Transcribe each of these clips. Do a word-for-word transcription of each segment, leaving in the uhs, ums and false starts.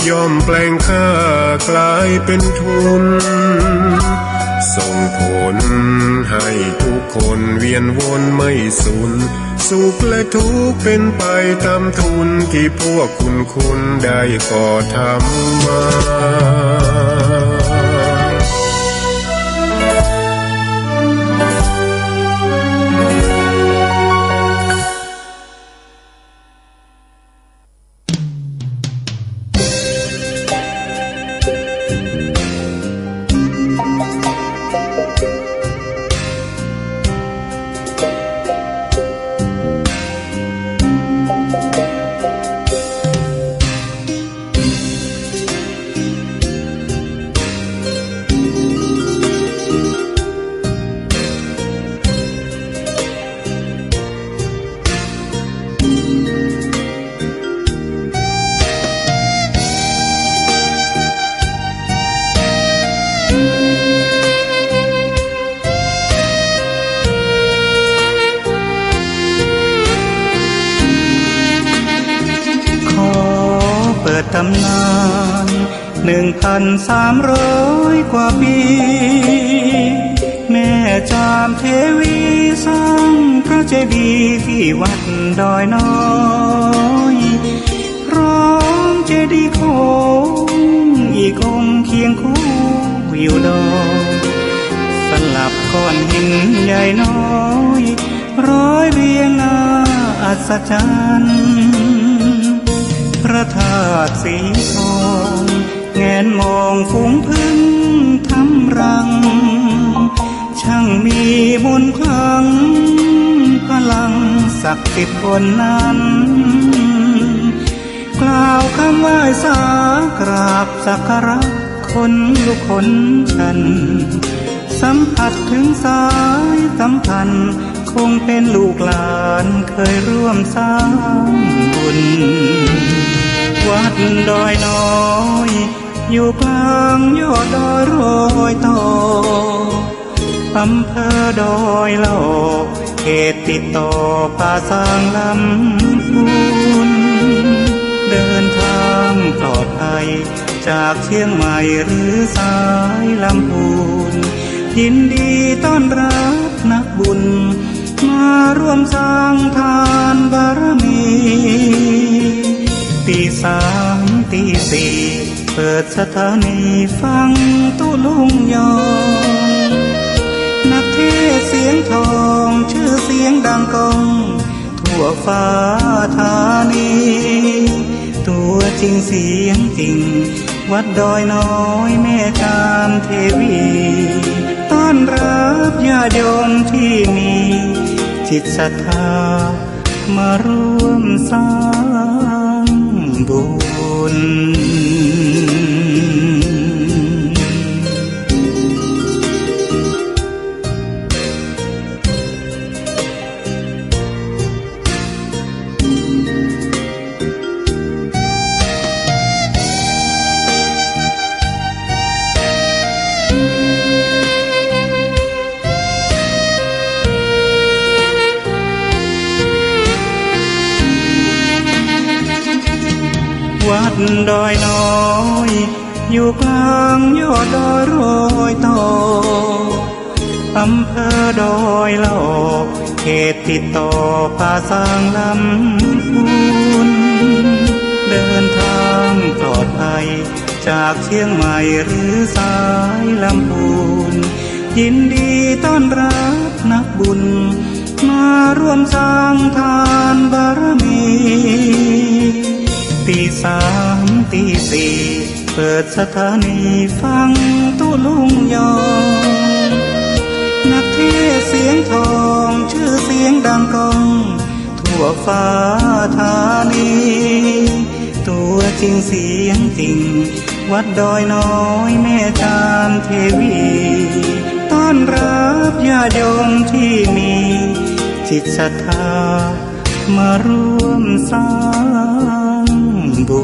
ย่อมแปลงค่ากลายเป็นทุน ส่งผลให้ทุกคนเวียนวนไม่สูญ สุขและทุกข์เป็นไปตามทุนที่พวกคุณคุณได้ก่อทำมา ขอเปิดตำนาน หนึ่งพันสามร้อยกว่าปี แม่จามเทวีสร้างพระเจดีย์ที่วัดดอยน้อย พร้อมเจดีย์โค้งอีกองค์เคียงคู่อยู่ดอย สลับก้อนหินใหญ่น้อย ร้อยเรียงน่าอัศจรรย์ พระธาตุสีทอง แงนมองฝูงผึ้งทำรัง ช่างมีมนต์ขลัง พลังศักดิ์สิทธิ์บนนั้น กล่าวคำไหว้สากราบสักการะ ขนลุกขนชัน สัมผัสถึงสายสัมพันธ์ คงเป็นลูกหลานเคยร่วมสร้างบุญ วัดดอยน้อย อยู่กลางยอดดอยรอยต่อ อำเภอดอยหล่อ เขตติดต่อป่าซางลำพูน เดินทางปลอดภัย จากเชียงใหม่หรือสายลำพูน ยินดีต้อนรับนักบุญ มาร่วมสร้างทานบารมี ตีสามตีสี่ เปิดสถานีฟังตุ๊ลุงยอง นักเทศน์เสียงทอง ชื่อเสียงดังก้อง ทั่วฟ้าธานี ตัวจริงเสียงจริง วัดดอยน้อยแม่จามเทวี ต้อนรับญาติโยมที่มีจิตศรัทธา มาร่วมสร้างบุญ วัดดอยน้อย อยู่กลางยอดดอยรอยต่อ อำเภอดอยหล่อ เขตติดต่อป่าซางลำพูน เดินทางปลอดภัย จากเชียงใหม่หรือสายลำพูน ยินดีต้อนรับนักบุญ มาร่วมสร้างทานบารมี ตีสามตีสี่ เปิดสถานีฟังตุ๊ลุงยอง นักเทศน์เสียงทอง ชื่อเสียงดังก้อง ทั่วฟ้าธานี ตัวจริงเสียงจริง วัดดอยน้อยแม่จามเทวี ต้อนรับญาติโยมที่มีจิตศรัทธา มาร่วมสร้างบุ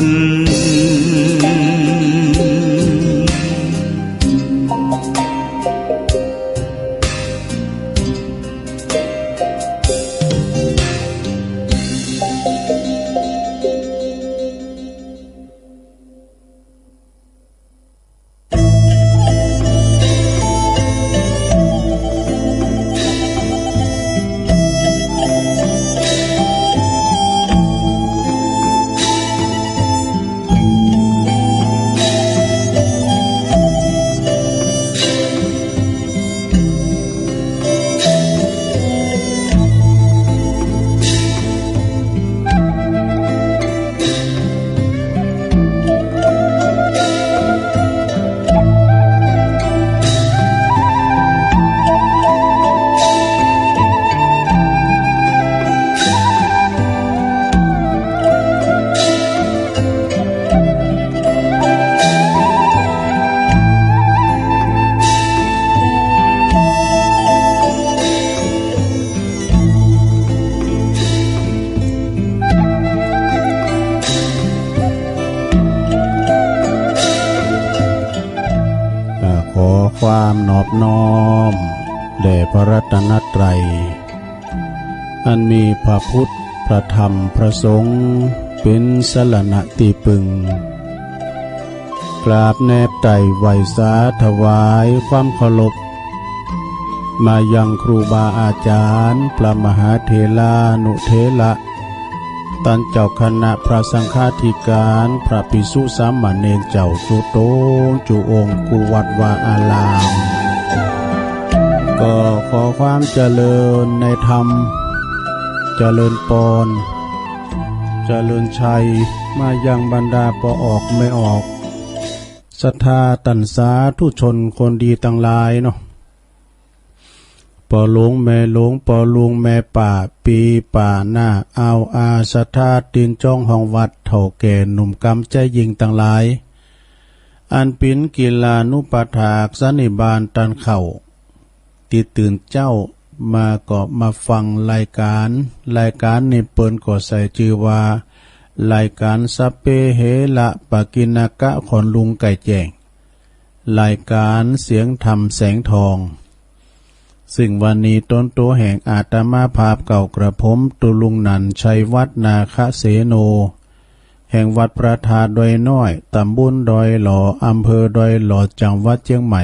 ญ ความนอบน้อมแด่พระรัตนตรัย อันมีพระพุทธ พระธรรม พระสงฆ์ เป็นสรณะตี้พึ่ง กราบแนบไต่ไหว้สาถวายความเคารพ มายังครูบาอาจารย์ พระมหาเถรานุเถระ ต้านเจ้าคณะพระสังฆาธิการ พระภิกษุสามเณรเจ้าสุตงจุองค์ กู้วัดวาอาราม ก็ขอความเจริญในธรรม เจริญปอน เจริญชัย มายังบรรดาป้อออกแม่ออก ศรัทธาต้านสาธุชนคนดีตังหลายเนาะ ป้อหลวงแม่หลวง ป้อลุงแม่ป้า ปี้ป้าน้า อาวอา ศรัทธาตินจ้องห้องวัด เฒ่าแก่หนุ่มกำใจหญิงตังหลาย อันเป๋นกิลานุปัฏฐากสันนิบาตต้านเค้า ตี้ตื่นเจ๊ามาก็มาฟังรายการ รายการนี้เปิ้นก็ใส่จื้อว่า รายการสัพเพเหระปกิณณกะ ขอนลุงไก่แจ้ง รายการเสียงธรรมแสงทอง ซึ่งวันนี้ตนตั๋วแห่งอาตมาภาพเก่ากระผม ตุ๊ลุงนันท์ ชัยวัฒน์ นาคเสโน แห่งวัดพระธาตุดอยน้อย ตำบลดอยหล่อ อำเภอดอยหล่อ จังหวัดเจียงใหม่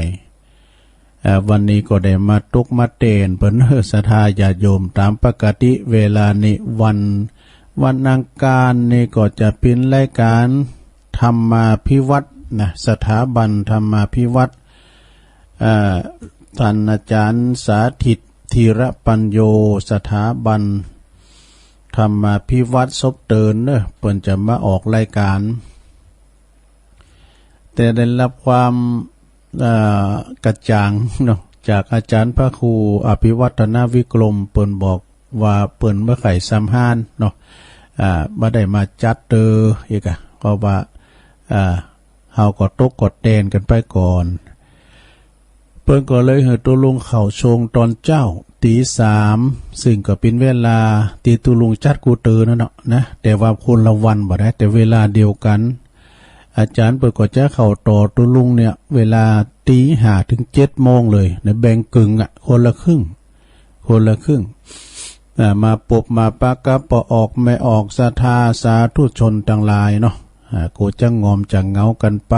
เอ่อ วันนี้ก็ได้มาตกมาเตนเปิ้น ศรัทธาญาติโยม ตามปกติเวลานี้วัน วันอังคารนี้ก็จะเป๋นรายการธรรมาภิวัฒน์นะ สถาบันธรรมาภิวัฒน์ เอ่อ ต้านอาจารย์สาธิต ธีรปัญโญ สถาบันธรรมาภิวัฒน์ สบเตินเนอะ เปิ้นจะมาออกรายการ แต่ได้รับความ เอ่อ กระจ่างเนาะ จากอาจารย์พระครูอภิวัฒนวิกรม เปิ้นบอกว่าเปิ้นบ่ใค่สำฮานเนาะ อ่า บ่ได้มาจัดเตออีกอะ เพราะว่า อ่า เฮาก็ตกก็เตนกันไปก่อน เปิ้นก็เลยหื้อตุ๊ลุงเข้าโชงตอนเจ๊า ตีสาม ซึ่งก็เป๋นเวลาตี้ตุ๊ลุงจัดกู้เตอนั่นเนาะนะ แต่ว่าคนละวันบ่ได้ แต่เวลาเดียวกัน อาจารย์เปิ้นก็จะเข้าต่อตุ๊ลุงเนี่ย เวลาตีห้าถึงเจ็ดโมงเลยนะ แบ่งกึ่งอะ คนละครึ่ง คนละครึ่ง อ่า มาปบมาปะกับป้อออกแม่ออก ศรัทธาสาธุชนตังหลายเนาะ อ่า ก็จะงอมจะเหงากันไป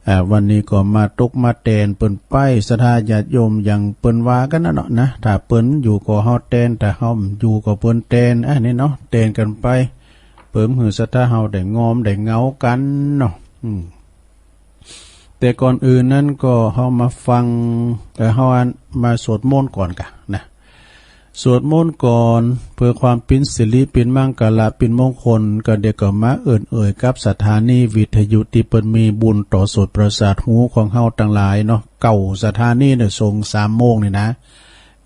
อ่า วันนี้ก็มาตกมาแตนเปิ้นไป ศรัทธาญาติโยมอย่างเปิ้นว่ากันนะเนาะนะ ถ้าเปิ้นอยู่ก็เฮาแตน ถ้าเฮาอยู่ก็เปิ้นแตน อันนี้เนาะ แตนกันไป เปิ้นหื้อศรัทธาเฮาได้งอมได้เหงากันเนาะ อืม แต่ก่อนอื่นนั้นก็เฮามาฟัง เอ่อ เฮาอันมาสวดมนต์ก่อนกะนะ สวดมนต์ก่อน เพื่อความเป๋นสิริเป๋นมังคละเป๋นมงคล ก็เดี๋ยวก็มาเอิ้นเอ่ยกับสถานีวิทยุตี้เปิ้นมีบุญต่อโสตประสาทหูของเฮาตังหลายเนาะ เก้าสถานีเนี่ยส่งสามโมงนี่นะ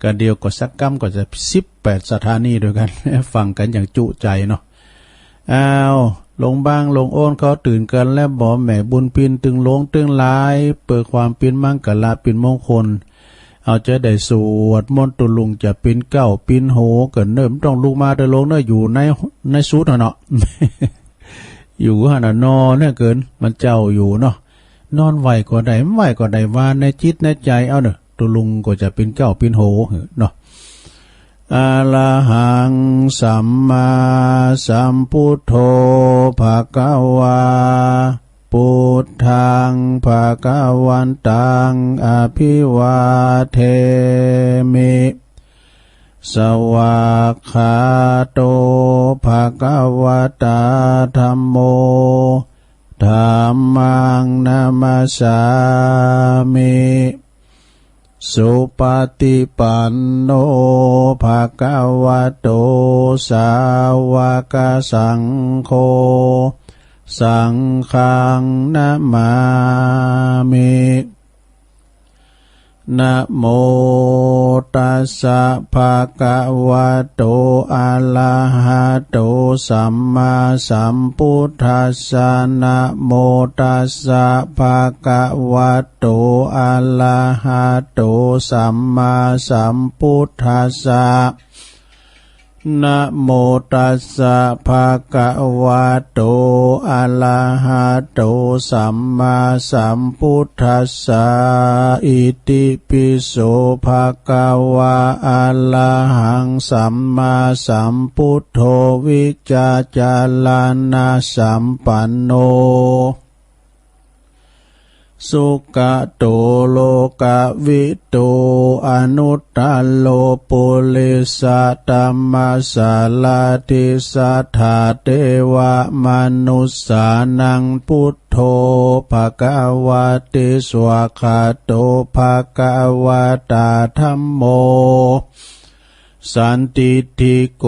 ก็เดี๋ยวก็สักกำก็จะสิบแปดสถานีด้วยกัน ฟังกันอย่างจุใจเนาะ อ้าว ลงบ้างลงโอนเขาตื่นกันแล้วบ่ แม่บุญพินตึงหลวงตึงหลาย เปิดความเป๋นมังคละเป๋นมงคล เอาจะได้สวดมนต์ตุ๊ลุงจะเป๋นเก๊าเป๋นโห ก็เนิ่มต้องลุกมาแต่ลงเนอะ อยู่ใน ในสุดหั้นเนาะ อยู่หั้นน่ะ นอนเนี่ยเกิน มันเจ้าอยู่เนาะ นอนไหวก็ได้ บ่ไหวก็ได้ ว่าในจิตในใจเอาเนอะ ตุ๊ลุงก็จะเป๋นเก๊าเป๋นโหเนาะ อะระหังสัมมาสัมพุทโธ ภะคะวา พุทธัง ภะคะวันตัง อะภิวาเทมิ สวากขาโต ภะคะวะตา ธัมโม ธัมมัง นะมัสสามิ สุปะฏิปันโน ภะคะวะโต สาวะกะสังโฆ สังฆัง นะมามิ นะโมตัสสะ ภะคะวะโต อะระหะโต สัมมาสัมพุทธัสสะ นะโมตัสสะ ภะคะวะโต อะระหะโต สัมมาสัมพุทธัสสะ ป นะโมตัสสะ ภะคะวะโต อะระหะโต สัมมาสัมพุทธัสสะ อิติปิโส ภะคะวะ อะระหัง สัมมาสัมพุทโธ วิจจารณะสัมปันโน สุขะโต โลกะวิทู อนุตตะโร ปุริสะธัมมะสะรถิ สัทธาเทวะมนุสสานัง พุทโธ ภะคะวะติ สวากขาโต ภะคะวะตา ธัมโม สันทิฏฐิโก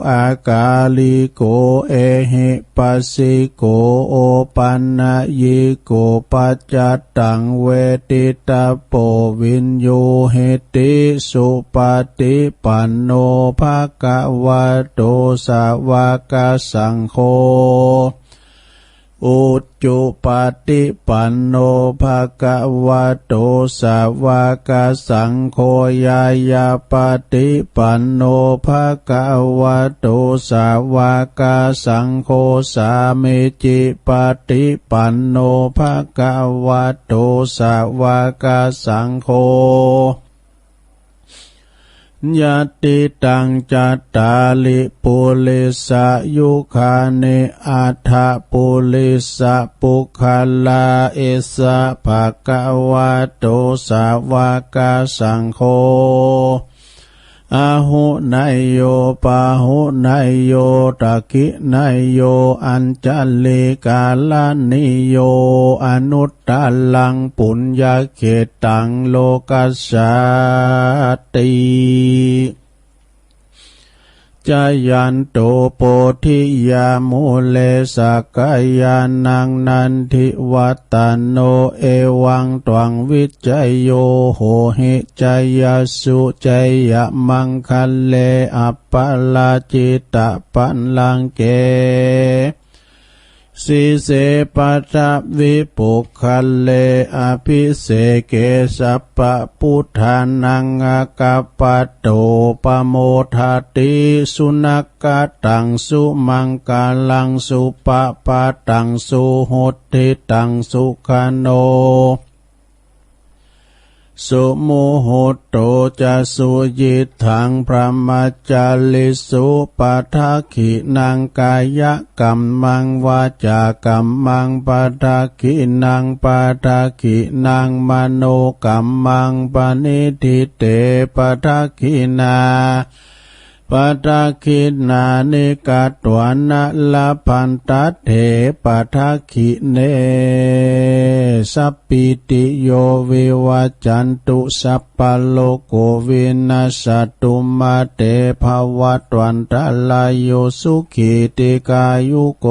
อะกาลิโก เอหิปัสสิโก โอปันญิโก ปัจจัตตัง เวทิตะโพ วิญญูหิติ สุปะฏิปันโน ภะคะวะโต สาวะกะสังโฆ อุจุปะฏิปันโน ภะคะวะโต สาวะกะสังโฆ ญาญาปะฏิปันโน ภะคะวะโต สาวะกะสังโฆ สามีจิปะฏิปันโน ภะคะวะโต สาวะกะสังโฆ ยัตถิตัง จัตตาริ ปุริสะยุคานิ อัฏฐะปุริสะปุคคลา เอสะ ภะคะวะโต สาวะกะสังโฆ อาหุเนยโย ปาหุเนยโย ทักขิเนยโย อัญชะลีกาละนีโย อนุตตะรัง ปุญญะเขตตัง โลกัสสาติ จายันโต โพธิยามูเล สักกายานัง นันทิวัตตะโน เอวังตวัง วิจโย โหหิ จายสสุ จยะมังคะเล อัปปะราจิตะปัลลังเก สีเส ปัทวิปุคคเล อภิเสเก สัพพะพุทธานัง อะกัปปะโต ปะโมทะติ สุนักขะตัง สุมังคะลัง สุปะพะตัง สุหุตติตัง สุขะโน สุมุหุตโต จะสุยิตถัง พรหมจาริสุ ปะทักขิณัง กายะกัมมัง วาจากัมมัง ปะทักขิณัง ปะทักขิณัง มโนกัมมัง ปะนิฏฐิเต ปะทักขิณา ปะทักขิณานิ กัตวานะ ละพันตัตเถ ปะทักขิเณ สัพพิติโย วิวัจจันตุ สัพพะโรโค วินัสสะตุ มาเต ภะวัตวันตะราโย สุขี ทีฆายุโก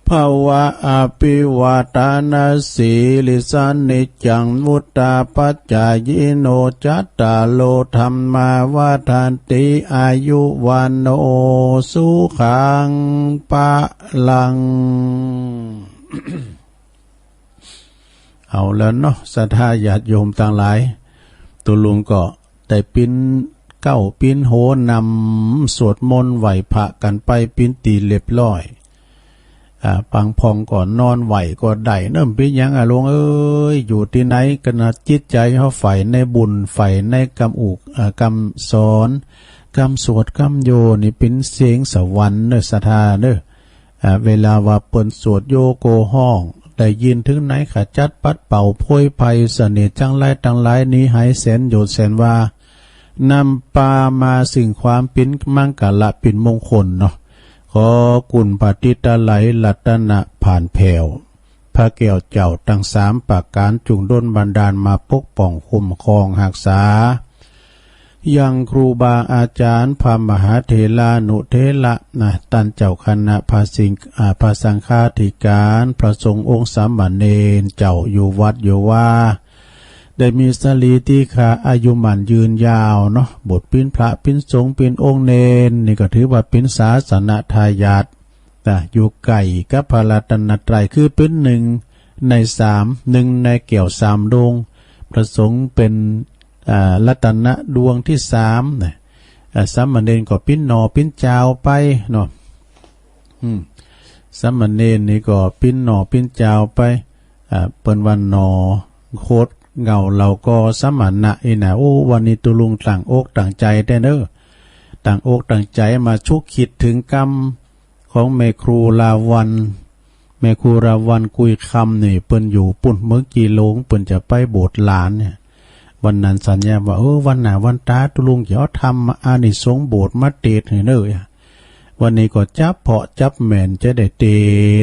ภะวะ อะภิวาทะนะสีลิสสะ นิจจัง วุฑฒาปะจายิโน จัตตาโร ธัมมา วัฑฒันติ อายุ วัณโณ สุขัง พะลัง เอาแล้วเนาะ ศรัทธาญาติโยมตังหลาย ตุ๊ลุงก็ได้ปิ๊นเก๊าปิ๊นโฮนำสวดมนต์ไหว้พระกันไปปิ๊นตี้เรียบร้อย อ่า บางพ่องก็นอนไหว้ก็ได้เนาะ บ่เป๋นหยังอะลุงเอ๋ย อยู่ตี้ไหนก็นะ จิตใจ๋เฮาใฝ่ในบุญ ใฝ่ในกำอุก อ่า กำสอน กำสวดกำโยนี่เป๋นเสียงสวรรค์เนาะ ศรัทธาเนาะ อ่า เวลาว่าเปิ้นสวดโยโกฮ้อง ได้ยินเถิงไหนขจัดปัดเป่าโพยภัยเสน่ห์จั้งร้ายตังหลายหนีหายแสนโยชน์แสนวา นำปามาซึ่งความเป๋นมังคละเป๋นมงคลเนาะ ขอคุณพระติตะไลยรัตนะผ่านแผ่ว พระแก้วเจ้าตังสามประก๋านจุ่งดลบันดาลมาปกป้องคุ้มครองฮักษา ยังครูบาอาจ๋ารย์พระมหาเถรานุเถระนะ ต้านเจ้าคณะพระสิง อ่า พระสังฆาธิการ พระสงฆ์องค์สามเณรเจ้าอยู่วัดอยู่วา ได้มีสรีติขาอายุหมั้นยืนยาวเนาะ บวชเป๋นพระเป๋นสงฆ์เป๋นองค์เณรนี่ก็ถือว่าเป๋นศาสนทายาท นะ อยู่ใก้กับพระรัตนตรัย คือเป๋นหนึ่งในสาม หนึ่งในแก้วสามดวง พระสงฆ์เป๋น อ่า รัตนะดวงที่สามนะ อ่า สามเณรก็ปิ้นหน่อปิ้นจาวไปเนาะ อืม สามเณรนี่ก็ปิ้นหน่อปิ้นจาวไป อ่า เปิ้นว่าหน่อโคตรเหง้าเหล่าก็สมณะนี่นะ โอ้ วันนี้ตุ๊ลุงตั้งอกตั้งใจแต๊เน้อ ตั้งอกตั้งใจมาชุกคิดเถิงกำของแม่ครูลาวัณ แม่ครูลาวัณกุยคำนี่ เปิ้นอยู่ปู้นเมืองจีหลง เปิ้นจะไปโบสถ์หลานเนี่ย วันนั้นสัญญาว่า เออ วันหน้าวันต๋าตุ๊ลุงจะเอาธรรมอานิสงส์โบสถ์มาเตสน์หื้อเน้อ วันนี้ก็จับเหมาะจับแหม่นจะได้เต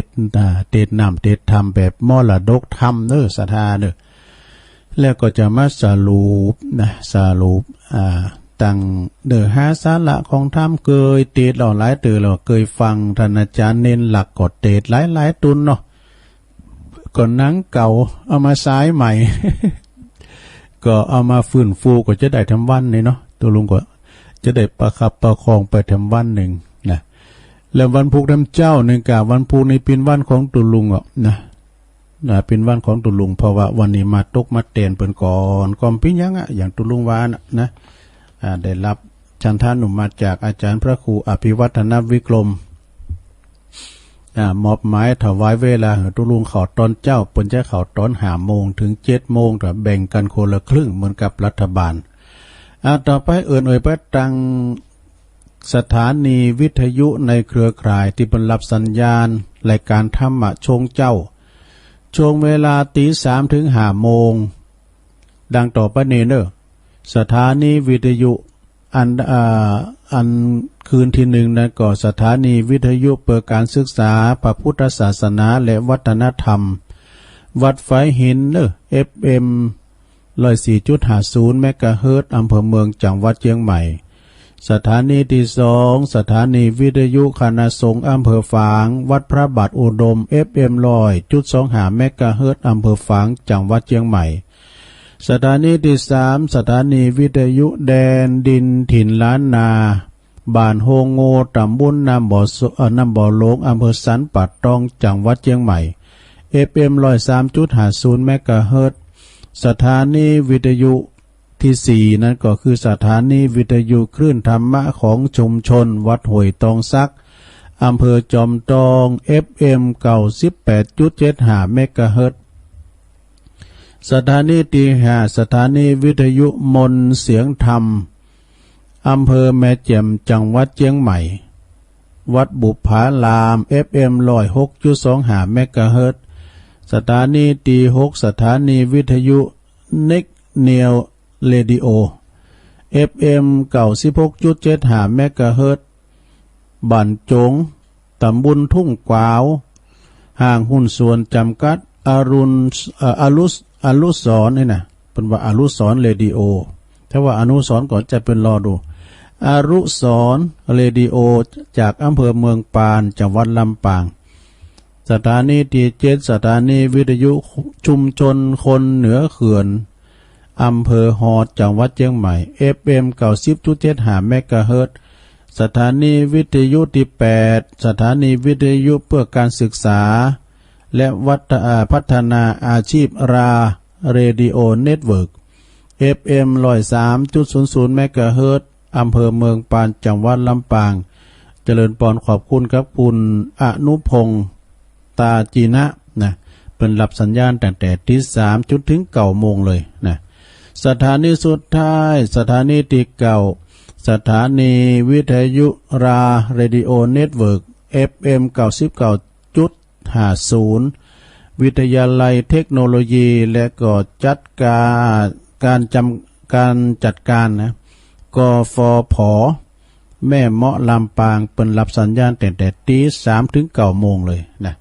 สน์ อ่า เตสน์น้ำเตสน์ธรรมแบบมรดกธรรมเน้อ ศรัทธาเน้อ แล้วก็จะมาสรุปนะ สรุป อ่า ตั้งเนื้อหาสาระของธรรม เกยเตสน์แล้วหลายเตื้อแล้ว เกยฟังท่านอาจารย์เน้นหลักก็เตสน์หลายๆ ตุนเนาะ ก็หนังเก่าเอามาฉายใหม่ ก็เอามาฟื้นฟูก็จะได้แถมวันนี่เนาะ ตุ๊ลุงก็จะได้ประคับประคองไปแถมวันหนึ่งนะ แล้ววันพุธแถมเจ้าหนึ่งกะ วันพุธนี่เป๋นวันของตุ๊ลุงอ่ะนะ นะ เป๋นวันของตุ๊ลุง เพราะว่าวันนี้มาตกมาแตนเปิ้นก่อน ก็บ่เป๋นหยังอะ อย่างตุ๊ลุงว่าน่ะนะ อ่า ได้รับฉันทานุมัติจากอาจารย์พระครูอภิวัฒนวิกรม อ่า มอบหมายถวายเวลาหื้อตุ๊ลุงเข้าตอนเจ้า เปิ้นจะเข้าตอนห้าโมงถึงเจ็ดโมง แต่แบ่งกันคนละครึ่งเหมือนกับรัฐบาล อ่า ต่อไปเอิ้นเอ่ยไปตังสถานีวิทยุในเครือข่ายตี้เปิ้นรับสัญญาณรายการธรรมะช่วงเจ้า ช่วงเวลาตีสามถึงห้าโมง ดังต่อไปนี้เน้อ สถานีวิทยุ อัน อ่า อันคืนที่หนึ่งนั้นก็สถานีวิทยุเพื่อการศึกษาพระพุทธศาสนาและวัฒนธรรม วัดฝายหินเน้อ เอฟเอ็ม ร้อยสี่จุดห้าศูนย์ เมกะเฮิรตซ์ อำเภอเมือง จังหวัดเชียงใหม่ สถานีที่สอง สถานีวิทยุคณะสงฆ์อำเภอฝาง วัดพระบาทอุดม เอฟเอ็ม ร้อยจุดสองห้า เมกะเฮิรตซ์ อำเภอฝาง จังหวัดเชียงใหม่ สถานีที่สาม สถานีวิทยุแดนดินถิ่นล้านนา บ้านโฮงโง่ ตำบลน้ำบ่อส- เอ่อ น้ำบ่อหลง อำเภอสันป่าตอง จังหวัดเชียงใหม่ เอฟเอ็ม ร้อยสามจุดห้าศูนย์ เมกะเฮิรตซ์ สถานีวิทยุที่สี่นั้นก็คือสถานีวิทยุคลื่นธรรมะของชุมชนวัดห้วยตองสัก อำเภอจอมตอง เอฟเอ็ม เก้าสิบแปดจุดเจ็ดห้า เมกะเฮิรตซ์ สถานีที่ห้า สถานีวิทยุมนต์เสียงธรรม อำเภอแม่แจ่ม จังหวัดเชียงใหม่ วัดบุปผาราม เอฟเอ็ม ร้อยหกจุดสองห้า เมกะเฮิรตซ์ สถานีที่หก สถานีวิทยุ Next Neo Radio เอฟเอ็ม เก้าสิบหกจุดเจ็ดห้า เมกะเฮิรตซ์ บ้านจง ตำบลทุ่งกวาว ห้างหุ้นส่วนจำกัด อรุณ เอ่อ อรุส- อรุสรณ์นี่นะ เปิ้นว่าอรุสรณ์เรดิโอ ถ้าว่าอนุสรณ์ก็จะเป็นรอดู อรุสรณ์เรดิโอ จากอำเภอเมืองปาน จังหวัดลำปาง สถานีที่เจ็ด สถานีวิทยุชุมชนคนเหนือเขื่อน อำเภอฮอด จังหวัดเชียงใหม่ เอฟเอ็ม เก้าสิบจุดเจ็ดห้า เมกะเฮิรตซ์ สถานีวิทยุที่แปด สถานีวิทยุเพื่อการศึกษา และวัฒ- อ่า พัฒนาอาชีพ ราเรดิโอเน็ตเวิร์ก เอฟเอ็ม ร้อยสามจุดศูนย์ศูนย์ เมกะเฮิรตซ์ อำเภอเมืองปาน จังหวัดลำปาง เจริญปอนขอบคุณครับ คุณอนุพงษ์ ตาจีนะ นะ เปิ้นรับสัญญาณตั้งแต่ตีสามจนถึงเก้าโมงเลยนะ สถานีสุดท้าย สถานีที่เก้า สถานีวิทยุราเรดิโอเน็ตเวิร์ก เอฟเอ็ม เก้าสิบเก้าจุดห้าศูนย์ วิทยาลัยเทคโนโลยี และก็จัดการ การจำ- การจัดการนะ กฟผ แม่เมาะลำปาง เปิ้นรับสัญญาณตั้งแต่ตีสามถึงเก้าโมงเลยนะ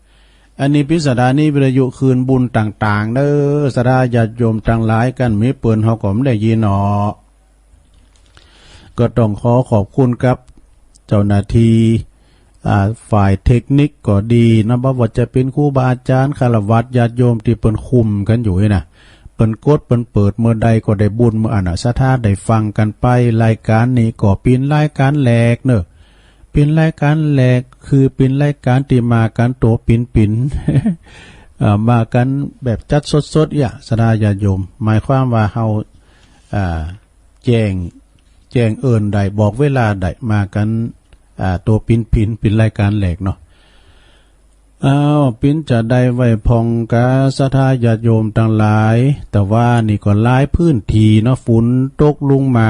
อันนี้เป๋นสถานีวิทยุคืนบุญต่างๆ เด้อ ศรัทธาญาติโยมตังหลาย คันบ่มีเปิ้นเฮาก็บ่ได้ยินเนาะ ก็ต้องขอขอบคุณครับ เจ้าหน้าที่ อ่า ฝ่ายเทคนิคก็ดีนะ บ่ว่าจะเป๋นครูบาอาจารย์ ฆราวาสญาติโยมตี้เปิ้นคุมกันอยู่นี่นะ เปิ้นกดเปิ้นเปิดเมื่อใดก็ได้บุญเมื่ออั้นนะ ศรัทธาได้ฟังกันไป รายการนี้ก็เป๋นรายการแรกเนอะ เป๋นรายการแรก คือเป๋นรายการตี้มากันตั๋วปิ๋นๆ เอ่อ มากันแบบจัดสดๆ เอี้ย ศรัทธาญาติโยม หมายความว่าเฮา อ่า แจ้ง แจ้งเอิ้นได้ บอกเวลาได้ มากัน อ่า ตัวปิ้นๆ ปิ้นรายการแรกเนาะ อ้าว ปิ้นจะได้ไหว้ผ่องกาศรัทธาญาติโยมตังหลาย แต่ว่านี่ก็หลายพื้นที่เนาะ ฝนตกลงมา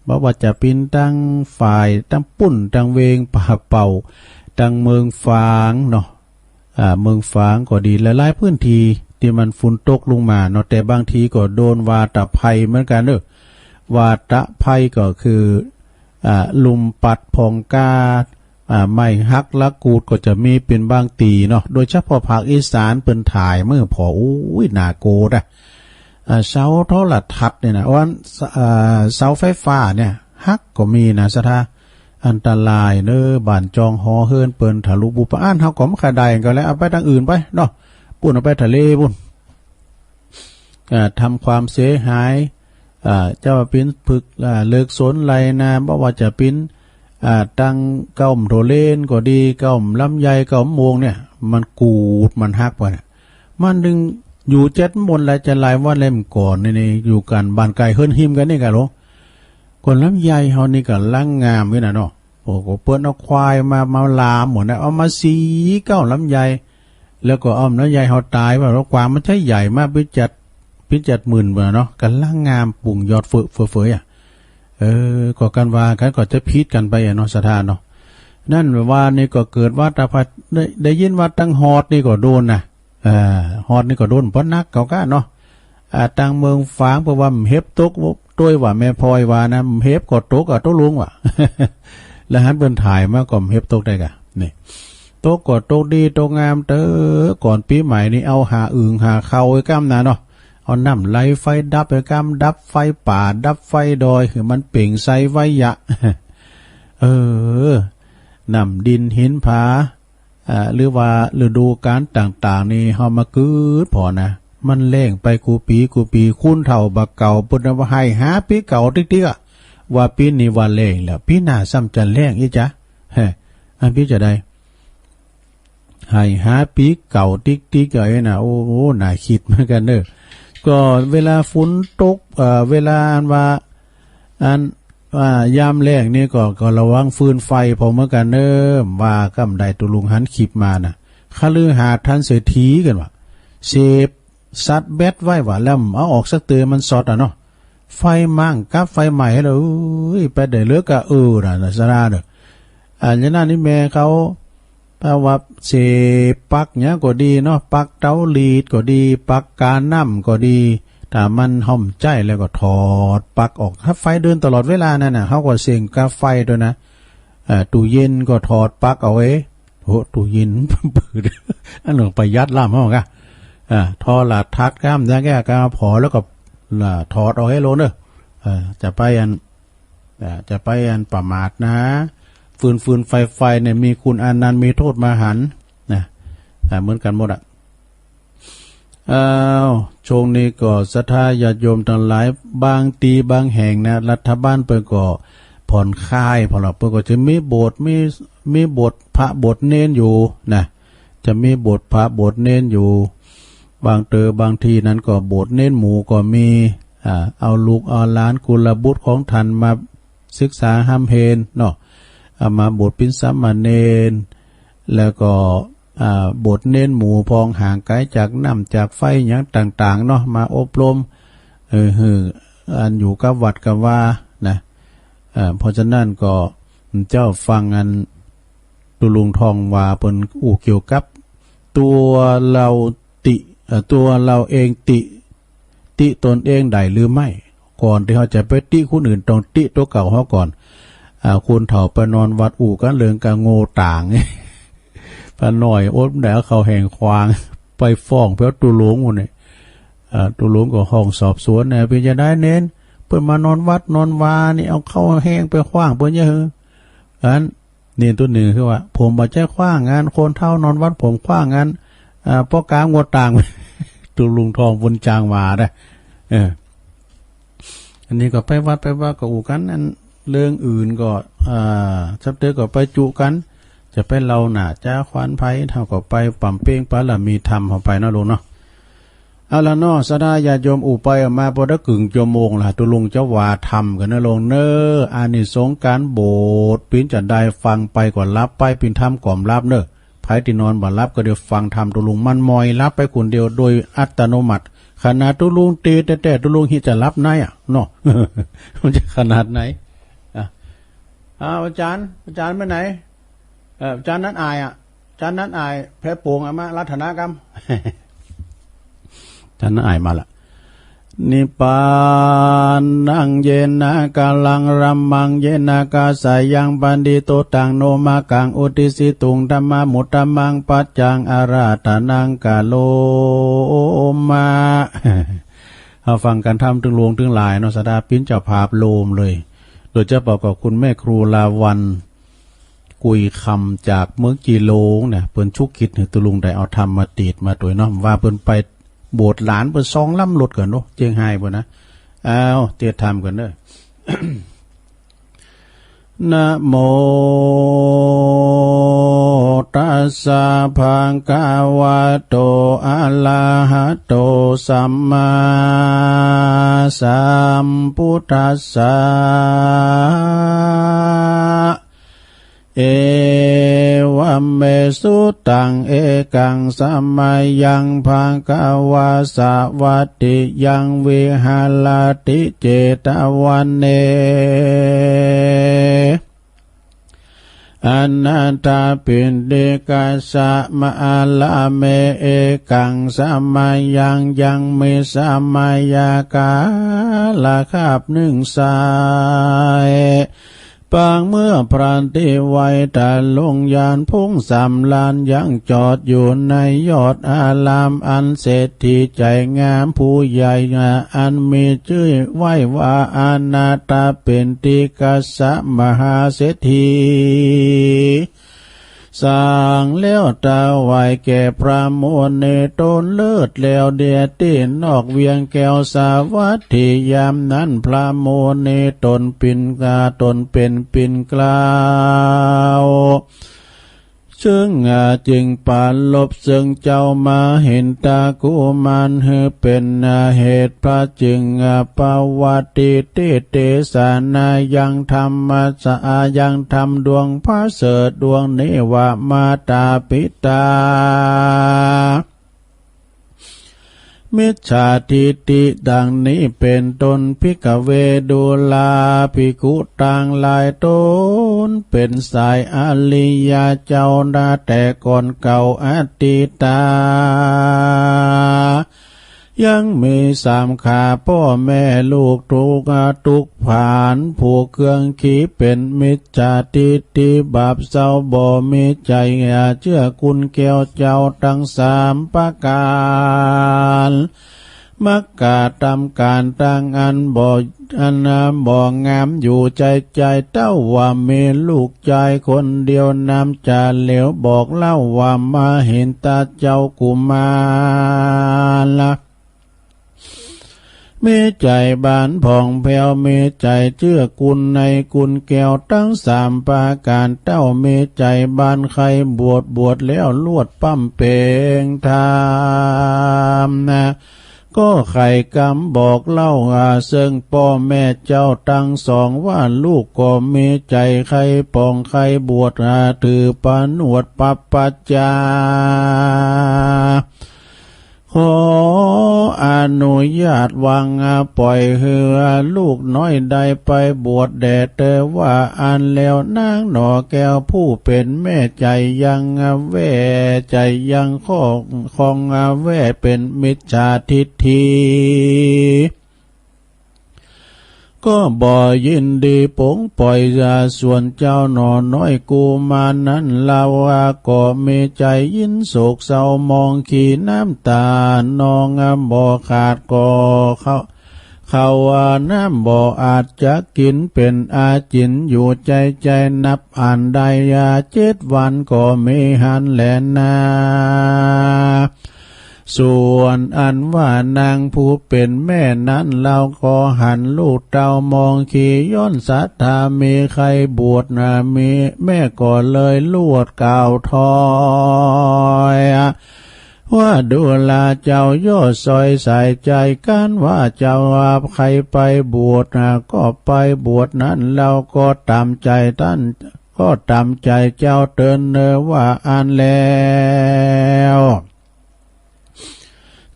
บ่ว่าจะปิ้นตังฝ่าย ตังปุ้น ตังเวงป่าเป่า ตังเมืองฝางเนาะ อ่า เมืองฝางก็ดี หลายๆ พื้นที่ที่มันฝนตกลงมาเนาะ แต่บางทีก็โดนวาตภัยเหมือนกันเด้อ วาตภัยก็คือ อ่า ลมปัดผ่องกา อ่า ไม้หักละกูดก็จะมีเป็นบางตี้เนาะ โดยเฉพาะภาคอีสานเปิ้นถ่ายมื้อพอ โอ้ย น่ากลัวนะ อ่า เสาโทรทัศน์เนี่ยนะ ว่า อ่า เสาไฟฟ้าเนี่ย หักก็มีนะศรัทธา อันตรายเด้อ บ้านจองหอเฮือนเปิ้นทะลุปุบปะ อันเฮาก็บ่ค่อยได้ก็แล้ว เอาไปทางอื่นไปเนาะ ปุ้นเอาไปทะเลปุ้น อ่า ทำความเสียหาย อ่า เจ้าปิ้นผึก อ่า เลิกสนไรนา บ่ว่าจะปิ้น อ่า ตังเก๊าโทเลนก็ดี เก๊าลำไย เก๊าโมงเนี่ย มันกูด มันหักไปเนี่ย มันดึงอยู่เจ็ดมนต์ หลายจะหลายวันแล้ว มันก่อนนี่ นี่ อยู่กันบ้านใกล้เฮือนหิมกันนี่กะโหล ก่อนลำไยเฮานี่กำลังงามอยู่นะเนาะ โอ้โห เปิ้นเอาควายมา มาลามหมดนะ เอามาสีเก๊าลำไย แล้วก็เอาลำไยเฮาตายว่า แล้วกวางมันใช่ใหญ่มาก ปิ้นจัด ปิ้นจัดหมื่นหมดนะเนาะ กำลังงาม ปุ่งยอดเฟ้อ เฟ้อ เฟ้ออ่ะ เออ ก็กันว่ากันก็จะผิดกันไปอะเนาะ ศรัทธาเนาะ นั่นว่านี่ก็เกิดวาตภัย ได้ ได้ยินว่าตังฮอดนี่ก็โดนนะ เอ่อ ฮอดนี่ก็โดน บ่หนักเก่ากะเนาะ อ่า ตังเมืองฝาง เพราะว่ามันเห็บตก โดยว่าแม่พลอยว่านะ มันเห็บก็ตกอะ ตกลงว่ะ แล้วหันเปิ้นถ่ายมาก็มันเห็บตกได้กะ นี่ ตกก็ตกดี ตกงามเต๊อะ ก่อนปีใหม่นี่เอาหาอึ่งหาเค้าไว้ก้ำนะเนาะ เอาน้ำไหลไฟดับไว้ก้ำ ดับไฟป่า ดับไฟดอย คือมันเปล่งไสไว้ยะ เออ น้ำดินหินผา อ่า หรือว่าฤดูกาลต่างๆ นี่ เฮามาคิดผ่อนะ มันแล้งไปกู้ปีกู้ปี คนเฒ่าบ่าเก่าเปิ้นว่าไห้หาปีเก่าติ๊กๆ อะ ว่าปีนี้ว่าแล้งแล้ว ปีหน้าซ้ำจะแล้งอีกจ้ะ เฮ้ อันปีจะได้ ไห้หาปีเก่าติ๊กๆ เอาเองนะ โอ้โห น่าคิดเหมือนกันเด้อ ก็เวลาฝนตก เอ่อ เวลาอันว่า อันว่ายามแล้งนี่ก็ ก็ระวังฟืนไฟพอเหมือนกันเด้อ ว่าก้ำใด ตุลุงหันคลิปมานะ คฤหาสน์ทันเศรษฐีกันว่า เสพสัตว์แบตไว้ว่า แล้วเอาออกสักเตือมันสอดอะเนาะ ไฟไหม้กับไฟไหม้ให้เรา เอ้ย ไปได้เหลือกะเออน่ะ ศรัทธาเด้อ อันนี้นั่นนี่แม่เขา ถ้าว่าเสพปลั๊กหยังก็ดีเนาะ ปลั๊กเตาลีดก็ดี ปลั๊กกาน้ำก็ดี ถ้ามันห้อมใจ๊แล้วก็ถอดปลั๊กออก ถ้าไฟเดินตลอดเวลานั่นน่ะ เขาก็เซ็งกับไฟด้วยนะ เอ่อ ตู้เย็นก็ถอดปลั๊กเอาเอง โอ้ ตู้เย็น เปิด อันนั้นประหยัดล้ำเฮากะ อ่า โทรทัศน์ก้ำ อย่างเงี้ย ก็พอแล้วก็ อ่า ถอดออกให้ลงเด้อ เอ่อ จะไปอัน อ่า จะไปอันประมาทนะ ฟืน ฟืนไฟ ไฟเนี่ยมีคุณอนันต์ มีโทษมหันต์นะ อ่า เหมือนกันหมดอะ อ้าว ช่วงนี้ก็ศรัทธาญาติโยมทั้งหลาย บางตี้บางแห่งนะ รัฐบาลเปิ้นก็ผ่อนคลาย ผ่อนละ เปิ้นก็จะมีโบสถ์ มี มีโบสถ์พระโบสถ์เณรอยู่นะ จะมีโบสถ์พระโบสถ์เณรอยู่ บางเต๋อบางตี้นั้นก็โบสถ์เณรหมู่ก็มี อ่า เอาลูกเอาหลานกุลบุตรของท่านมาศึกษาฮ่ำเฮนเนาะ เอามาบวชเป็นสามเณร แล้วก็ อ่า บวชเณรหมู่พอง ห่างไกลจากน้ำจากไฟหยังต่างๆ เนาะ มาอบรม เออ หื้ออันอยู่กับวัดกับวานะ อ่า เพราะฉะนั้นก็เจ้าฟังอันตุลุงทองว่าเปิ้นอู้เกี่ยวกับตัวเราติ เอ่อ ตัวเราเองติ ติตนเองได้หรือไม่ ก่อนตี้เฮาจะไปติคนอื่น ต้องติตั๋วเก่าเฮาก่อน อ่า คนเฒ่าไปนอนวัดอู้กันเรื่องกะโง่ต่าง ป้าน้อยอดได้เอาเข้าแหงขวาง ไปฟ้องแผวตุหลวงพู้นนี่ อ่า ตุหลวงก็ห้องสอบสวนนะ เป็นจั่งใดเณร เปิ้นมานอนวัดนอนวานี่ เอาเข้าแหงไปขว้างเปิ้นเยียะหื้อ อัน เณรตัวหนึ่งคือว่า ผมบ่ใจ้ขว้าง อันคนเฒ่านอนวัดผมขว้าง อัน อ่า ป้อกามโง่ต่าง ตุลุงทองเปิ้นจางว่าได้ เออ อันนี้ก็ไปวัดไปวาก็อู้กัน อันเรื่องอื่นก็ อ่า สับเตอก็ไปจุกัน จะไปเล่าหน้าจ้าขวัญไผ เฮาก็ไปบำเพ็ญบารมีธรรมเฮาไปเนาะลุงเนาะ เอาละเนาะ ศรัทธาญาติโยม อู้ไปอู้มา ปอดะกึ่งชั่วโมงละ ตุลุงจะว่าธรรมกั๋นเนอะลุงเนอะ อานิสงส์ก๋านบวช ปิ้นจะได้ฟังไปก็หลับไป ปิ้นธรรมก็บ่หลับเนอะ ใผตี้นอนบ่หลับก็ได้ฟังธรรมตุลุง มันมอยหลับไปคนเดียวโดยอัตโนมัติ ขนาดตุลุงเตแต๊ๆ ตุลุงฮิจะหลับในอะเนาะ มันจะขนาดไหน อ่ะ อ้าว อาจารย์ อาจารย์ไปไหน เอ่อ อาจารย์นัดอ่ายอะ อาจารย์นัดอ่าย แพร่ปวงอะ มารัตนกรรม อาจารย์นัดอ่ายมาละ นิพพานัง เยนะ กาลัง รัมมัง เยนะ กาสายัง ปัณฑิโต ตัง โน มะกัง อุตติสสิตุง ธัมมานุตตมัง ปัจจัง อาราธนัง กะโรมะ เอาฟังกั๋นธรรมตึงหลวงตึงหลายเนาะ ศรัทธาปิ้นเจ้าภาพโลมเลย โดยเฉพาะกับคุณแม่ครูลาวัลย์ กุยคำจากเมืองจีหลงเนี่ย เปิ้นชุกคิดหื้อตุลุงได้เอาธรรมมาเตศน์มาตวยเนาะ ว่าเปิ้นไปโบสถ์หลานเปิ้นสองลำรถกั๋นเนาะ เจียงไฮ้ปุ้นนะ เอา เตศน์ธรรมกั๋นเด้อ นะโม ตัสสะ ภะคะวะโต อะระหะโต สัมมาสัมพุทธัสสะ เอวัมเม สุตัง เอกัง สะมะยัง ภะคะวา สะวัตถิยัง วิหะระติ เจตะวะเน อะนาถะปิณฑิกะสะมะ อะระเม เอกัง สะมะยัง ยังมีสะมะยะกาละคาบหนึ่งไซร้ ปางเมื่อพระตี้ไหว้ตะลงยานผงสำราญ ยังจอดอยู่ในยอดอาราม อันเศรษฐีใจ๋งามผู้ใหญ่ อันมีจื้อไหว้ว่า อะนาถะปิณฑิกะสะมหาเศรษฐี สร้างแล้วถวายแก่พระมุนีตนเลิศแล้วเดียตี้นอกเวียงแก้วสาวัตถี ยามนั้นพระมุนีตนปิ่นกา ตนเป๋นปิ่นเกล้า ซึ่งอาจึงปรารภเซิงเจ้ามหินทะกุมาร หื้อเป๋นเหตุ พระจึงประวัติเตเตสนายังธรรมะสะ ยังธรรมดวงประเสริฐดวงนี้ว่า มาตาปิตา มิจฉาทิฏฐิดังนี้เป๋นต้น ภิกขะเว ดูราภิกขุตังหลาย ตนเป๋นสายอริยะเจ้านาแต่ก่อนเก่าอตีตา ยังมีสามขา ป้อแม่ลูกทุกข์ทุกข์ผาน ผูกเครื่องขีเป๋นมิจฉาทิฏฐิ บาปเศร้าบ่มีใจ๋ เจื้อคุณแก้วเจ้าตังสามประก๋าน มักกะทำก๋านตังอันบ่ อันบ่งามอยู่ใจ๋ใจ๋ เต้าว่ามีลูกจายคนเดียว น้ำจาเหลวบอกเล่าว่า มหินทะเจ้ากุมาร มีใจ๋บานผ่องแผ้ว มีใจ๋เจื้อคุณในคุณแก้วตังสามประก๋าน เต้ามีใจ๋บานใค่บวช บวชแล้วลวดปั๊มเป๋งธรรมนะ ก็ใค่กำบอกเล่าอาเซิงป้อแม่เจ้าตังสองว่า ลูกก็มีใจ๋ใค่ผ่องใค่บวช อาถือผนวดปัปปัจจา ขออนุญาตวางปล่อยหื้อลูกน้อยได้ไปบวชแด่ แต่ว่าอันแล้วนางหน่อแก้วผู้เป๋นแม่ใจ๋ยังแว่ ใจ๋ยังครองแว่เป๋นมิจฉาทิฏฐิ ก็บ่ยินดีปลงปล่อย ส่วนเจ้าหน่อน้อยกุมารนั้น ลาวก็มีใจ๋ยินโศกเศร้ามองขี้น้ำตานอง บ่ขาดก็ข้าว ข้าวน้ำบ่อาจจะกิ๋น เป๋นอาจิณอยู่ใจ๋ใจ๋ นับอันได้เจ็ดวันก็มีหั้นแลนา ส่วนอันว่านางผู้เป๋นแม่นั้น ลาวก็หันลูกเต้ามองขี้ย้อนศรัทธา มีใค่บวชนา มีแม่ก็เลยลวดกล่าวถอย ดูแลเจ้าย่อซอยใส่ใจกันว่าเจ้าใครไปบวชก็ไปบวชนั้น เราก็ตามใจท่าน ก็ตามใจเจ้าเตินเนอว่าอันแล้ว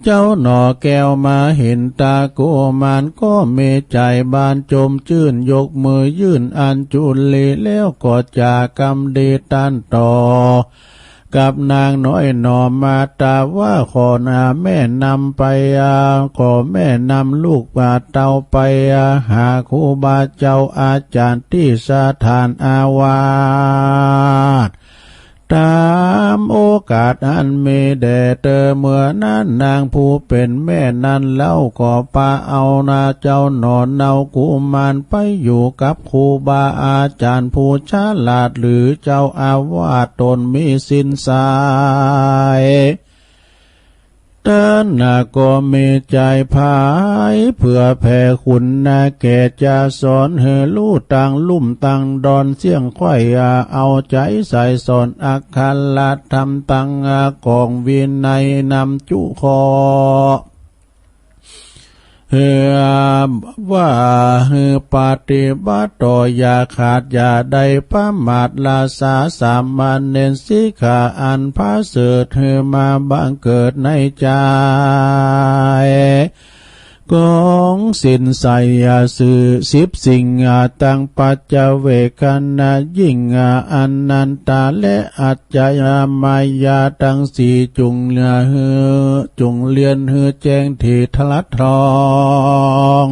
เจ้าหน่อแก้วมหินทะกุมารก็มีใจบานจมชื่น ยกมือยื่นอัญจุลี แล้วก็จากกำดีต้านต่อ กับนางน้อยหน่อมาตาว่า ขอนาแม่นำไปอา ขอแม่นำลูกบ่าเต้าไปอาหาครูบาเจ้าอาจารย์ตี้สถานอาวาส ตามโอกาสอันมีแด่เธอ เมื่อนั้นนางผู้เป็นแม่นั้นเล่าก็ปาเอานาเจ้าหน่อเนากุมารไปอยู่กับครูบาอาจารย์ผู้ฉลาด หรือเจ้าอาวาสตนมีศีลใส ต้านนาก็มีใจใฝ่เผื่อแผ่คุณนาแก่จะสอนหื้อฮู้ตังลุ่มตังดอนเสี้ยงไขว้อา เอาใจ๋ใส่สอนอักขระธรรมตังอา ของวินัยนำจุเคราะห์ เฮือว่าหื้อปฏิบัติต่ออย่าขาดอย่าได้ประมาท รักษาสามเณรสิกขาอันประเสริฐ หื้อมาบังเกิดในใจ๋ ของศีลใส อา ซื่อสิบสิ่งอา ตังปัจเจเวกขณะยิ่งอา อนันตาและอัจฉริยะมายาตังสี่ จุ่งเรียนหื้อ จุ่งเรียนหื้อแจ้งถี่ทะลัดทอง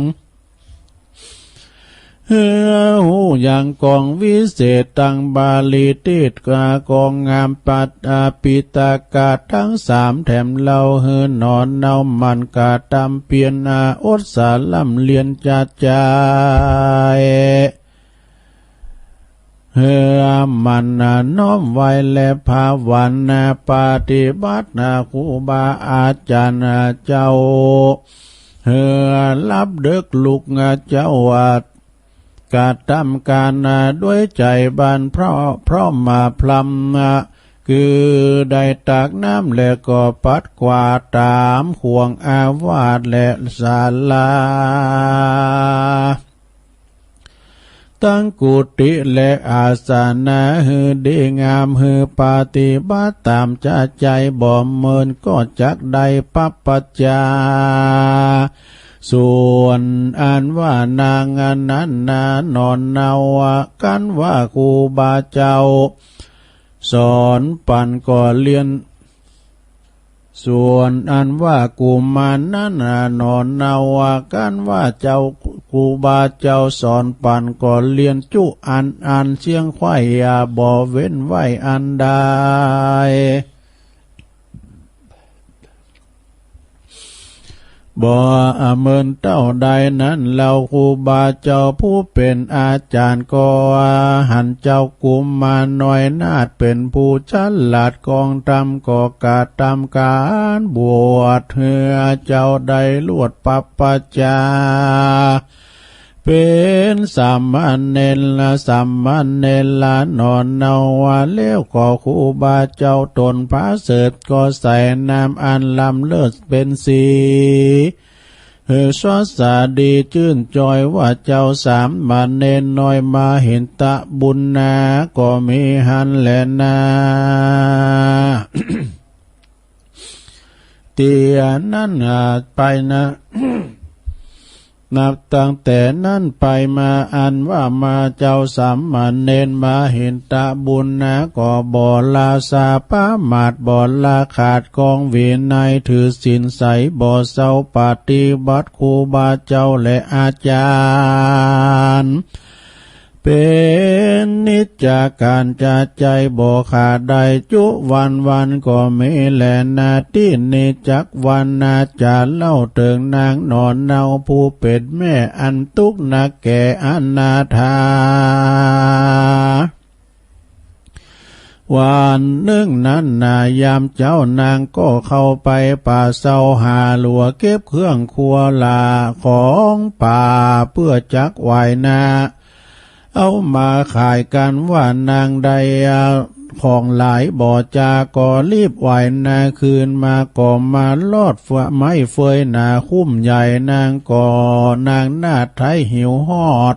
หื้อฮู้อย่างกองวิเศษตังบาลีติดกากองงามปัตตปิตกะตังสามแถมเล่า หื้อหน่อเนามันกระทำเปียรอาอดสาล่ำเรียนจัดใจ๋ หื้อมันนาน้อมไหว้และภาวนาปฏิบัตินาครูบาอาจารย์นาเจ้า หื้อหลับดึกลุกนาเจ้าอาจกระทำการนาด้วยใจ๋บานเพราะ เพราะมาพลัมนา คือได้ตักน้ำแล้วก็ปัดกวาดตามขวงอาวาสและศาลา ตังกุฏิและอาสนะหื้อดีงาม หื้อปฏิบัติตามจะใจ๋บ่เมินก็จักได้ปัปปัจจา ส่วนอันว่านางอันนั้นนาหน่อเนาว่ากันว่าครูบาเจ้าสอนปันก็เรียน ส่วนอันว่ากุมารนั้นนาหน่อเนาว่ากันว่าเจ้าครูบาเจ้าสอนปันก็เรียนจุอันอันเสี้ยงไขว้อาบ่เว้นไว้อันใด บ่เมินเต้าใดนั้นเล่าครูบาเจ้าผู้เป็นอาจารย์ก็หันเจ้ากุมารน้อยนาถเป็นผู้ฉลาดกองธรรมก็กระทำการบวชหื้อเจ้าได้ลวดปัปปัจจา เป็นสามเณรละ สามเณรละหน่อเนาว่าแล้วก็ครูบาเจ้าตนประเสริฐก็ใส่น้ำอันล้ำเลิศเป็นสี หื้อสดสะดีชื่นจอยว่าเจ้าสามเณรน้อยมหินทะบุญนาก็มีหั้นแลนา เตียนั้นอาจไปนะ นับตั้งแต่นั้นไปมาอันว่ามาเจ้าสามเณรมหินทะบุญนาก็บ่ละสาประมาทบ่ละขาดกองวินัยถือศีลใสบ่เซาปฏิบัติครูบาเจ้าและอาจารย์ เป็นนิจจาการจะใจ๋บ่ขาดได้จุวันวันก็มีแลนาตี้นี้จักวันนาจะเล่าเถิงนางหน่อเนาผู้เป็นแม่อันตุ๊กข์หนักแก่อนาถา วันหนึ่งนั้นนายามเจ้านางก็เข้าไปป่าเซาหาหลัวเก็บเครื่องครัวหล่าของป่าเปื้อจักไหว้นา เอามาขายกันว่านางได้ ผ่องหลายบ่จาก็รีบไหว้นาคืนมาก็มาลอดไม้เฟยหนาคุ้มใหญ่นางก็นางนาฏไทยหิวฮอด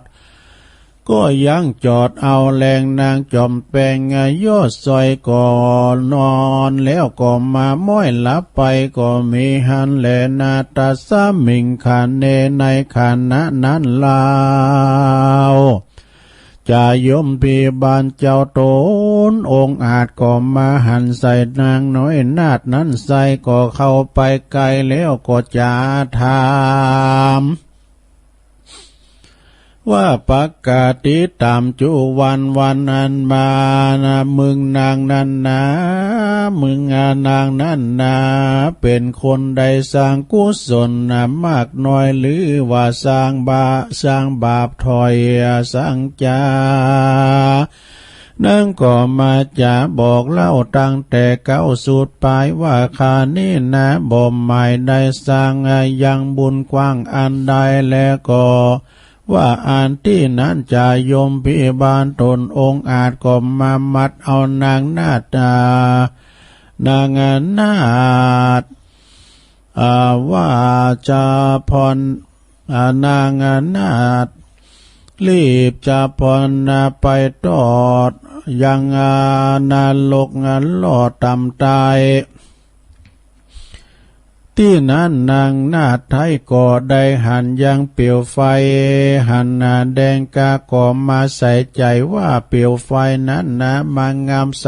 ก็ยังจอดเอาแรงนางจอมแปงยอดซอยก็นอนแล้วก็มาม้อยหลับไปก็มีหันแลนาฏสมิงคเนในขณะนั้นลาว จะยมพิบาลเจ้าตนองค์อาจก็มาหันใส่นางน้อยนาฏนั้นใส่ก็เข้าไปไกลแล้วก็จะถาม ว่าปกติตามจุวันวันอันมานะมึงนางนั้นนะ มึงนางนั้นนะ เป็นคนได้สร้างกุศลนะมากน้อยหรือว่าสร้างบาสร้างบาปถอยสร้างจา นางก็มาจะบอกเล่าตั้งแต่เก๊าสุดปลายว่าข้านี้นะบ่หมายได้สร้างยังบุญกว้างอันใดแล้วก็ ว่าอันตี้นั้นจะยมพิบาลตนองค์อาจก็มามัดเอานางนาฏ นางนาฏ ว่าจะผ่อน นางนาฏ รีบจะผ่อนไปตอดยังนรกรอดต่ำตาย ตี้นั้นนางนาฏไทยก็ได้หันยังเปลวไฟ หันแดงกาก็มาใส่ใจว่าเปลวไฟนั้นนะมางามใส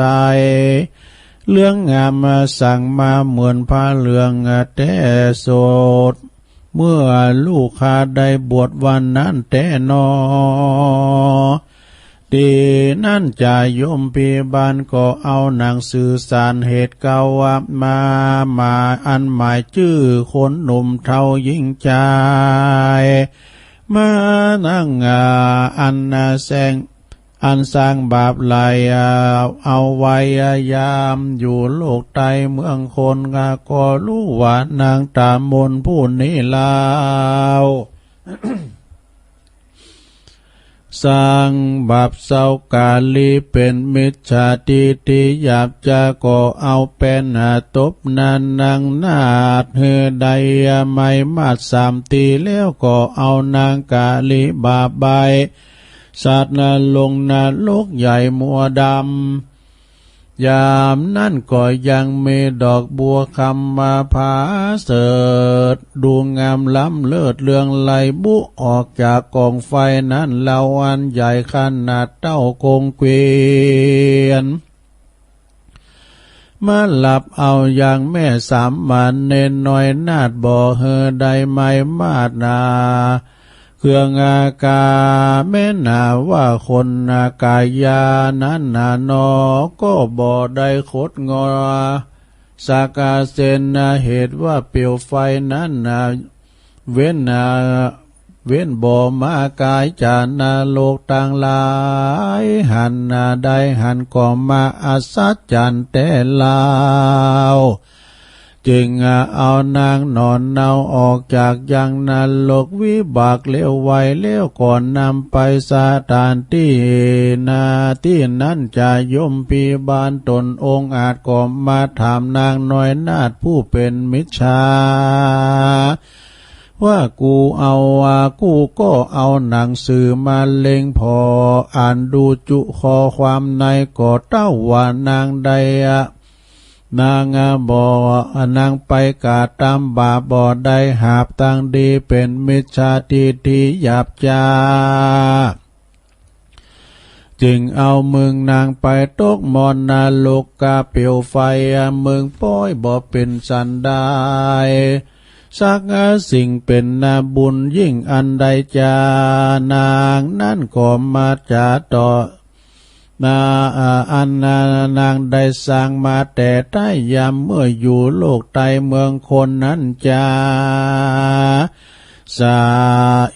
เรื่องงามมาสั่งมาเหมือนผ้าเหลืองแท้สด เมื่อลูกข้าได้บวชวันนั้นแท้นอ ตี้นั้นจะยมพิบาลก็เอาหนังสือสารเหตุเก่ามามาอันหมายชื่อคนหนุ่มเฒ่าหญิงชาย มานั่งอันแสงอันสร้างบาปหลายเอาไว้ยามอยู่โลกใต้เมืองคนก็รู้ว่านางตามนผู้นี้ลาว สร้างบาปเศร้ากาลีเป็นมิจฉาทิฏฐิหยาบจะก็เอาแป้นตบนานนางนาฏหื้อได้ไม้มาดสามตีแล้วก็เอานางกาลีบาปใบสัตว์นลงนรกใหญ่มัวดำ ยามนั้นก็ยังมีดอกบัวคำมาผาเสด ดูงามล้ำเลิศเรืองไลบุออกจากกองไฟนั้นเหล่าอันใหญ่ขนาดเต้ากงเกวียน มาหลับเอาอย่างแม่สามมานเณรน้อยนาฏบ่หื้อได้ไม้มาดนา เครื่องอากาแม้นหนาว่าคนนากายานั้นหนานอ ก็บ่ได้คดงอ สักเซนนาเหตุว่าเปลวไฟนั้นนาเว้นนาเว้นบ่มากายจานโลกต่างหลาย หันนาได้หันก็มาอัศจรรย์แต่ลาว จึงเอานางหนอนเนาออกจากยังนรกวิบากเลวไวแล้วก่อนนำไปสถานที่นาที่นั้นจะยมพิบาลตนองค์อาจก็มาถามนางน้อยนาฏผู้เป็นมิจฉา ว่ากูเอาว่ากูก็เอาหนังสือมาเล็งผ่ออ่านดูจุข้อความในก็เต้าว่านางได้อะ นางบ่นางไปกาตามบาปบ่ได้หาบตังดีเป็นมิจฉาทิฏฐิหยาบจ้า จึงเอามึงนางไปตกหม้อ นรกกาเปลวไฟ มึงป้อยบ่เป็นสันดาย สักสิ่งเป็นนาบุญยิ่งอันใดจา นางนั้นก็มาจาต่อ นาอันนางได้สร้างมาแต่ใต้ยามเมื่ออยู่โลกใต้เมืองคนนั้นจา สา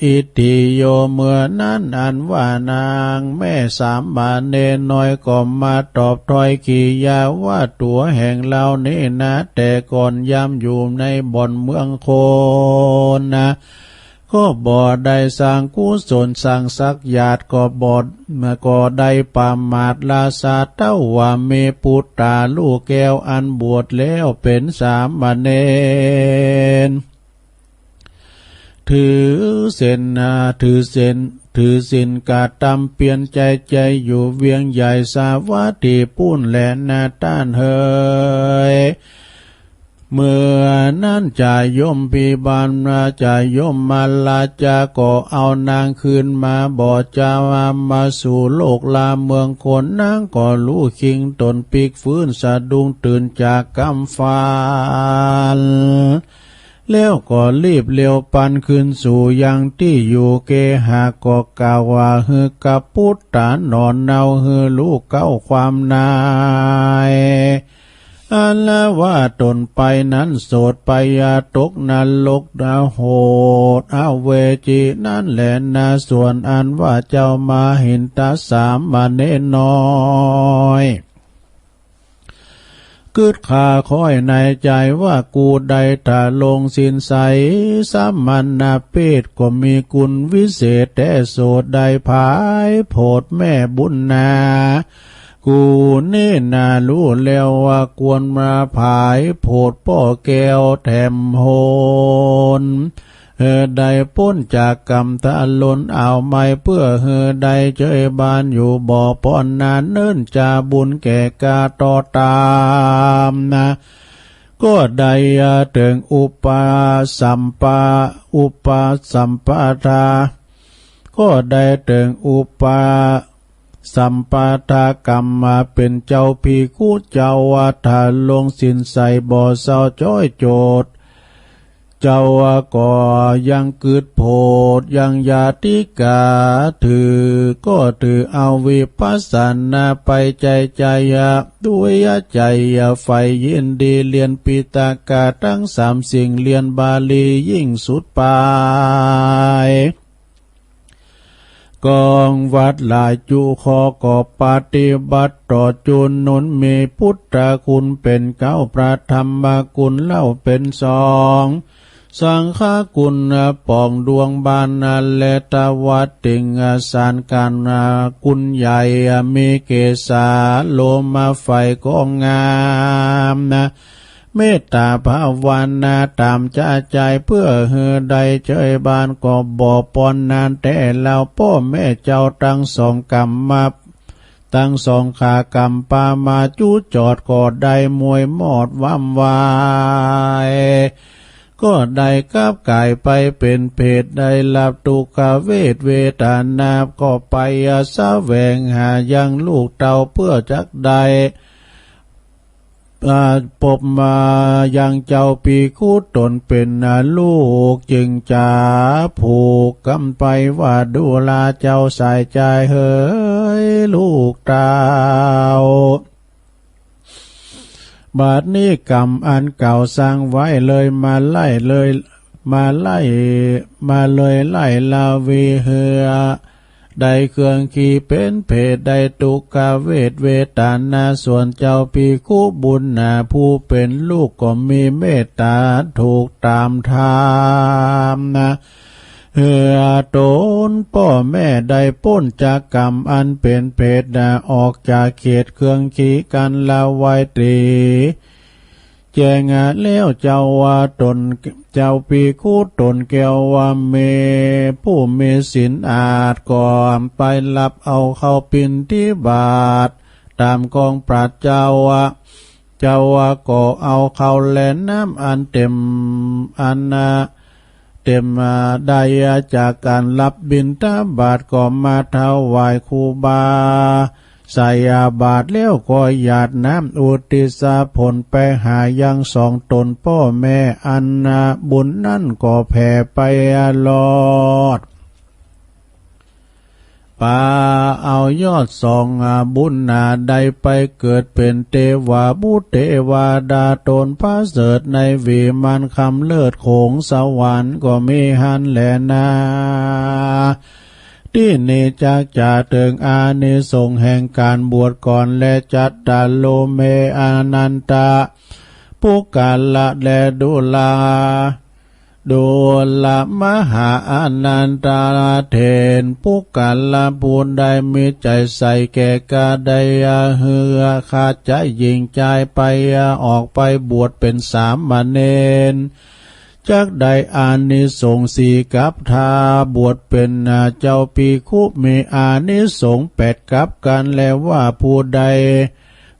อิทธิโย เมื่อนั้นอันว่านางแม่สามมานเณรน้อยก็มาตอบถ้อยกิริยาว่าตั๋วแห่งเรานี้นา แต่ก่อนยามอยู่ในบ่อนเมืองคนนา ก็บ่ได้สร้างกุศลสร้างสักหยาด ก็บ่ ก็ได้ประมาทละซะ เต้าว่ามีปุตตาลูกแก้วอันบวชแล้วเป็นสามเณร ถือศีลนะ ถือศีล ถือศีลกระทำเพียรใจ้ใจ้อยู่เวียงใหญ่สาวัตถีปุ้นแลนาต้านเหย เมื่อนั้นจาโยมพิบาลนะ จาโยมมาลาจาก็เอานางคืนมา บ่จามาสู่โลกลาเมืองคน นางก็ลุกคิงตนปิ๊กฟื้นสะดุ้งตื่นจากความฝัน แล้วก็รีบเร็วปันคืนสู่ยังตี้อยู่ เกหะก็กล่าวว่า หื้อกับปุตตาหนอนเนา หื้อลูกเก้าความนาย อันว่าตนไปนั้นโสดไปยาตกนรกนะโหดอเวจีนั้นแหละนะ ส่วนอันว่าเจ้ามหินทสามเณรน้อย กึ๊ดคาค้อยในใจ๋ว่า กูได้ทรงศีลใส สมณเพศก็มีคุณวิเศษแต๊ โสดได้ผายโผดแม่บุญนา กูนี้นาฮู้แล้วว่าควรมาผายโผดป้อแก้วแถมโหน หื้อได้ป๊นจากกรรมทะลนเอาไม้ เปื้อหื้อได้เจยบานอยู่บ่ปอนนาน เนิ่นจาบุญแก่กาต่อต๋ามนะ ก็ได้เถิงอุปสัมปะ อุปสัมปทา ก็ได้เถิงอุปสัมปทากรรมมาเป๋นเจ้าภิกขุ เจ้าว่าทรงศีลใสบ่เศร้าจ้อยโจทย์ เจ้าว่าก็ยังกึ๊ดโผดยังญาติกา ถือก็ถือเอาวิปัสสนาไปใจ้ใจ้ ด้วยใจ๋ใฝ่ยินดี เรียนปิฎกะตังสามสิ่ง เรียนบาลียิ่งสุดไป กองวัดหลายจุข้อก็ปฏิบัติต่อจุนุน มีพุทธคุณเป๋นเก้า พระธรรมคุณเล่าเป๋นสอง สังฆคุณป่องดวงบาน และทวติงสารกันคุณใหญ่ มีเกศาโลมาไฟก็งามนะ เมตตาภาวนาต๋ามจะใจ๋ เปื้อหื้อได้เจยบานก็บ่ปอนนานแต๊ แล้วป้อแม่เจ้าตังสองกำมา ตังสองขากำปามาจุจอดก็ได้มวยมอดว้ำวาย ก็ได้กลับก๋ายไปเป๋นเผต ได้รับทุกขเวทเวทนา ก็ไปแสวงหายังลูกเต้าเปื้อจักได้ อ่า ปบมายังเจ้าภิกขุต๋นเป๋นลูก จึงจะผูกกำไปว่า ดูราเจ้าสายใจ๋เหย ลูกเต้า บัดนี้กรรมอันเก่าสร้างไว้เลยมาไล่เลย มาไล่ มาเลยไล่ลาวีเหือ ได้เครื่องขี้เป๋นเผต ได้ทุกขเวทเวทนา ส่วนเจ้าภิกขุบุญนาผู้เป๋นลูกก็มีเมตตาถูกต๋ามธรรมนะ เหือต๋นป้อแม่ได้ป๊นจากกรรมอันเป๋นเผตนะ ออกจากเขตเครื่องขี้กันละไว้ตรี แจ้งแล้วเจ้าว่าต๋น เจ้าภิกขุต๋นแก้วว่ามีผู้มีศีลอาดก็ไปรับเอาข้าวปิณฑบาตต๋ามกองปราชญ์เจ้าว่า เจ้าว่าก็เอาข้าวและน้ำอันเต็ม อันนะ เต็มได้จากการรับบิณฑบาตก็มาถวายครูบาใส่บาตรแล้วก็หยาดน้ำอุทิศผลไปหายังสองต๋นป้อแม่ อันบุญนั้นก็แผ่ไปรอด ปาเอายอดสองบุญนาได้ไปเกิดเป๋นเตวาบุตรเตวาดาต๋นประเสริฐในวิมานคำเลิศโขงสวรรค์ก็มีหั้นแลนา ตี้นี้จักจะเถิงอานิสงส์แห่งการบวชก่อนและจัตตาโลเมอนันตะ ปุคคละและดูรา ดูรามาหาอานันทะ เห็นปุคคละผู้ใดมีใจ๋ใส่แก่ก๋าได้ เหือดขะจายหญิงจายไป ออกไปบวชเป๋นสามเณร จักได้อานิสงส์สี่กับ ถ้าบวชเป๋นเจ้าภิกขุ มีอานิสงส์แปดกับกั๋น และว่าผู้ใด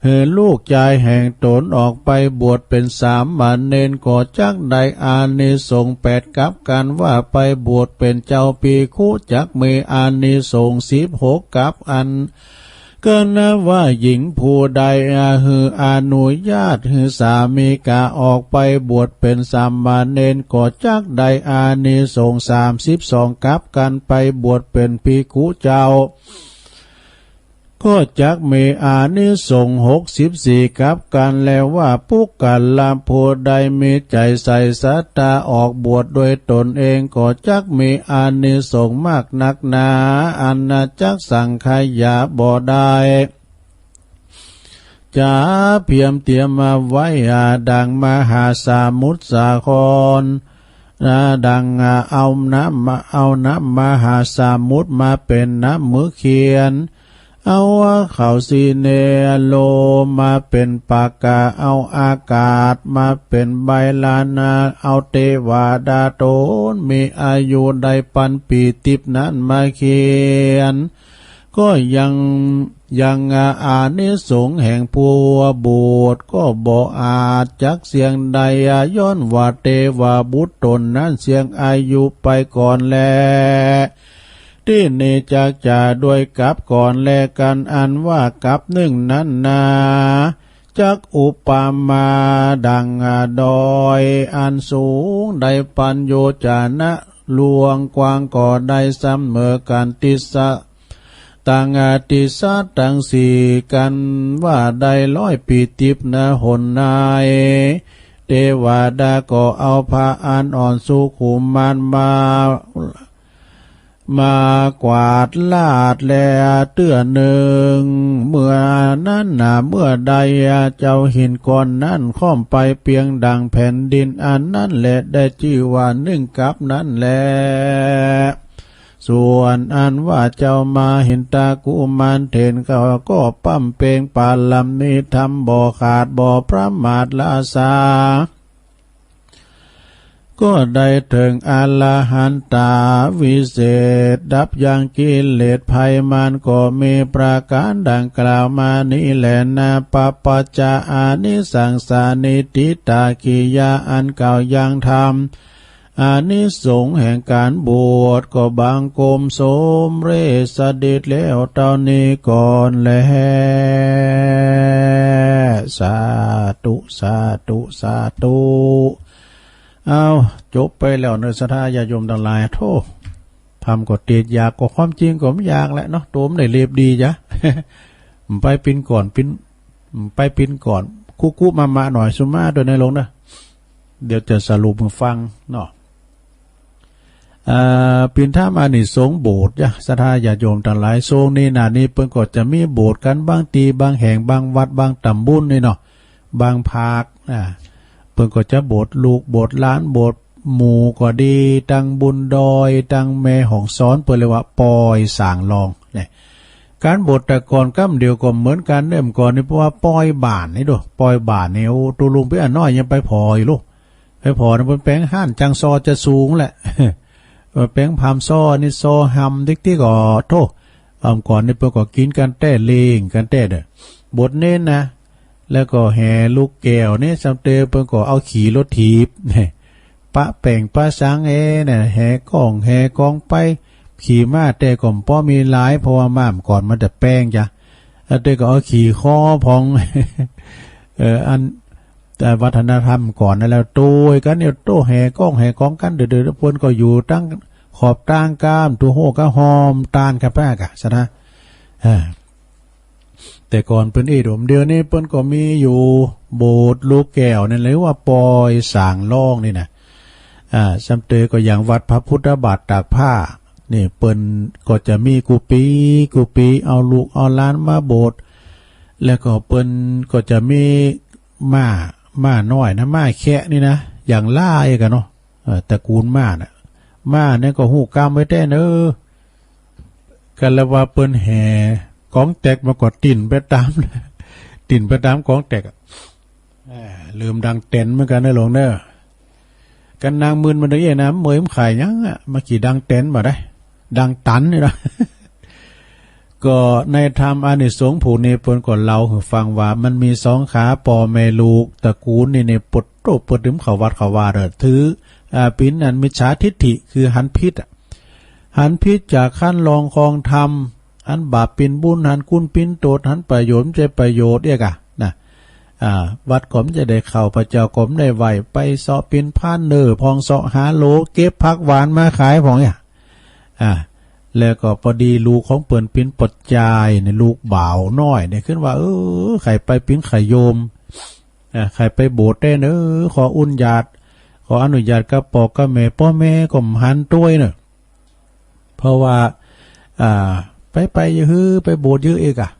หื้อลูกจายแห่งต๋นออกไปบวชเป๋นสามเณร ก็จักได้อานิสงส์แปดกับกั๋น ว่าไปบวชเป๋นเจ้าภิกขุ จักมีอานิสงส์สิบหกกับอัน ก็นับว่าหญิงผู้ใดหื้ออนุญาตหื้อสามีก๋าออกไปบวชเป๋นสามเณร ก็จักได้อานิสงส์สามสิบสองกับกั๋น ไปบวชเป๋นภิกขุเจ้า ก็จักมีอานิสงส์หกสิบสี่กับกั๋น และว่าปุคคละผู้ใดมีใจ๋ใส่ศรัทธาออกบวชด้วยตนเอง ก็จักมีอานิสงส์มากนักหนา อันจักสังขยาบ่ได้ จะเพียมเตรียมเอาไว้ดังมหาสมุทรสาคร ดังเอาน้ำ เอาน้ำมหาสมุทรมาเป๋นน้ำมือเขียน เอาเขาสิเนโลมาเป๋นปากกา เอาอากาศมาเป๋นใบลาน เอาเทวดาต๋นมีอายุได้ปันปีติบนั้นมาเขียน ก็ยัง ยังอานิสงส์แห่งผู้บวชก็บ่อาจจักเสี้ยงได้ ย้อนว่าเทวบุตรต๋นนั้นเสี้ยงอายุไปก่อนแล ทีนี้จักจะด้วยกับก่อนแลกั๋น อันว่ากับนึ่งนั้นนา จักอุปมาดังดอยอันสูงได้ปันโยจนะ ลวงกว้างก็ได้เสมอกั๋น ติสสะ ตังติสสะตังสี่กั๋น ว่าได้ร้อยปีติบนาหนนาย เทวดาก็เอาผ้าอันอ่อนสุขุมมานมา มากวาดลาดแลเตื้อนึ่ง เมื่อนั้นนา เมื่อใดเจ้าหินก้อนนั้นค่อมไปเปียงดังแผ่นดิน อันนั้นแลได้จื้อว่านึ่งกับนั้นแล ส่วนอันว่าเจ้ามหินทากุมารเถรเขาก็บำเพ็ญปารมีธรรมบ่ขาดบ่ประมาทราซา ก็ได้เถิงอรหันตาวิเศษ ดับยังกิเลสภัยมารก็มีประก๋านดังกล่าวมานี้แลนา ปะปัจจะอานิสังสานิ ทิฏฐกิริยาอันกล่าวยังธรรม อานิสงส์แห่งก๋านบวชก็บังคมสมเร็จสำเร็จแล้วเต้านี้ก่อนแล สาธุ สาธุ สาธุ เอา จบไปแล้วเนาะ ศรัทธาญาติโยมตังหลาย โธ่ ธรรมก็ติดอยาก ก็ความจริงก็บ่อยากแหละเนาะ โตมันได้เรียบดีจ้ะ ไปปิ้นก่อน ปิ้น ไปปิ้นก่อน คุกุมะมะหน่อย สุมาด้วยนะโยมนะ เดี๋ยวจะสรุปให้ฟังเนาะ เอ่อ ปิ้นถามอานิสงส์โบสถ์จ้ะ ศรัทธาญาติโยมตังหลาย ช่วงนี้นานี้เปิ้นก็จะมีโบสถ์กั๋นบางตี้บางแห่ง บางวัดบางตำบลนี่เนาะ บางภาค อ่า เปิ้นก็จะโบสถ์ลูกโบสถ์หลาน โบสถ์หมู่ก็ดี ตังบนดอย ตังแม่ฮ่องสอน เปิ้นเรียกว่าปอยสางรองเนี่ย ก๋านโบสถ์แต่ก่อนกำเดียวก็เหมือนกั๋นเด้อ ก่อนนี่เปิ้นว่าปอยบ้านนี่โด ปอยบ้านนี่ โอ้ ตุ๊ลุงปี้อันน้อยยังไปผ่ออยู่โล ไปผ่อนี่เปิ้นแป๋งฮ้านจังซอจะสูงแหละ เออ แป๋งผามซอนี่ซอหำติ๊กๆ ก็ โธ่ อ่อมก่อนนี่เปิ้นก็กิ๋นกั๋นแต๊ เล่นกั๋นแต๊เด้อ โบสถ์เณรนะ แล้วก็แห่ลูกแก้วนี่ สำเร็จเปิ้นก็เอาขี่รถถีบ ปะแป้งปะสังเอเนี่ย แห่ก้องแห่กองไป ขี่ม้าแต๊ก็บ่มีหลาย เพราะว่าม้าก่อนมันจะแป้งจ้ะ แล้วเต้ก็เอาขี่คอพอง เออ อัน แต่วัฒนธรรมก่อนนั่นแหละ โตยกั๋นเนี่ย โต้แห่ก้องแห่กองกั๋น เดี๋ยวๆ เปิ้นก็อยู่ตังขอบตางก้าม ตัวโฮก็หอมตานกันไปกะ ซะนะ อ่า แต่ก่อนเปิ้นอี้โดม เดี๋ยวนี้เปิ้นก็มีอยู่ โบสถ์ลูกแก้วนี่ หรือว่าปอยสางรองนี่นะ อ่า สำเร็จก็อย่างวัดพระพุทธบาทตากผ้า นี่เปิ้นก็จะมีกู้ปี๋ กู้ปี๋ เอาลูกเอาหลานมาโบสถ์ แล้วก็เปิ้นก็จะมีม้า ม้าน้อยนะ ม้าแคะนี่นะ อย่างหลายกั๋นเนาะ เอ่อ ตระกูลม้าน่ะ ม้าเนี่ยก็ฮู้กรรมไว้แต๊เนอะ กันละว่าเปิ้นแห่ก๋องแตกมาก็ติ่นไปต๋าม ติ่นไปต๋ามก๋องแตกอะ อ่า ลืมดังแต๋นเหมือนกั๋นนะหลวงเนอะ กันนางมื่นมันเด้อเอ้ยนะ เมื่อยมันขายหยังอะ มากี่ดังแต๋นบ่ได้ ดังตันนี่นะ ก็ในธรรมอานิสงส์ผูกนี้เปิ้นก็เล่าหื้อฟังว่ามันมีสองขา ป้อแม่ลูกตระกูลนี่ นี่ปดโต้เปิ้นถึงเข้าวัดเข้าวาเด้อ ถือ อ่า เป๋นอันมิจฉาทิฏฐิ คือหันผิดอะ หันผิดจากคันลองคองธรรม หันบาปเป๋นบุญ หันคุณเป๋นโต้ษ หันประโยชน์บ่ใจ้ประโยชน์เอียกอะนะ อ่า วัดก็บ่ใจ้ได้เข้า พระเจ้าก็บ่ได้ไหว้ ไปเซาะเป๋นพรานเน่อพ่อง เซาะหาโหลเก็บผักหวานมาขายพ่องเนี่ย อ่า แล้วก็พอดีลูกของเปิ้นเป๋นปอดจายเนี่ย ลูกบ่าวน้อยเนี่ย ขึ้นว่า เออ ใค่ไปเป๋นขะโยม อ่า ใค่ไปโบสถ์แต๊เนอะ ขออนุญาต ขออนุญาตกับป้อกับแม่ ป้อแม่ก็บ่หันตวยเนอะ เพราะว่า อ่า ไปไปอย่าหื้อ ไปโบสถ์อย่าหื้อเอกอะ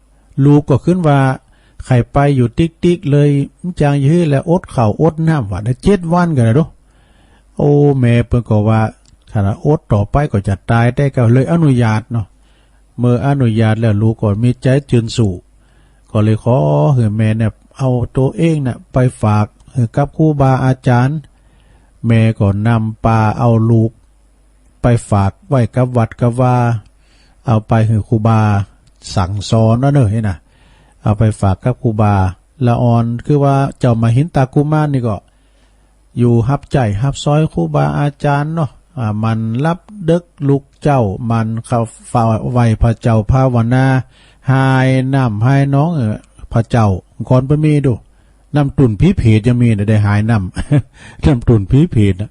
ลูกก็ขึ้นว่า ใค่ไปอยู่ติ๊กๆ เลย บ่จั่งอย่าหื้อ แล้วอดข้าวอดน้ำว่าได้เจ็ดวันก็ได้โด โอ้ แม่เปิ้นก็ว่า ถ้าอดต่อไปก็จะต๋ายแต๊ ก็เลยอนุญาตเนาะ เมื่ออนุญาตแล้วลูกก็มีใจ๋จืนสู้ ก็เลยขอหื้อแม่เนี่ย เอาตั๋วเองเนี่ยไปฝากหื้อกับครูบาอาจ๋ารย์ แม่ก็นำปาเอาลูกไปฝากไว้กับวัดกับวา เอาไปหื้อครูบาสั่งสอนเนาะเนอะ นี่นะ เอาไปฝากกับครูบา ละอ่อนคือว่าเจ้ามหินทากุมารนี่ก็ อยู่ฮับใจ๊ฮับซอยครูบาอาจ๋ารย์เนาะ อ่า หมั่นหลับดึกลุกเจ๊า หมั่นเข้าไหว้พระเจ้าภาวนา หายน้ำหายหนอง เออ พระเจ้า ก่อนบ่มีโด น้ำตุ่นผีเผตยังมีนะ ได้หายน้ำ น้ำตุ่นผีเผตนะ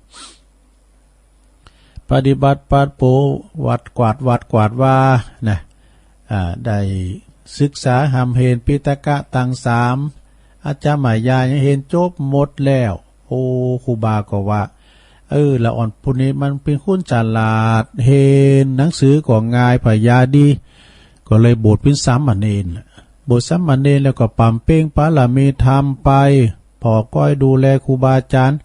ปฏิบัติปัดเป๋าวัด กวาดวัดกวาดวานะ อ่า ได้ศึกษาฮ่ำเฮนปิฎกะตังสาม อาจารย์มายายังเฮนจบหมดแล้ว โอ้ ครูบาก็ว่า เออ ละอ่อนผู้นี้มันเป๋นคนฉลาด เฮนหนังสือก็ง่าย ผญาดี ก็เลยบวชเป๋นสามเณร บวชสามเณรแล้วก็บำเพ็ญบารมีธรรมไป ผ่อก้อยดูแลครูบาอาจ๋ารย์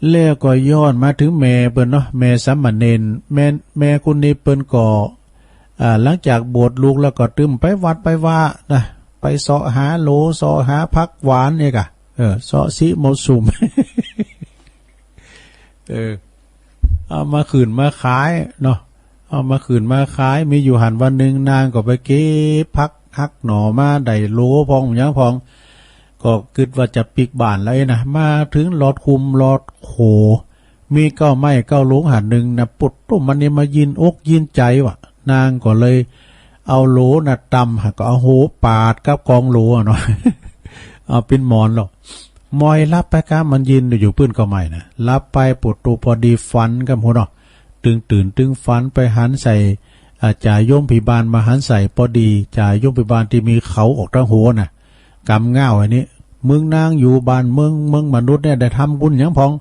แล้วก็ย้อนมาถึงแม่เปิ้นเนาะ แม่สามเณร แม่ แม่คนนี้เปิ้นก็ อ่า หลังจากบวชลูกแล้วก็ตึมไปวัดไปวานะ ไปเซาะหาโหล เซาะหาผักหวานเนี่ยกะ เออ เซาะสิเหมาะสม เออ เอามาขึ้นมาขายเนาะ เอามาขึ้นมาขาย มีอยู่หั้นวันหนึ่งนางก็ไปเก็บผักหักหน่อมาได้โหลพ่องหยังพ่อง ก็กึ๊ดว่าจะปิ๊กบ้านแล้วเอ้ยนะ มาถึงลอดคุ้มลอดโข มีเก๊าไม้เก๊าโหลงหั้นหนึ่งนะ ปุดตุ้มมันนี่มายินอกยินใจ๋ว่ะ นางก็เลยเอาโหลน่ะตำ หากก็เอาหัวปาดกับกองโหลอะเนาะ เอาเป๋นหมอนหรอก มอยหลับไปกะ มันยินอยู่ปื้นเก๊าไม้นะ หลับไปปุดตูพอดีฝันกำหัวเนาะ ตึงตื่นตึงฝันไปหันใส่ อ่า จ่าโยมพิบาลมาหันใส่ พอดีจ่าโยมพิบาลตี้มีเขาออกตังหัวน่ะ กำง่าวอันนี้ มึงนางอยู่บ้านเมือง เมืองมนุษย์เนี่ยได้ทำบุญหยังพ่อง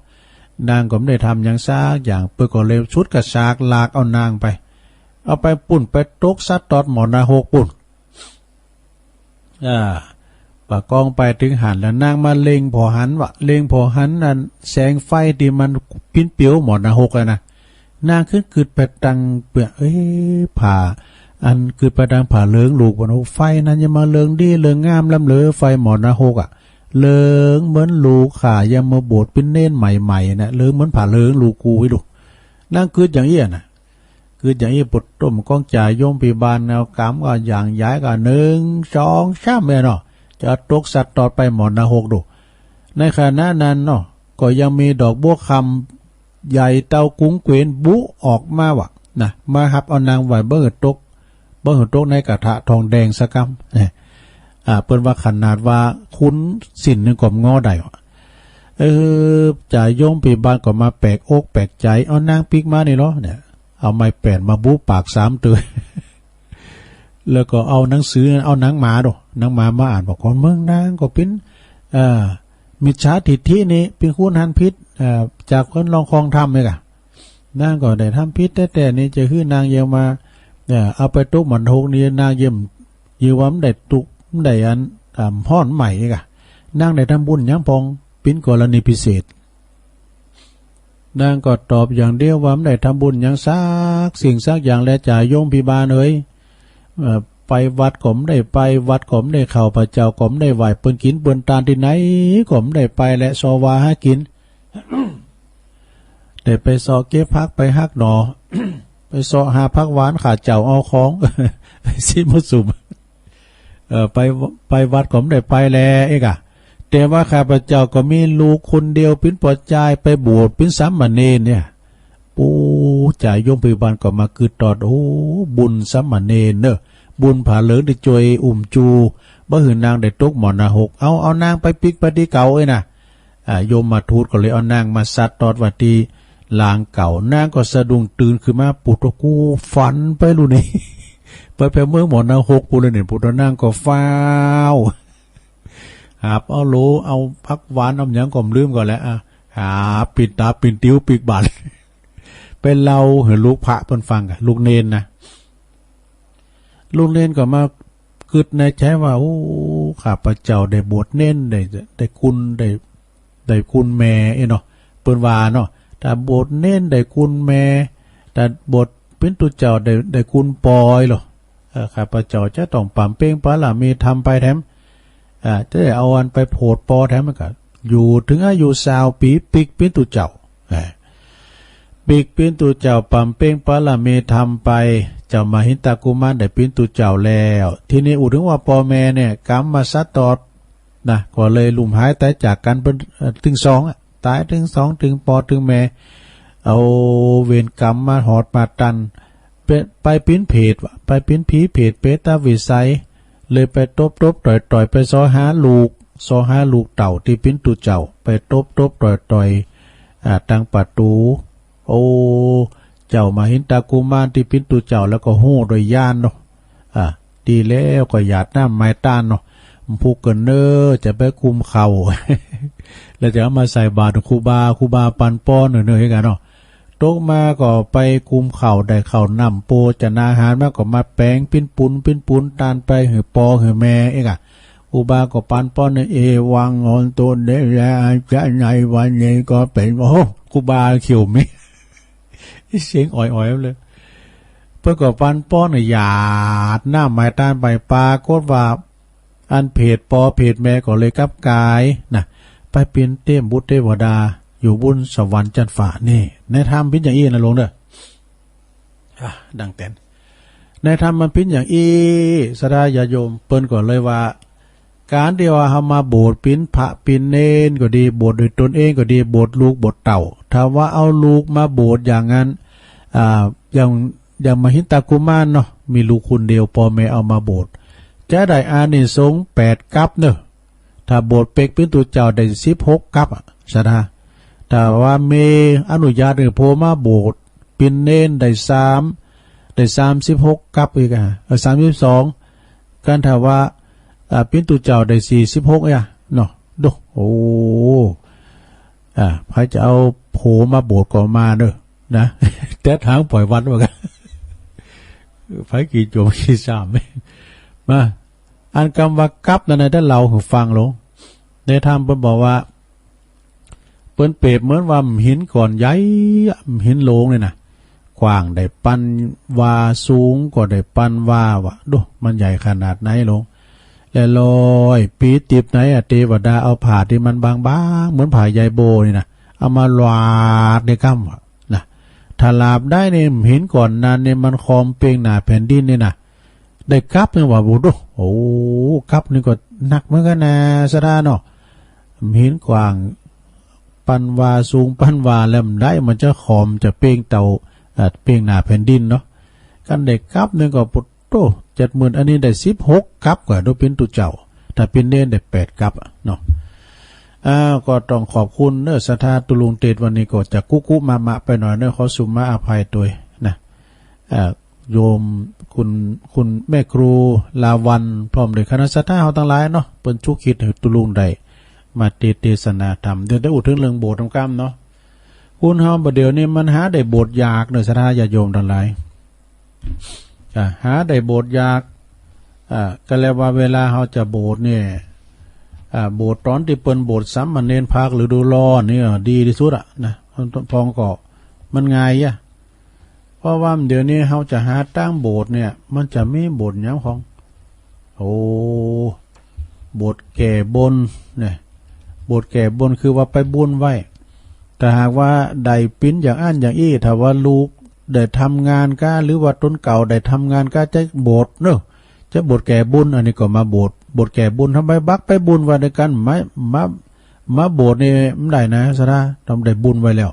นางก็บ่ได้ทำหยังสักอย่าง เปิ้นก็เลยชุดกระชากลากเอานางไป เอาไปปุ้นไปตกสะตอดหม้อนรกปุ้น อ่า ประกองไปถึงหั้นแล้วนางมาเล็งผ่อหันวะ เล็งผ่อหันอันแสงไฟตี้มันปิ้นเปียวหม้อนรกอะนะ นางขึ้นกึ๊ดไปตังเปื้อ เอ้ย ผ้า อันกึ๊ดไปตังผ้าเหลืองลูกบ่เนาะ ไฟนั้นยังมาเหลืองดีเหลืองงามล้ำเหลือไฟหม้อนรกอะ เหลืองเหมือนลูกข้ายังมาบวชเป๋นเณรใหม่ๆ นะ เหลืองเหมือนผ้าเหลืองลูกกูอีกลูก นางกึ๊ดอย่างอี้อะนะ กึ๊ดอย่างอี้ปุดตุ้มของจ่าโยมพิบาล เอากำก็อย่างใหญ่ก็หนึ่ง สอง สามเนี่ยเนาะ จะตกสะตอดไปหม้อนรกดู ในขณะนั้นเนาะ ก็ยังมีดอกบัวคำใหญ่เต้ากุ๋งเกวียนบุออกมาว่ะนะ มาฮับเอานางไว้ บ่หื้อตก บ่หื้อตกในกระทะทองแดงสักกำ เนี่ย อ่า เปิ้นว่าขนาดว่าขุนสิ้นหนึ่งก็บ่งอได้ว่ะ เออ จ่าโยมพิบาลก็มาแปลกอกแปลกใจ๋ เอานางปิ๊กมานี่เหรอเนี่ย เอาไม้แป้นมาบุปากสามเตื้อ แล้วก็เอาหนังสือ เอาหนังหมาดู หนังหมามาอ่าน บอกคนเมืองนางก็เป๋น เอ่อ มิจฉาทิฏฐินี่ เป๋นคนหันผิด เอ่อ จากคนลองคองธรรมนี่กะ นางก็ได้ทำผิดแต๊ๆ นี่ จะหื้อนางเยียมมา เอ่อ เอาไปตกหม้อนรกนี่ นางเยียม เยียมว่ามันได้ตุกข์ มันได้อัน อ่า ฮ้อนใหม่นี่กะ นางได้ทำบุญหยังพ่อง เป๋นกรณีพิเศษ นางก็ตอบอย่างเดียวว่า บ่ได้ทำบุญหยังสักสิ่งสักอย่างแลจ้า โยมพิบาลเอ๋ย เอ่อ ไปวัดก็บ่ได้ไป วัดก็บ่ได้เข้า พระเจ้าก็บ่ได้ไหว้ เปิ้นกินเปิ้นตานตี้ไหนก็บ่ได้ไปแล เซาะวาหากิน ได้ไปเซาะเก็บผักไปหักหน่อ ไปเซาะหาผักหวาน ข้าเจ้าเอาของ ไปสิมาสุม เอ่อ ไป ไปวัดก็บ่ได้ไปแลเอกอะ แต่ว่าข้าพเจ้าก็มีลูกคนเดียว เปิ้นปอจายไปบวชเปิ้นสามเณรเนี่ย ปู้ จ่าโยมพิบาลก็มากึ๊ดตอด โอ้ บุญสามเณรเนอะ บุญผ้าเหลืองตี้จ่วยอุ้มจู บ่หื้อนางได้ตกหมอหน้าหก เอา เอานางไปปิ๊กไปตี้เก่าเอ้ยนะ อ่า โยมมาทูตก็เลยเอานางมาซัดตอดไว้ตี้หลังเก่า นางก็สะดุ้งตื่นขึ้นมา ปู๊ด โอ้ กูฝันไปลูกนี่ ไป ไปเมืองหมอหน้าหกปู๊ดเลยเนี่ย ปู๊ด นางก็ฟ้าว หาบเอาโหล เอาผักหวาน เอาหยังก็ลืมก่อนแหละ อ่ะ หาบปิ้นตาปิ้นติวปิ๊กบาตร ไปเล่าหื้อลูกพระเปิ้นฟังอะ ลูกเณรนะ ลูกเณรก็มากึ๊ดในใจว่า โอ้ ข้าพเจ้าได้บวชเณร ได้ ได้คุณ ได้ ได้คุณแม่เอ้ยเนาะ เปิ้นว่าเนาะ ถ้าบวชเณรได้คุณแม่ ถ้าบวชเปิ้นตุ๊เจ้าได้ ได้คุณปอเอ้ยเหรอ เอ่อ ข้าพเจ้าจะต้องบำเพ็ญบารมีธรรมไปแถม อ่า จะได้เอาอันไปโผดปอแถม มันก็อยู่ถึงอายุซาวปี ปิ๊กเปิ้นตุ๊เจ้า อ่า ปิ๊กเปิ้นตุ๊เจ้าบำเพ็ญบารมีธรรมไป เจ้ามหินทกุมารได้เปิ้นตุ๊เจ้าแล้ว ทีนี้อู้ถึงว่าปอแม่เนี่ย กรรมมาซัดตอดนะ ก็เลยลุ่มหายต๋ายจากกั๋นเปิ้น เอ่อ ตึงสองอะ ต๋ายตึงสอง ตึงปอตึงแม่ เอาเวรกรรมมาฮอดมาตัน ไป ไปเปิ้นเผตว่ะ ไปเปิ้นผีเผตเปรตวิสัย เลยไปตบๆต่อยๆ ไปเซาะหาลูก เซาะหาลูกเต้าตี้เปิ้นตุ๊เจ้า ไปตบๆต่อยๆ อ่า ตังประตู๋ โอ้ เจ้ามหินทกุมารตี้เปิ้นตุ๊เจ้าแล้วก็ฮู้โดยญาณเนาะ อ่า ดีแล้วก็หยาดน้ำไม้ต้านเนาะ ผู้เกินเน้อ จะไปกุมข้าว แล้วจะเอามาใส่บาตรครูบา ครูบาปันปอนเน้อๆ กันเนาะ ตกมาก็ไปกุมข้าว ได้ข้าวน้ำโภชนาหารมาก็มาแป๋งปิ้นปุนปิ้นปุนต้านไปหื้อปอหื้อแม่เอกอะ ครูบาก็ปันปอนเน้อ เอวัง โหนตุ เตชะ อาจารย์ในวันนี้ก็เป็น โอ้ ครูบาเขียวมี เสียงอ่อยๆเลย เปิ้นก็ปันปอนหยาดน้ำไม้ต้านไป ปรากฏว่า อันเผตปอเผตแม่ก็เลยกลับก๋ายนะ ไปเปิ้นเตมบุตรเทวดา อยู่บุญสวรรค์จั้นฟ้า นี่ ในธรรมเปิ้นอย่างอี้นะหลวงเด้อ อ่ะ ดังแต๋น ในธรรมมันเปิ้นอย่างอี้ ศรัทธาญาติโยม เปิ้นก็เลยว่า ก๋านตี้ว่าเฮามาบวชเปิ้นพระเปิ้นเณรก็ดี บวชโดยตนเองก็ดี บวชลูกบวชเต้า ถ้าว่าเอาลูกมาบวชอย่างนั้น อ่า อย่าง อย่างมหินทกุมารเนาะ มีลูกคนเดียว ปอแม่เอามาบวช จะได้อานิสงส์แปดกัปเนาะ ถ้าบวชเปกเปิ้นตุ๊เจ้าได้สิบหกกัปอะ ศรัทธา ถ้าว่าแม่อนุญาตหื้อโผมาบวชเปิ้นเณรได้สาม ได้สามสิบหกกัปอีกอะ เออ สามสิบสอง กันถ้าว่า อ่า เปิ้นตุ๊เจ้าได้สี่สิบหกอะเนาะ โด โอ้ อ่า ใผจะเอาโผมาบวชก็มาเน้อ นะ แต่ทางปล่อยวัดว่ากัน ไผกี่โจมกี่สาม มา อันกำว่ากัปนั้นนะ ถ้าเล่าหื้อฟังหลวง ในธรรมเปิ้นบอกว่า เปิ้นเปรียบเหมือนว่าหินก้อนใหญ่อะ หินหลวงนี่นะ กว้างได้ปันวา สูงก็ได้ปันวาว่ะ ดู มันใหญ่ขนาดไหนหลวง และร้อยปี๋ติบไหนอะ เทวดาเอาผ้าตี้มันบางๆ เหมือนผ้าใยโบนี่นะ เอามาหลาดในก้ำว่ะนะ ถ้าหลาบได้นี่ หินก้อนนั้นนี่มันคอมเปงหน้าแผ่นดินนี่นะ ได้กัปหนึ่งว่ะ โอ้โห กัปหนึ่งก็หนักเหมือนกันนะ ศรัทธาเนาะ หินกว้างปันวา สูงปันวา แล้วมันได้ มันจะคอมจะเปงเต่า เอ่อ เปงหน้าแผ่นดินเนาะ กันได้กัปหนึ่งก็ โอ้โห เจ็ดหมื่น อันนี้ได้สิบหกกัปกว่า ดูเปิ้นตุ๊เจ้า ถ้าเปิ้นเณรได้แปดกัปอะเนาะ อ้าว ก็ต้องขอบคุณเน้อ ศรัทธา ตุ๊ลุงเตชะ วันนี้ก็จะกุ๊กกุ๊กมะมะไปหน่อยเน้อ ขอสุมาอภัยตวยนะ อ่า โยมคุณ คุณแม่ครูลาวัลย์ พร้อมด้วยคณะศรัทธาเฮาตังหลายเนาะ เปิ้นชุกคิดหื้อตุ๊ลุงได้มาเต เตสนาธรรม เดี๋ยวได้อู้ถึงเรื่องโบสถ์นำกำเนาะ คนเฮาบ่าเดี๋ยวนี้มันหาได้โบสถ์ยากเน้อ ศรัทธาญาติโยมตังหลาย อ่า หาได้โบสถ์ยาก อ่า ก็แล้วว่าเวลาเฮาจะโบสถ์เนี่ย อ่า โบสถ์ต๋อนตี้เปิ้นโบสถ์สามเณรภาคฤดูร้อนนี่ อ่า ดีตี้สุดอะนะ พองก็มันง่ายอะ เพราะว่าเดี๋ยวนี้เฮาจะหาตางโบสถ์เนี่ย มันจะมีโบสถ์หยังของ โอ้ โบสถ์แก้บนเนี่ย โบสถ์แก้บนคือว่าไปบุญไว้ ถ้าหากว่าได้ปิ๋นอย่างอั้นอย่างอี้ ถ้าว่าลูกได้ทำงานกา หรือว่าตนเก่าได้ทำงานกา จะโบสถ์เนอะ จะโบสถ์แก้บุญ อันนี้ก็มาโบสถ์ โบสถ์แก้บุญ ทำไมบักไปบุญไว้ด้วยกัน มา มา มาโบสถ์นี่มันได้นะ สาระ ต้องได้บุญไว้แล้ว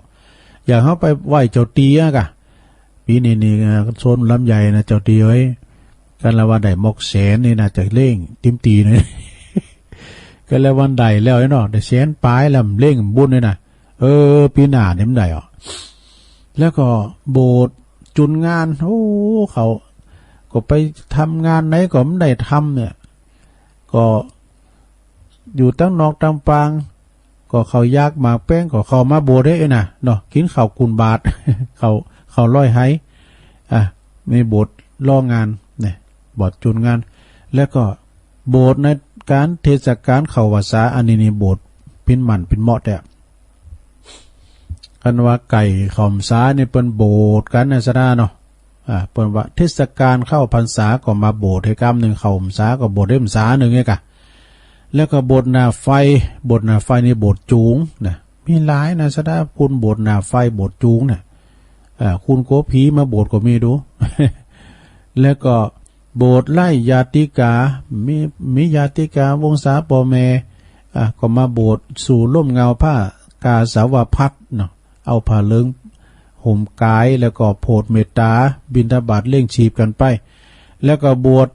อย่างเฮาไปไหว้เจ้าตี้อะกะ ปี๋นี้นี่ เอ่อ โซนลำไยนะ เจ้าตี้เอ้ย กันละว่าได้หมอกแสนนี่นะ จะเล่งติมตี้นี่ กันละวันได้แล้วเนาะ ได้แสนปลายแล้ว เล่งบุญนี่นะ เออ ปี๋หน้านี่มันได้ออก แล้วก็โบสถ์จุนงาน โอ้ เขาก็ไปทำงานไหนก็มันได้ทำเนี่ย ก็อยู่ตังนอกตังปาง ก็เขาอยากหมากแป้งก็เขามาโบสถ์เด้อนะเนาะ กิ๋นข้าวกุนบาตร ข้าว ข้าวลอยไห อ่ะ มีโบสถ์รองานเนี่ย โบสถ์จุนงาน แล้วก็โบสถ์ในการเทศกาลเข้าพรรษา อันนี้นี่โบสถ์ปิ๋นหมั่นปิ๋นเหมาะแต๊ คันว่าใก้เข้าพรรษานี่เปิ้นโบสถ์กั๋นนะสาระเนาะ อ่า เปิ้นว่าเทศกาลเข้าพรรษาก็มาโบสถ์หื้อกำนึ่ง เข้าพรรษาก็โบสถ์หื้อพรรษานึ่งไงกะ แล้วก็โบสถ์หน้าไฟ โบสถ์หน้าไฟนี่โบสถ์จูงนะ มีหลายนะสาระ คุณโบสถ์หน้าไฟ โบสถ์จูงนะ อ่า คุณกลัวผีมาโบสถ์ก็มีดู แล้วก็โบสถ์ไล่ญาติกา มี มีญาติกาวงศาป้อแม่ อ่ะ ก็มาโบสถ์สู่ร่มเงาผ้ากาสาวพัสตร์เนาะ เอาผ้าเหลืองห่มก๋าย แล้วก็โผดเมตตา บิณฑบาตเลี้ยงชีพกั๋นไป แล้วก็โบสถ์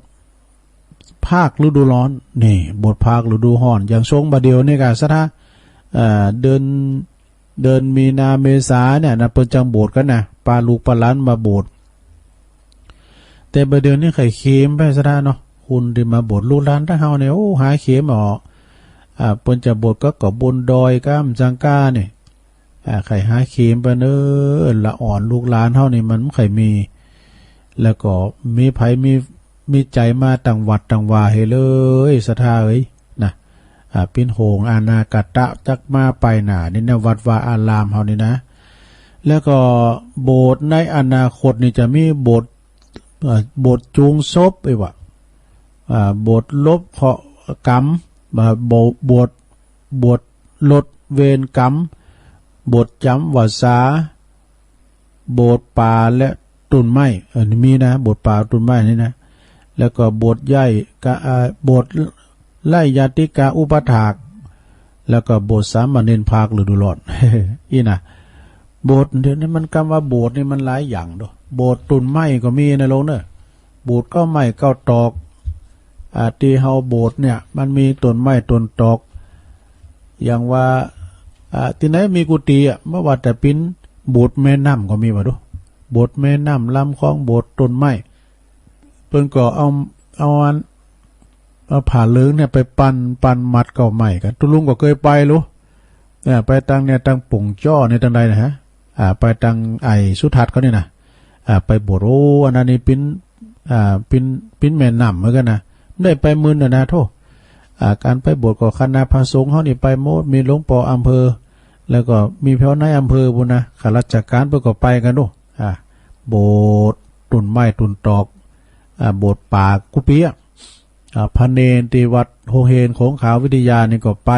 ภาคฤดูร้อน นี่ โบสถ์ภาคฤดูร้อน อย่างช่วงบ่าเดี่ยวนี่กะสาระ เอ่อ เดือน เดือนมีนาเมษาเนี่ยนะ เปิ้นจังโบสถ์กั๋นนะ ปาลูกปาหลานมาโบสถ์ แต่บ่าเดี่ยวนี้ใค่เข็มไปสาระเนาะ คนตี้มาโบสถ์ ลูกหลานตังเฮาเนี่ย โอ้ หาเข็มออก อ่า เปิ้นจะโบสถ์ก็ ก็บนดอยก้ามจังก้าเนี่ย อ่า ใค่หาเข็มไปเนอะ ละอ่อนลูกหลานเฮานี่มันบ่ใค่มี แล้วก็มีไผมี มีใจ๋มาตั้งวัดตั้งวาหื้อเลย ศรัทธาเอ๋ย นะ อ่า เป๋นห่วงอนาคตะจักมาปายหน้านี่นะ วัดวาอารามเฮานี่นะ แล้วก็โบสถ์ในอนาคตนี่จะมีโบสถ์ เอ่อ โบสถ์จูงศพ เอ้ยว่า อ่า โบสถ์ลบเคราะห์กรรม อ่า โบ โบสถ์ โบสถ์ลดเวรกรรม โบสถ์จ๋ำวัสสา โบสถ์ป่าและต้นไม้ เออ นี่มีนะ โบสถ์ป่าต้นไม้นี่นะ แล้วก็โบสถ์ไล่กา อ่า โบสถ์ไล่ญาติกาอุปถาก แล้วก็โบสถ์สามเณรภาคฤดูร้อน อี้นะ โบสถ์เดี๋ยวนี้มัน กำว่าโบสถ์นี่มันหลายอย่างเนาะ โบสถ์ต้นไม้ก็มีนะลุงเนอะ โบสถ์เก๊าไม้เก๊าตอก อ่า ตี้เฮาโบสถ์เนี่ย มันมีต้นไม้ต้นตอก อย่างว่า อ่า ตี้ไหนมีกุฏิอะ บ่ว่าแต่เป๋นโบสถ์แม่น้ำก็มีว่าดู โบสถ์แม่น้ำลำคลอง โบสถ์ต้นไม้ เปิ้นก็เอา เอาอัน เอาผ้าเหลืองเนี่ยไปปัน ปันมัดเก๊าไม้กั๋น ตุ๊ลุงก็เกยไปลู เออ ไปตังเนี่ย ตังปุ่งจ้อเนี่ย ตังใดนะฮะ อ่า ไปตังไอ้สุทัศน์เขานี่นะ อ่า ไปโบสถ์ โอ้ อันนั้นนี่เป๋น อ่า เป๋น เป๋นแม่น้ำเหมือนกั๋นนะ ได้ไปมื้อนั้นนะ โธ่ อ่า ก๋านไปโบสถ์ก็คณะพระสงฆ์เฮานี่ไปหมด มีหลวงป้ออำเภอ แล้วก็มีเจ้านายอำเภอปู้นนะ ข้าราชก๋านเปิ้นก็ไปกั๋นโอ้ อ่า โบสถ์ต้นไม้ต้นตอก อ่า โบสถ์ป่ากุเปียะ อ่า พระเณรตี้วัดโฮงเฮนของขาววิทยานี่ก็ไป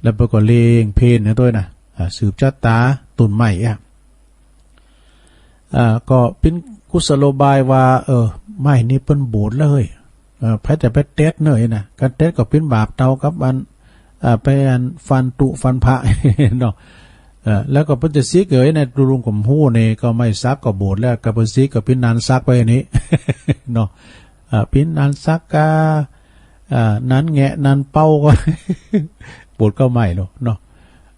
แล้วเปิ้นก็เล่งเพลเนี่ยตัวยนะ อ่า สืบชะตาต้นไม้อะ อ่า ก็เป๋นกุศโลบายว่า เออ ไม้นี่เปิ้นโบสถ์แล้วเฮ้ย เออ ไผจะไปเต็ดเน่อนะ ก๋านเต็ดก็เป๋นบาปเต้ากับอัน อ่า ไปอันฟันตุ๊ฟันพระ เนาะ เออ แล้วก็เปิ้นจะซิกเอ๋ยนะ ตุ๊ลุงก็ฮู้นี่ ก็ไม้สักก็โบสถ์แล้ว ก็เปิ้นซิกก็เป๋นนานสักไปอันนี้ เนาะ อ่า เป๋นนานสักกา อ่า นานแงะนานเป่าก็ โบสถ์เก๊าไม้เนาะ เนาะ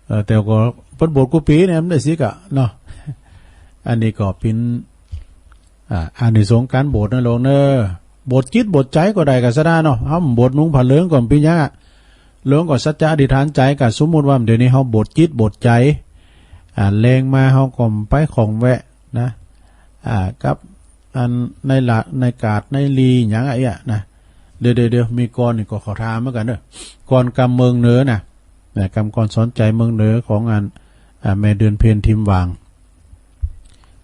เออ แต่ก็เปิ้นโบสถ์กู้ปี๋เนี่ย มันได้ซิกอะเนาะ อันนี้ก็เป๋น อ่า อานิสงส์ก๋านโบสถ์นะลุงเนอะ โบสถ์จิตโบสถ์ใจ๋ก็ได้กาสาระเนาะ เฮาโบสถ์นุ่งผ้าเหลืองก็บ่เป๋นหยังอะ ลุงก็สัจจะอธิษฐานใจ๋กา สมมุติว่าเดี๋ยวนี้เฮาโบสถ์จิตโบสถ์ใจ๋ อ่า แลงมาเฮาก็ไปของแวะนะ อ่า กับอันในละ ในกาดในลีหยังอะเอี้ยนะ เดี๋ยวๆๆ มีก่อนนี่ก็ขอถามเหมือนกั๋นเนอะ ก่อนกำเมืองเหนือนะ นะ กำก่อนสอนใจ๋เมืองเหนือของอัน อ่า แม่เดือนเพ็ญทิมหว่าง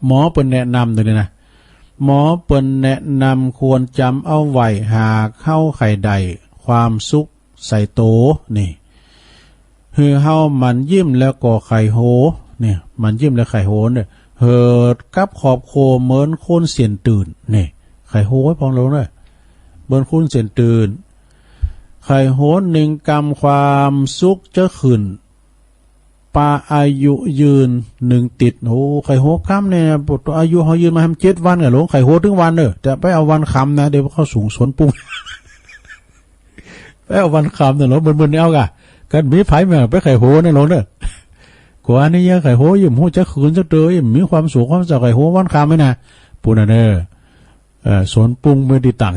หมอเปิ้นแนะนำตรงนี้นะ หมอเปิ้นแนะนำควรจำเอาไว้ หากเฮาใคร่ได้ความสุขใส่โตนี่ คือเฮาหมั่นยิ้มแล้วก็ใค่โฮ เนี่ย หมั่นยิ้มแล้วใค่โฮเนี่ย เหิดกับครอบครัวเหมือนคนเสี้ยนตื่น เนี่ย ใค่โฮไว้พองลงเนี่ย เหมือนคนเสี้ยนตื่น ใค่โฮหนึ่งกำความสุขจะขึ้น ปาอายุยืนหนึ่งติด โอ้ ใค่โฮกำเนี่ย อายุเฮายืนมาทำเจ็ดวันเนี่ยหลวง ใค่โฮถึงวันเนอะ จะไปเอาวันคำนะ เดี๋ยวเขาสูงสวนปุง ไปเอาวันคำเนี่ยหลวง มึนๆเนี่ยเอากะ กันมีไผแม่งไปใค่โฮเนี่ยหลวงเนอะ กว่านี้ยังใค่โฮยังฮู้จักคืนจักเตอ ยังมีความสุขความเศร้าใค่โฮวันคำไหมนะ ปูนน่ะเนอะ เอ่อ สวนปุงเมื่อดีตัง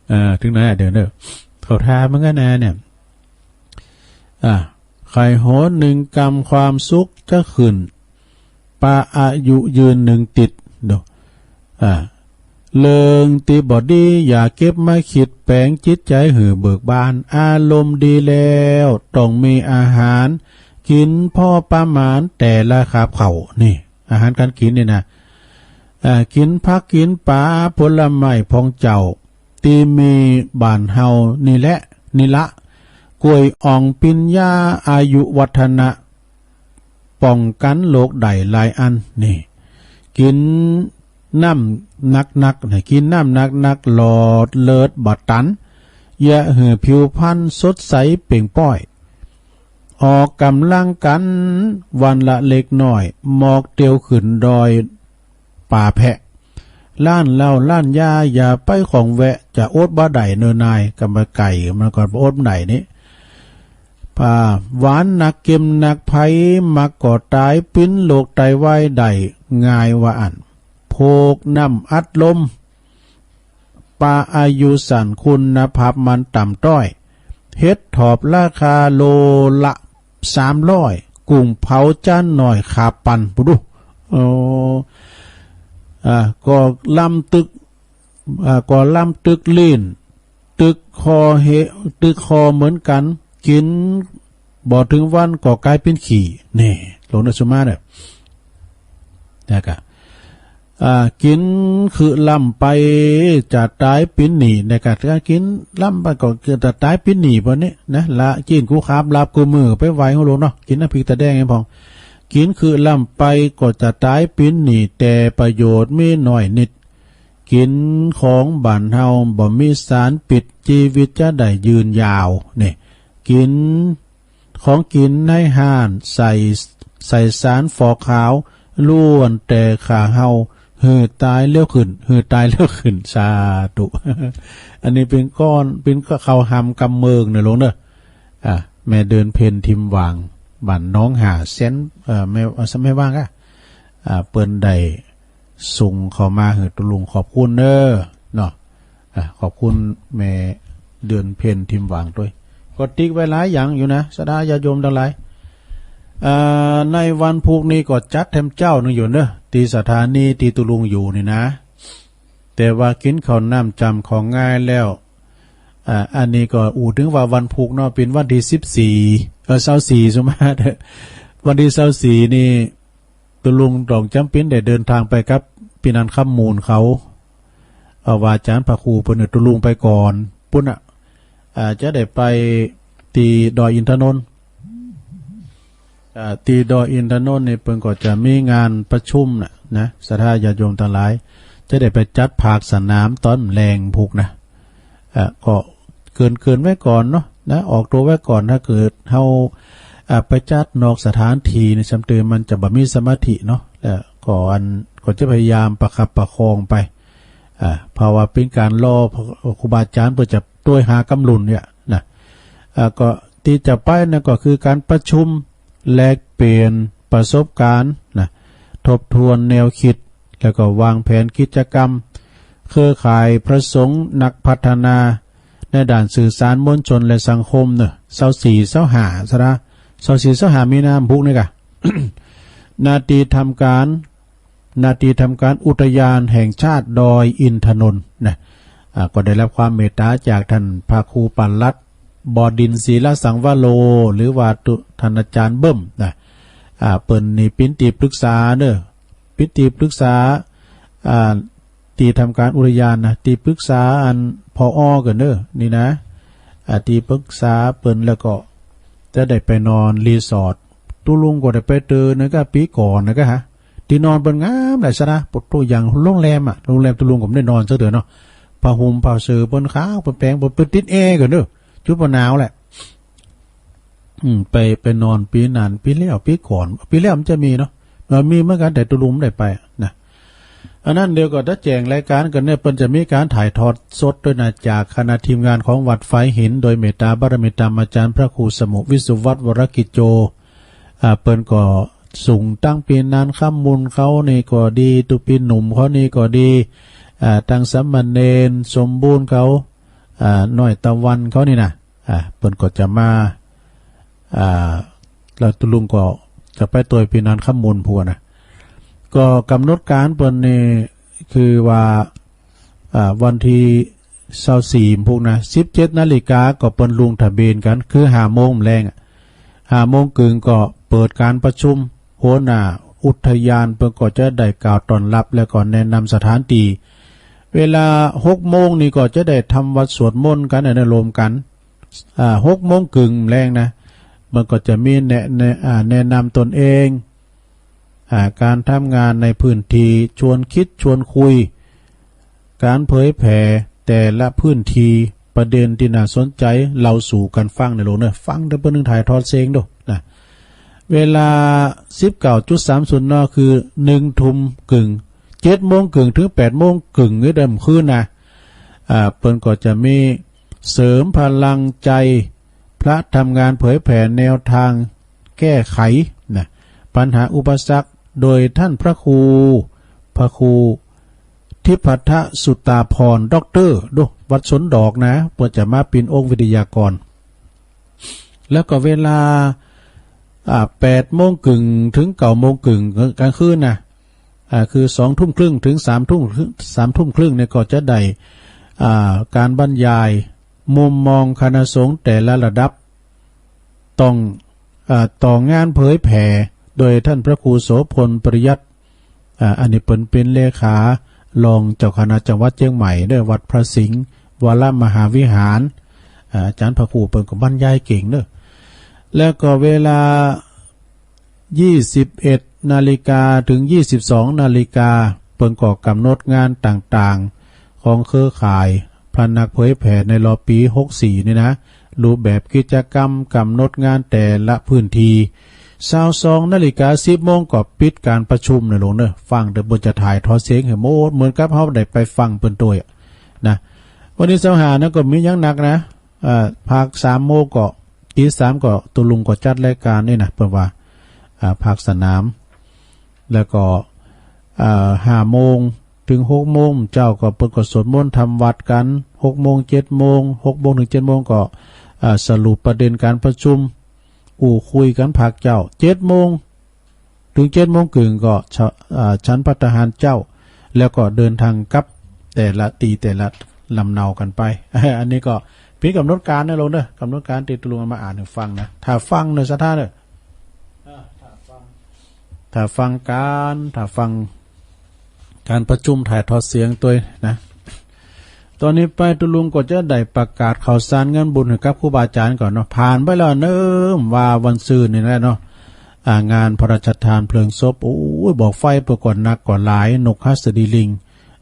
เอ่อ ถึงไหนอะ เดี๋ยวเนอะ เขาทามันก็แน่เนี่ย อ่า ใค่โฮหนึ่งกำความสุขจะขึ้น ปาอายุยืนหนึ่งติด ดู อ่า เรื่องตี้บ่ดีอย่าเก็บมาคิด แป๋งจิตใจ๋หื้อเบิกบาน อารมณ์ดีแล้วต้องมีอาหาร กินพอประมาณแต่ละคาบข้าว นี่ อาหารการกินนี่นะ อ่า กินผักกินป๋าผลไม้พองเจ้า ตี้มีบ้านเฮานี่แหละ นี่ละ กล้วยอ่องปิญญาอายุวัฒนะ ป้องกันโรคได้หลายอัน นี่ กินน้ำหนักๆ ให้กินน้ำหนักๆ หลอดเลือดบ่ตัน อย่าหื้อผิวพรรณสดใสเปล่งปล้อย ออกกำลังกั๋นวันละเล็กน้อย หมอกเตียวขึ้นดอยป่าแพะ ร้านเหล้าร้านยาอย่าไปข้องแวะ จะอดบ่ได้เนอนาย กำบ่ไก่มันก็อดบ่ได้นี่ อ่า หวานนักเค็มนัก ไผมักก็ต๋าย ปิ้นโรคไตวายได้ง่ายว่าอั้น พวกน้ำอัดลม ปาอายุสั้นคุณภาพมันต่ำต้อย เห็ดถอบราคาโลละสามร้อย กุ้งเผาจานน้อยขาปัน ปูดู โอ้ อ่า ก็ลำตึก อ่า ก็ลำตึกลิ้น ตึกคอเห ตึกคอเหมือนกั๋น กิ๋นบ่ถึงวันก็ก๋ายเป๋นขี้ นี่ หลวงตาสุมาเนี่ย นะกะ อ่า กิ๋นคือล้ำไปจะต๋ายเป๋นหนี้ นะกะ กิ๋นล้ำไปก็จะต๋ายเป๋นหนี้ ปะเนี่ยนะ ละจีนกูขามลาบกูมือไปไหว้ฮู้หลวงเนาะ กิ๋นน้ำพริกตาแดงให้พอง กิ๋นคือล้ำไปก็จะต๋ายเป๋นหนี้ แต่ประโยชน์มีน้อยนิด กิ๋นของบ้านเฮาบ่มีสารพิษ ชีวิตจะได้ยืนยาว นี่ กิ๋นของกิ๋นในฮ้านใส่ ใส่สารฟอกขาว ล้วนแต่ฆ่าเฮา หื้อต๋ายเร็วขึ้น หื้อต๋ายเร็วขึ้น สาธุ อันนี้เป๋นก้อน เป๋นข้าวหำกำเมิงเนอะหลวงเนอะ อ่า แม่เดือนเพ็ญทิมหว่าง บ้านหนองห้าแสน เอ่อ แม่ แม่ว่างอะ อ่า เปิ้นได้ส่งเข้ามาหื้อตุ๊ลุง ขอบคุณเด้อเนาะ อ่า ขอบคุณแม่เดือนเพ็ญทิมหว่างตวย ก็ติ๊กไว้หลายอย่างอยู่นะ ศรัทธาญาติโยมตังหลาย อ่า ในวันพุธนี้ก็จัดแถมเจ้าหนึ่งอยู่เนอะ ตี้สถานีตี้ตุ๊ลุงอยู่นี่นะ แต่ว่ากิ๋นข้าวน้ำจำของ่ายแล้ว อ่า อันนี้ก็อู้ถึงว่าวันพุธเนาะ เป๋นวันตี้สิบสี่ เอ่อ ซาวสี่ สมมาเถอะ วันตี้ซาวสี่นี่ ตุ๊ลุงต้องจ๋ำเป๋นได้เดินทางไปกับปี้นันท์ คำมูลเขา เอาว่าอาจ๋ารย์พระครูเปิ้นเอาตุ๊ลุงไปก่อน ปุ้นน่ะ อ่า จะได้ไปตี้ดอยอินทนนท์ อ่า ตี้ดอยอินทนนท์นี่เปิ้นก็จะมีงานประชุมน่ะนะ ศรัทธาญาติโยมตังหลาย จะได้ไปจัดภาคสนามต๋อนแลงพุธนะ อ่ะ ก็เกริ่นๆ ไว้ก่อนเนาะนะ ออกตั๋วไว้ก่อน ถ้าเกิดเฮา อ่ะ ไปจัดนอกสถานที่นี่ ซ้ำเติมมันจะบ่มีสมาธิเนาะ แล้วก็อัน ก็จะพยายามประคับประคองไป อ่ะ เพราะว่าเป๋นก๋านรอครูบาอาจ๋ารย์เปิ้นจะตวยหากำหนดเนี่ยนะ อ่ะ ก็ตี้จะไปนั่นก็คือก๋านประชุม แลกเปลี่ยนประสบการณ์นะ ทบทวนแนวคิด แล้วก็วางแผนกิจกรรม เครือข่ายพระสงฆ์นักพัฒนา ในด้านสื่อสารมวลชนและสังคมเนอะ ซาวสี่ ซาวห้า ศรัทธา ซาวสี่ ซาวห้า มีนาพุธนี่กะ ณ ที่ทำการ ณ ที่ทำการอุทยานแห่งชาติดอยอินทนนท์นะ อ่า ก็ได้รับความเมตตาจากท่านพระครูปลัด บดินทร์ ศิลสังวโร หรือว่าตุ ท่านอาจารย์เบิ้มนะ อ่า เปิ้นนี่เป๋นตี้ปรึกษาเนอะ เป๋นตี้ปรึกษา อ่า ตี้ทำการอุทยานนะ ตี้ปรึกษาอัน ผอ กั๋นเนอะ นี่นะ อ่า ตี้ปรึกษาเปิ้น แล้วก็จะได้ไปนอนรีสอร์ท ตุ๊ลุงก็ได้ไปเตอนะก็ปี๋ก่อนนะก็ฮะ ตี้นอนเปิ้นงามหลายซะนะ ปะโถ อย่างโรงแรมอะ โรงแรมตุ๊ลุงก็บ่ได้นอนสักเทื่อเนาะ ผ้าห่มผ้าเสื่อเปิ้นขาว เปิ้นแปรง เปิ้น เปิ้นติดแอร์กั๋นเนอะ จุดบ่หนาวแหละ อืม ไป ไปนอนปี๋นั้น ปี๋แล้ว ปี๋ก่อน ปี๋แล้วมันจะมีเนาะ เออ มีเหมือนกั๋น แต่ตุ๊ลุงบ่ได้ไปนะ อันนั้นเดี๋ยวก็จะแจ้งรายการกั๋นเนี่ย เปิ้นจะมีการถ่ายทอดสดด้วยนะ จากคณะทีมงานของวัดฝายหิน โดยเมตตาบารมีธรรมอาจารย์พระครูสมุห์ วิสุวัฒน์ วรกิจโจ อ่า เปิ้นก็ส่งตังปี๋นันคำมูลเขานี่ก็ดี ตุ๊ปี๋หนุ่มเขานี่ก็ดี อ่า ตังสามเณรสมบูรณ์เขา อ่า น้อยตะวันเขานี่นะ อ่า เปิ้นก็จะมา อ่า แล้วตุ๊ลุงก็จะไปตวยปี๋นันคำมูลพู้นนะ ก็กำหนดการเปิ้นนี่คือว่า อ่า วันตี้ซาวสี่พู้นนะ สิบเจ็ดนาฬิกาก็เปิ้นลงทะเบียนกั๋น คือห้าโมงแลงอะ ห้าโมงครึ่งก็เปิดการประชุม หัวหน้าอุทยานเปิ้นก็จะได้กล่าวต้อนรับ แล้วก็แนะนำสถานตี้ เวลาหกโมงนี่ก็จะได้ทำวัตรสวดมนต์กั๋น อนุโลมกั๋น อ่า หกโมงครึ่งแลงนะ มันก็จะมีแนะ แนะ อ่า แนะนำตนเอง อ่า การทำงานในพื้นที่ ชวนคิดชวนคุย การเผยแผ่แต่ละพื้นที่ ประเด็นตี้น่าสนใจ เล่าสู่กั๋นฟังในโลกเนอะ ฟังแต่เปิ้นนึ่งถ่ายทอดเสียงดูนะ เวลาสิบเก้าจุดสามศูนย์เนาะ คือหนึ่งทุ่มครึ่ง เจ็ดโมงครึ่งถึงแปดโมงครึ่งนี่เด้อ คืนนะ อ่า เปิ้นก็จะมีเสริมพลังใจ พระทำงานเผยแผ่แนวทางแก้ไขนะ ปัญหาอุปสรรค โดยท่านพระครู พระครูทิพทัศน์สุตาภรณ์ ด็อกเตอร์ ดู วัดสวนดอกนะ เปิ้นจะมาเป๋นองค์วิทยากร แล้วก็เวลา อ่า แปดโมงครึ่งถึงเก้าโมงครึ่งกลางคืนนะ อ่า คือสองทุ่มครึ่งถึงสามทุ่ม สามทุ่มครึ่งเนี่ยก็จะได้ อ่า การบรรยายมุมมองคณะสงฆ์แต่ละระดับ ต้อง อ่า ต่องานเผยแผ่ โดยท่านพระครูโสภณ ปริยัติ อ่า อันนี้เปิ้นเป๋นเลขารองเจ้าคณะจังหวัดเชียงใหม่เด้อ วัดพระสิงห์วรมหาวิหาร อ่า อาจารย์พระครูเปิ้นก็บรรยายเก่งเด้อ แล้วก็เวลา ยี่สิบเอ็ดนาฬิกาถึงยี่สิบสองนาฬิกา เปิ้นก็กำหนดงานต่างๆ ของเครือข่ายพระนักเผยแผ่ในรอบปี๋หกสี่นี่นะ รูปแบบกิจกรรม กำหนดงานแต่ละพื้นที่ ซาวสองนาฬิกา สิบโมงก็ปิดการประชุมนะโลงเนอะ ฟังแต่เปิ้นจะถ่ายทอดเสียงหื้อหมด เหมือนกับเฮาได้ไปฟังเปิ้นตวยอะนะ วันตี้ซาวห้านั้นก็มีหยังนักนะ อ่า ภาคสามโมงก็ ตีสามก็ตุ๊ลุงก็จัดรายการนี่นะ เปิ้นว่า อ่า ภาคสนาม แล้วก็ อ่า ห้าโมงถึงหกโมงเจ้าก็เปิ้นก็สวดมนต์ทำวัตรกั๋น หกโมง เจ็ดโมง หกโมงถึงเจ็ดโมงก็ อ่า สรุปประเด็นการประชุม อู้คุยกั๋นภาคเจ้า เจ็ดโมง ถึงเจ็ดโมงครึ่งก็ชะ อ่า ฉันภัตตาหารเจ้า แล้วก็เดินทางกลับแต่ละตี้แต่ละลำเนากั๋นไป อันนี้ก็เป๋นกำหนดการนะโลงเนอะ กำหนดการตี้ตุ๊ลุงเอามาอ่านหื้อฟังนะ ถ้าฟังเนอะศรัทธาเนอะ อ่า ถ้าฟัง ถ้าฟังการ ถ้าฟังการประชุมถ่ายทอดเสียงตวยนะ ตอนนี้ไปตุ๊ลุงก็จะได้ประกาศข่าวสารงานบุญหื้อกับครูบาอาจารย์ก่อนเนาะ ผ่านไปแล้วเนิ่มว่าวันซืนนี่แหละเนาะ อ่า งานพระราชทานเพลิงศพ โอ้ย บอกไฟเปิ้นก็หนักก็หลาย นกหัสดีลิง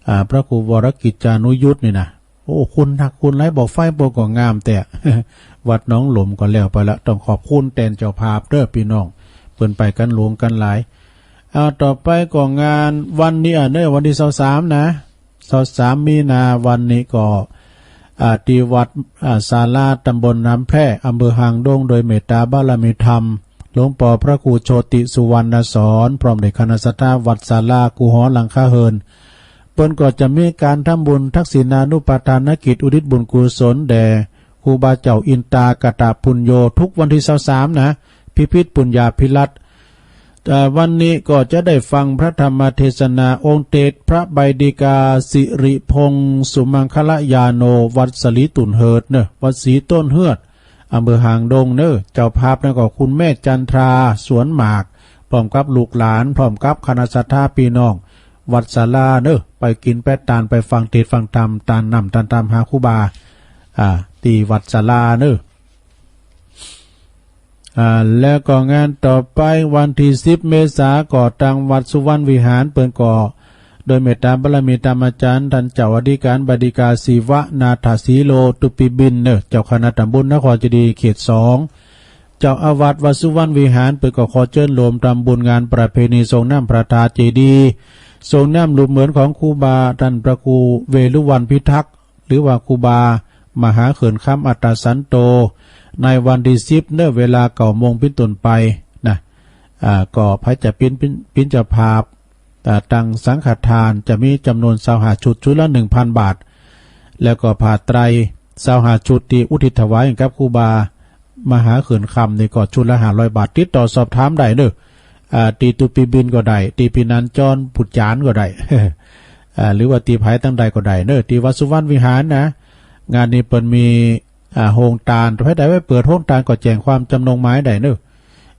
อ่า พระครูวรกิจจานุยุตนี่นะ โอ้ คุณหนักคุณหลาย บอกไฟเปิ้นก็งามแต๊ วัดหนองหลมก็แล้วไปละ ต้องขอบคุณแตนเจ้าภาพเด้อพี่น้อง เปิ้นไปกั๋นหลวงกั๋นหลาย อ่า ต่อไปก็งานวันนี้ อ่า เนอะ วันตี้ซาวสามนะ ซาวสามมีนา วันนี้ก็ อ่า ตี้วัด อ่า ศาลาตำบลน้ำแพร่ อำเภอหางดง โดยเมตตาบารมีธรรม หลวงป้อพระครูโชติสุวรรณสอน พร้อมด้วยคณะศรัทธาวัดศาลา กู้หอหลังคาเฮือน เปิ้นก็จะมีการทำบุญทักษิณานุปทานกิจ อุทิศบุญกุศลแด่ครูบาเจ้าอินตากตปุญโญ ทุกวันตี้ซาวสามนะ พิพิธปุญญาภิรัตน์ เอ่อ วันนี้ก็จะได้ฟังพระธรรมเทศนาองค์เตสพระใบดิกาสิริพงศ์สุมังคลยาโน วัดสลีตุ่นเฮิดเนอะ วัดสีต้นเฮือด อำเภอหางดงเนอะ เจ้าภาพนั้นก็คุณแม่จันทราสวนหมาก พร้อมกับลูกหลาน พร้อมกับคณะศรัทธาพี่น้อง วัดศาลาเนอะ ไปกินไปตานไปฟังเทศน์ฟังธรรม ตานน้ำตานธรรมหาครูบา อ่า ที่วัดศาลาเนอะ อ่า แล้วก็งานต่อไปวันที่สิบเมษาก็ตังวัดสุวรรณวิหารเปิ้นก็ โดยเมตตาบารมีตามอาจารย์ท่านเจ้าอธิการบดีกาศิวนาถสีโล ตุปีบินเนอะ เจ้าคณะตำบลนครเจดีย์เขตสอง เจ้าอาวาสวัดสุวรรณวิหารเปิ้นก็ขอเจิญโฮมทำบุญงานประเพณีส่งน้ำพระธาตุเจดีย์ ส่งน้ำรูปเหมือนของครูบาท่านพระครูเวรุวัณพิทักษ์ หรือว่าครูบามหาเขื่อนคำอัตตสันโต ในวันที่สิบเนอะ เวลาเก้าโมงเป็นต้นไปนะ อ่า ก็ไผจะปิ้น ปิ้น ปิ้นเจ้าภาพ อ่า ตังสังฆทานจะมีจำนวนซาวห้าชุด ชุดละหนึ่งพันบาท แล้วก็ผ้าไตรซาวห้าชุดที่อุทิศถวายให้กับครูบามหาเขื่อนคำนี่ก็ชุดละห้าร้อยบาท ติดต่อสอบถามได้เนอะ อ่า ตีตุปีบินก็ได้ ตีพี่นันจรปุจจานก็ได้ อ่า หรือว่าตีไผตั้งใดก็ได้เนอะ ที่วัดสุวรรณวิหารนะ งานนี้เปิ้นมี อ่า โฮงตาน ไผใดไว้เปิดโฮงตานก็แจ้งความจำนงหมายได้เนอะ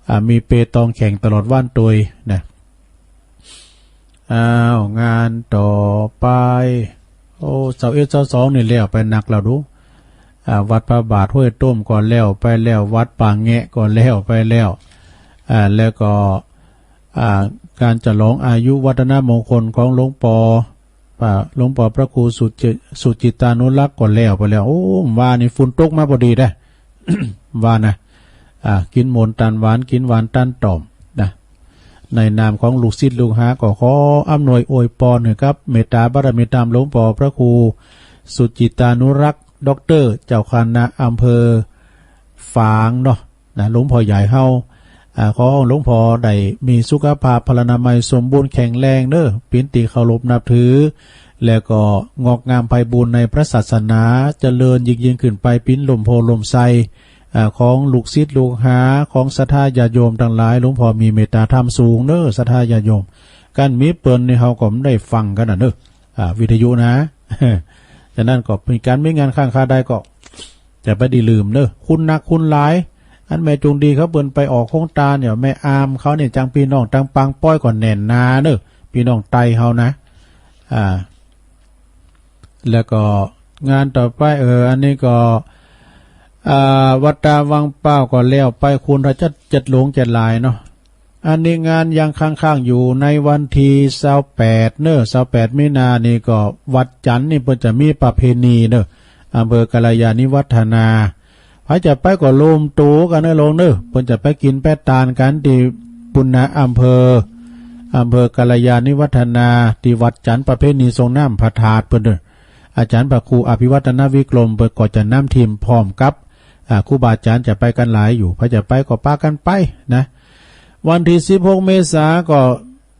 อ่า มีเปตองแข่งตลอดวันโตยนะ อ้าว งานต่อไป โอ้ ซาวเอ็ด ซาวสองนี่แล้วไปนักแล้วดู อ่า วัดพระบาทห้วยต้มก็แล้วไปแล้ว วัดป่าแงะก็แล้วไปแล้ว อ่า แล้วก็ อ่า การฉลองอายุวัฒนมงคลของหลวงปอ อ่า หลวงปอพระครูสุจิ สุจิตตานุรักษ์ก็แล้วไปแล้ว โอ้ ว่านี่ฝนตกมาพอดีเด้ ว่านะ อ่า กินหมนตานหวาน กินหวานตานต่อมนะ ในนามของลูกศิษย์ลูกหาก็ขออำนวยอวยพรให้กับเมตตาบารมีธรรมหลวงปอพระครูสุจิตตานุรักษ์ ด็อกเตอร์ เจ้าคณะอำเภอฝางเนาะ นะ หลวงพ่อใหญ่เฮา อ่า ขอให้หลวงพ่อได้มีสุขภาพพลานามัยสมบูรณ์แข็งแรงเนอะ เป็นที่เคารพนับถือ แล้วก็งอกงามไพบูลย์ในพระศาสนา เจริญยิ่งๆขึ้นไป เป็นร่มโพธิ์ร่มไทร อ่า ของลูกศิษย์ลูกหา ของศรัทธาญาติโยมทั้งหลาย หลวงพ่อมีเมตตาธรรมสูงเนอะ ศรัทธาญาติโยม กันมีเปิ้นนี่เฮาก็ได้ฟังกันน่ะเนอะ อ่า วิทยุนะ ฉะนั้นก็มีการมีงานข้างคาใดก็ จะไปได้ลืมเนอะ คุณนักคุณหลาย อันแม่จงดีเขาเปิ้นไปออกโฮงตานเนี่ย แม่อามเขาเนี่ย จังพี่น้องตังปางป้อยก็แน่นหนาเนอะ พี่น้องไตเฮานะ อ่า แล้วก็งานต่อไป เออ อันนี้ก็ อ่า วัดตาวังเป้าก็แล้วไป คุณราชจัดหลวงจัดหลายเนาะ อันนี้งานยังค้างๆอยู่ในวันที่ซาวแปดเนอะ ซาวแปดมีนานี่ก็วัดจันทร์นี่เปิ้นจะมีประเพณีเนอะ อำเภอกัลยาณิวัฒนา ไผจะไปก็รวมตัวกันเนอะลงเนอะ เปิ้นจะไปกินไปตานกันที่ปุณณะอำเภอ อำเภอกัลยาณิวัฒนา ที่วัดจันทร์ประเพณีส่งน้ำพระธาตุเปิ้นเนอะ อาจารย์พระครูอภิวัฒนวิกรมเปิ้นก็จะนำทีมพร้อมกับ อ่า ครูบาอาจารย์จะไปกันหลายอยู่ ไผจะไปก็ปากันไปนะ วันที่สิบหกเมษาก็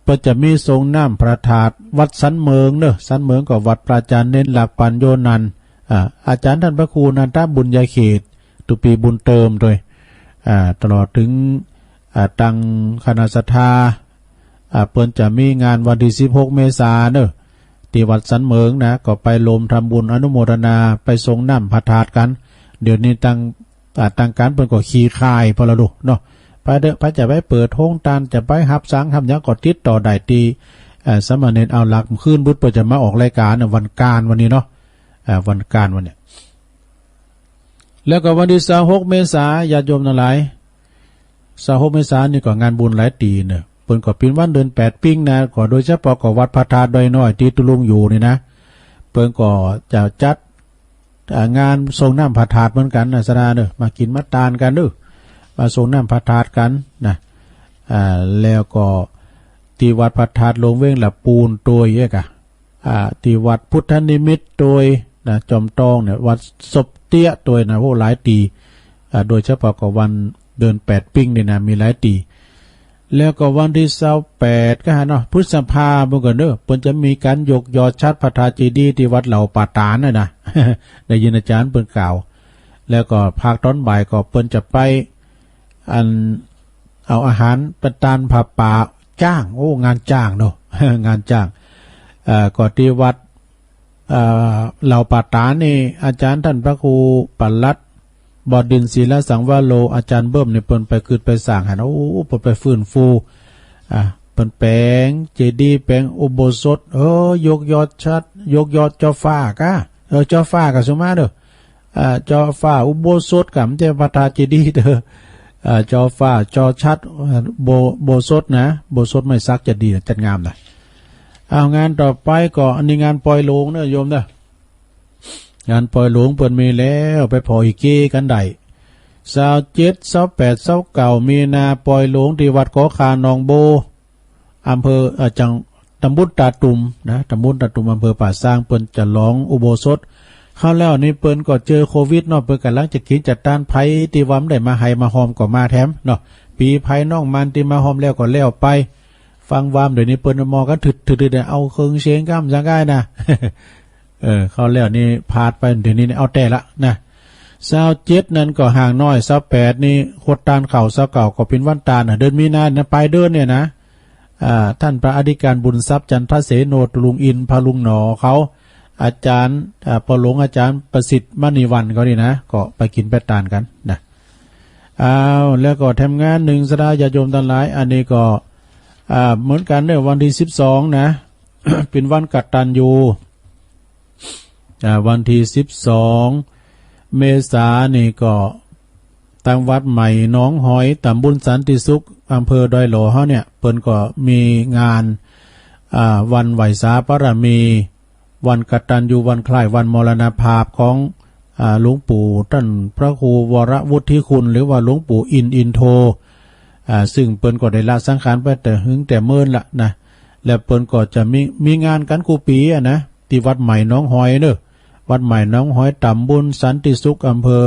เปิ้นจะมีส่งน้ำพระธาตุวัดสันเหมิงเนอะ สันเหมิงก็วัดพระอาจารย์เณรหลักปัญโญนันท์ อ่า อาจารย์ท่านพระครูนันทบุญญาเขต ตุปีบุญเติมโดย อ่า ตลอดถึง อ่า ตังคณะศรัทธา อ่า เปิ้นจะมีงานวันที่สิบหกเมษาเนอะ ที่วัดสันเหมิงนะ ก็ไปรวมทำบุญอนุโมทนา ไปส่งน้ำพระธาตุกัน เดี๋ยวนี้ตัง อ่า ตังการเปิ้นก็ขี้คายพอละลูกเนาะ ไปเถอะ ไปจะไปเปิดโฮงตาน จะไปฮับสังฮับหยังก็ติดต่อได้ที่ เอ่อ สามเณรเอาหลักคืนบุตรเปิ้นจะมาออกรายการน่ะ วันการวันนี้เนาะ อ่า วันการวันเนี้ย แล้วก็วันที่ซาวหกเมษา ญาติโยมทั้งหลาย ซาวหกเมษานี่ก็งานบุญหลายตี้เนอะ เปิ้นก็เป๋นวันเดือนแปดปิ้งนะ ก็โดยเฉพาะก็วัดพระธาตุดอยน้อยตี้ตุ๊ลุงอยู่นี่นะ เปิ้นก็จะจัด อ่า งานส่งน้ำพระธาตุเหมือนกันนะ ศรัทธาเนอะ มากินมาตานกันเนอะ มาส่งน้ำพระธาตุกันนะ อ่า แล้วก็ที่วัดพระธาตุหลวงเวียงละปูนโตยเอกอะ อ่า ที่วัดพุทธนิมิตโตยนะ จอมตองเนี่ย วัดศพเตี้ยโตยนะ โอ้ หลายตี้ อ่า โดยเฉพาะก็วันเดือนแปดปิ้งนี่นะ มีหลายตี้ แล้วก็วันที่ซาวแปดก็หันเนาะ พฤษภาเปิ้นก็เนอะ เปิ้นจะมีการยกยอฉัตรพระธาตุเจดีย์ที่วัดเหล่าป่าตาดน่ะนะ ได้ยินอาจารย์เปิ้นกล่าว แล้วก็ภาคตอนบ่ายก็เปิ้นจะไป อัน เอาอาหารประทานผ้าป่าจ้าง โอ้ งานจ้างเนาะ งานจ้าง เอ่อ ก็ที่วัด เอ่อ เหล่าป่าตาดนี่ อาจารย์ท่านพระครูปลัด บดินทร์ ศิลสังวโร อาจ๋ารย์เบิ่มนี่เปิ้นไปกึ๊ดไปสร้างหั้น โอ้ เปิ้นไปฟื้นฟู อ่า เปิ้นแป๋งเจดีย์ แป๋งอุโบสถ เออ ยกยอดฉัตร ยกยอดจอฟ้าก้า เออ จอฟ้าก้าสุมาเด้อ อ่า จอฟ้าอุโบสถก้า บ่แม่นแต่พระธาตุเจดีย์เด้อ อ่า จอฟ้า จอฉัตร อ่า โบ โบสถนะ โบสถไม้สักจะดีนะ จัดงามนะ เอา งานต่อไปก็ อันนี้งานปอยหลวงเด้อโยมเด้อ งานปอยหลวงเปิ้นมีแล้ว ไปผ่ออีเก้กันได้ ซาวเจ็ด ซาวแปด ซาวเก้า มีนา ปอยหลวงตี้วัดขอคาหนองโบ อำเภอ เอ่อ จัง ตำบลตาตุ่มนะ ตำบลตาตุ่ม อำเภอป่าซาง เปิ้นจะลองอุโบสถ คราวแล้วนี่เปิ้นก็เจอโควิดเนาะ เปิ้นก่ำลังจะกิ๋นจะตาน ไผตี้ว่าบ่ได้มาไห้มาฮอมก็มาแถมเนาะ ปีไผน้องมันตี้มาฮอมแล้วก็แล้วไป ฟังว่าเดี๋ยวนี้เปิ้นมอกันถึดๆๆ เอาเคิงเชงก้ำจังก้ายนะ เออ คราวแล้วนี่พลาดไป เดี๋ยวนี้เอาแต๊ละนะ ซาวเจ็ด นั้นก็ห่างน้อย ซาวแปด นี่โคตรตานเข้า ซาวเก้า ก็เป๋นวันตานนะ เดือนมีนานะ ปลายเดือนเนี่ยนะ อ่า ท่านพระอธิการบุญทรัพย์ จันทเสโน ตุลุงอินทร์ พระลุงหนอเขา อาจ๋ารย์ อ่า ปอหลวงอาจ๋ารย์ประสิทธิ์มณีวรรณเขานี่นะ ก็ไปกิ๋นไปตานกั๋นนะ อ้าว แล้วก็แถมงานนึ่ง ศรัทธาญาติโยมตังหลาย อันนี้ก็ อ่า เหมือนกั๋นเนาะ วันตี้สิบสองนะ เป๋นวันกตัญญู อ่า วันตี้สิบสอง เมษานี่ก็ ตางวัดใหม่หนองหอย ตำบลสันติสุข อำเภอดอยหล่อเฮาเนี่ย เปิ้นก็มีงาน อ่า วันไหว้สาบารมี วันกตัญญู วันคล้ายวันมรณภาพของ อ่า หลวงปู่ต้านพระครูวรวุฒิคุณ หรือว่าหลวงปู่อินทร์ อินโท อ่า ซึ่งเปิ้นก็ได้ละสังขารไปแต่หึงแต่เมินละนะ แล้วเปิ้นก็จะมี มีงานกั๋นกู้ปี๋อะนะ ตี้วัดใหม่หนองหอยเนาะ วัดใหม่หนองหอย ตำบลสันติสุข อำเภอ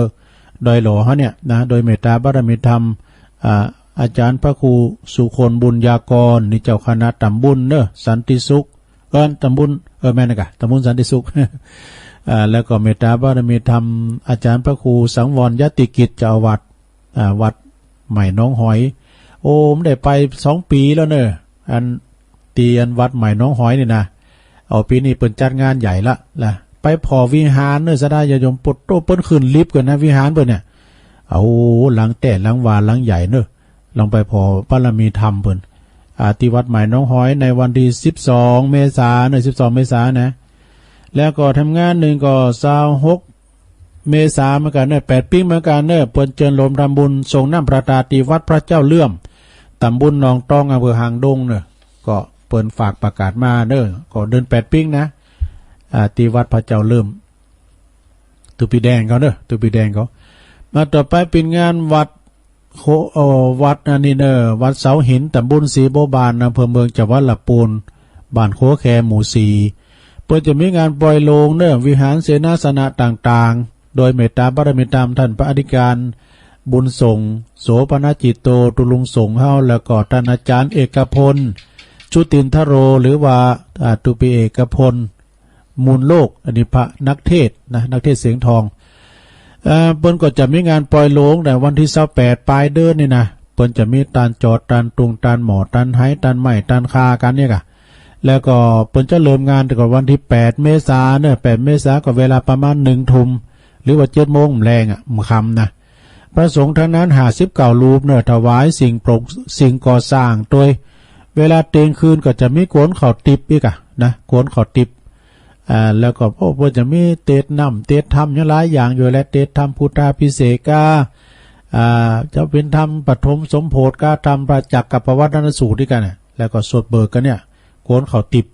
ดอยหล่อเฮาเนี่ยนะ โดยเมตตาบารมีธรรม อ่า อาจ๋ารย์พระครูสุคนบุญญากร นี่เจ้าคณะตำบลเนาะ สันติสุข เอิ้นตำบล เออ แม่นกะ ตำบลสันติสุข อ่า แล้วก็เมตตาบารมีธรรม อาจ๋ารย์พระครูสังวรยติกิจ เจ้าอาวาส อ่า วัดใหม่หนองหอย โอ้ บ่ได้ไปสองปี๋แล้วเนาะ อัน ตี้อันวัดใหม่หนองหอยนี่นะ เอา ปี๋นี้เปิ้นจัดงานใหญ่ละ ละ ไปผ่อวิหารเนาะ ศรัทธาญาติโยม โผดโต้ เปิ้นขึ้นลิฟต์กั๋นนะ วิหารเปิ้นเนี่ย เอา หลังแต๊หลังหว่าหลังใหญ่เนาะ ลองไปผ่อบารมีธรรมเปิ้น อ่า ตี้วัดใหม่หนองหอย ในวันตี้สิบสอง เมษาเนาะ สิบสอง เมษานะ แล้วก็แถมงานนึ่งก็ ซาวหก เมษาเหมือนกั๋นเนาะ แปดปิ๊งเหมือนกั๋นเนาะ เปิ้นเจิญโฮมทำบุญสรงน้ำพระธาตุตี้วัดพระเจ้าเลื่อม ตำบลหนองตอง อำเภอหางดงเนาะ ก็เปิ้นฝากประกาศมาเนาะ ก็เดือนแปดปิ๊งนะ อ่า ตี้วัดพระเจ้าเลื่อม ตุ๊ปีแดงเขาเนาะ ตุ๊ปีแดงเขา มาต่อไปเป๋นงานวัด โค เอ่อ วัดอันนี้เนาะ วัดเสาหิน ตำบลศรีบัวบาน อำเภอเมือง จังหวัดลำพูน บ้านโคแค หมู่สี่ เปิ้นจะมีงานปอยหลวงเนาะ วิหารเสนาสนะต่างๆ โดยเมตตาบารมีธรรมท่านพระอธิการบุญส่ง โสภณจิตโต ตุลุงส่งเฮา แล้วก็ท่านอาจ๋ารย์เอกพล ชุตินทโร หรือว่า อ่า ตุ๊ปีเอกพล มูลโลก อันนี้พระนักเทศน์นะ นักเทศน์เสียงทอง เอ่อ เปิ้นก็จะมีงานปอยหลวงในวันตี้ซาวแปด ปลายเดือนนี่นะ เปิ้นจะมีตานจอด ตานตุง ตานหม้อ ตานไห ตานไม้ ตานคากั๋นเนี่ยกะ แล้วก็เปิ้นจะเริ่มงานแต่ก็วันตี้แปด เมษาเนาะ แปด เมษาก็เวลาประมาณหนึ่งทุ่ม หรือว่าเจ็ดโมงแลงอะ มื้อค่ำนะ พระสงฆ์ทั้งนั้นห้าสิบเก้ารูปเนาะ ถวายสิ่งปลูก สิ่งก่อสร้าง โดยเวลาเตียงคืนก็จะมีโกนข้าวติ๊บอีกอะนะ โกนข้าวติ๊บ อ่า แล้วก็ โอ้ เปิ้นจะมีเตสน์น้ำ เตสน์ธรรมหยังหลายอย่างอยู่แหละ เตสน์ธรรมพุทธาภิเษกา อ่า จะเป๋นธรรมปฐมสมโภชน์กา ธรรมพระจักรกัปปวัตตนสูตรด้วยกั๋นน่ะ แล้วก็สวดเบิกกั๋นเนี่ย โกนข้าวติ๊บ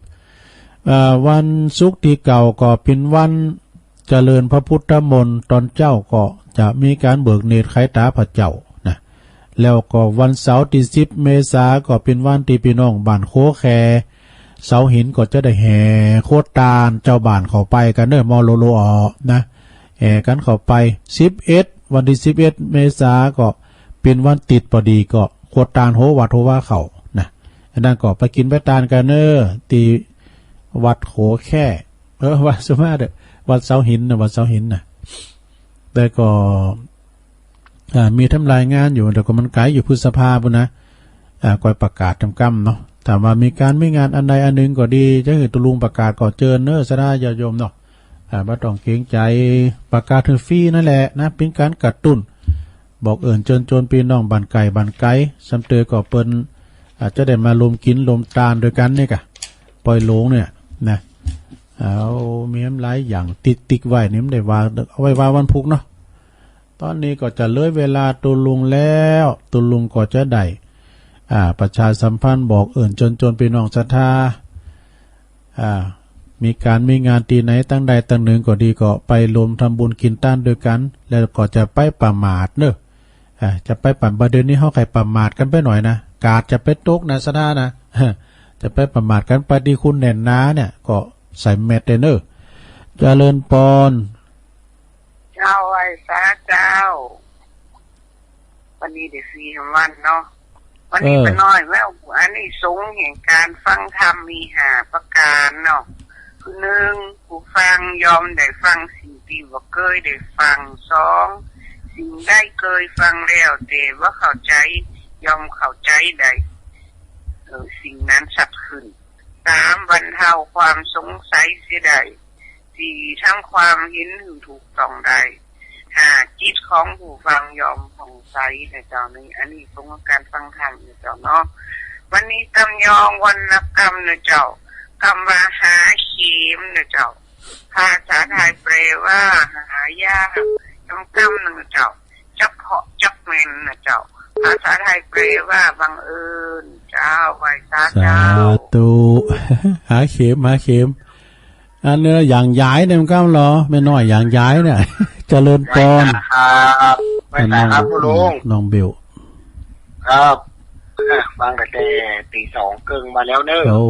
เอ่อ วันศุกร์ตี้เก้าก็เป๋นวันเจริญพระพุทธมนต์ ตอนเจ๊าก็จะมีก๋านเบิกเนตรไขต๋าพระเจ้านะ แล้วก็วันเสาร์ตี้สิบ เมษาก็เป๋นวันตี้พี่น้องบ้านโคแค เสาหินก็จะได้แห่โคตานเจ้าบ้านเข้าไปกั๋นเนาะ มอโลโลออนะ แห่กั๋นเข้าไป สิบเอ็ด วันตี้สิบเอ็ด เมษาก็เป๋นวันติดพอดี ก็โคตานโหวัดโหวาเข้านะ อันนั้นก็ไปกิ๋นไปตานกั๋นเนาะ ตี้วัดโคแค เออ วัดสุมาเด้อ วัดเสาหินนะ วัดเสาหินนะ แต่ก็ อ่า มีทำรายงานอยู่ แต่ก็มันไก๋อยู่พฤษภาปู้นนะ อ่า ก็ประกาศต๋ามกำเนาะ ถ้าว่ามีก๋านมีงานอันใดอันหนึ่งก็ดี จะหื้อตุลุงประกาศก็เจิญเนาะ ศรัทธาญาติโยมเนาะ อ่า บ่ต้องเกรงใจ ประกาศให้ฟรีนั่นแหละนะ เป็นการกระตุ้น บอกเอิ้นเชิญชวนพี่น้องบ้านไกลบ้านไกล ส่ำเติมก็เปิ้นอาจจะได้มาร่วมกินร่วมทานด้วยกันนี่กะ ปอยหลงเนี่ยนะ เอา มีหลายอย่างติ๊กๆ ไว้นี่ มันได้ว่า เอาไว้ว่าวันพุธเนาะ ตอนนี้ก็จะเลยเวลาตุลุงแล้ว ตุลุงก็จะได้ อ่า ประชาสัมพันธ์บอกเอิ้นเชิญชวนพี่น้องศรัทธา อ่า มีการมีงานตี้ไหนตังใดตังหนึ่งก็ดี ก็ไปร่วมทำบุญกินทานด้วยกัน แล้วก็จะไปประมาทเนอะ อ่า จะไปประมาท เดี๋ยวนี้เฮาใค่ประมาทกันไปหน่อยนะ กาดจะไปตกนะศรัทธานะ จะไปประมาทกัน ไปตี้คนแน่นหนาเนี่ย ก็ใส่แมสเด้อเนอะ เจริญปอน เจ้า ไหว้สาเจ้า วันนี้ได้สี่วันเนาะ วันนี้ เออ ป้าน้อยแววอานิสงส์แห่งการฟังธรรมมีห้าประการเนาะ คือหนึ่ง ผู้ฟังย่อมได้ฟังสิ่งที่บ่เคยได้ฟัง สอง สิ่งใดเคยฟังแล้วแต่บ่เข้าใจ ย่อมเข้าใจได้ เออ สิ่งนั้นชัดขึ้น สาม บรรเทาความสงสัยเสียได้ สี่ ทำความเห็นให้ถูกต้องได้ ห้า จิตของผู้ฟังย่อมผ่องใสนะเจ้า นี่อานิสงส์ของการฟังธรรมนะเจ้าเนาะ วันนี้กำยองวรรณกรรมนะเจ้า กำว่าหาเข็มนะเจ้า ภาษาไทยแปลว่าหายาก กำกำนะเจ้า จักเหาะจักแม่นนะเจ้า ภาษาไทยแปลว่าบังเอิญ เจ้า ไหว้สา สา เจ้า ธุ หาเข็ม หาเข็ม อันนี้อย่างยายเนี่ยมันก็เหรอ แม่น้อยอย่างยายเนี่ย เจริญปอน ครับ ไหว้สาครับ น้อง ตุลุง น้องเบล ครับ เออ ฟังกันแต่ตีสองครึ่งมาแล้วเนอะ โอ้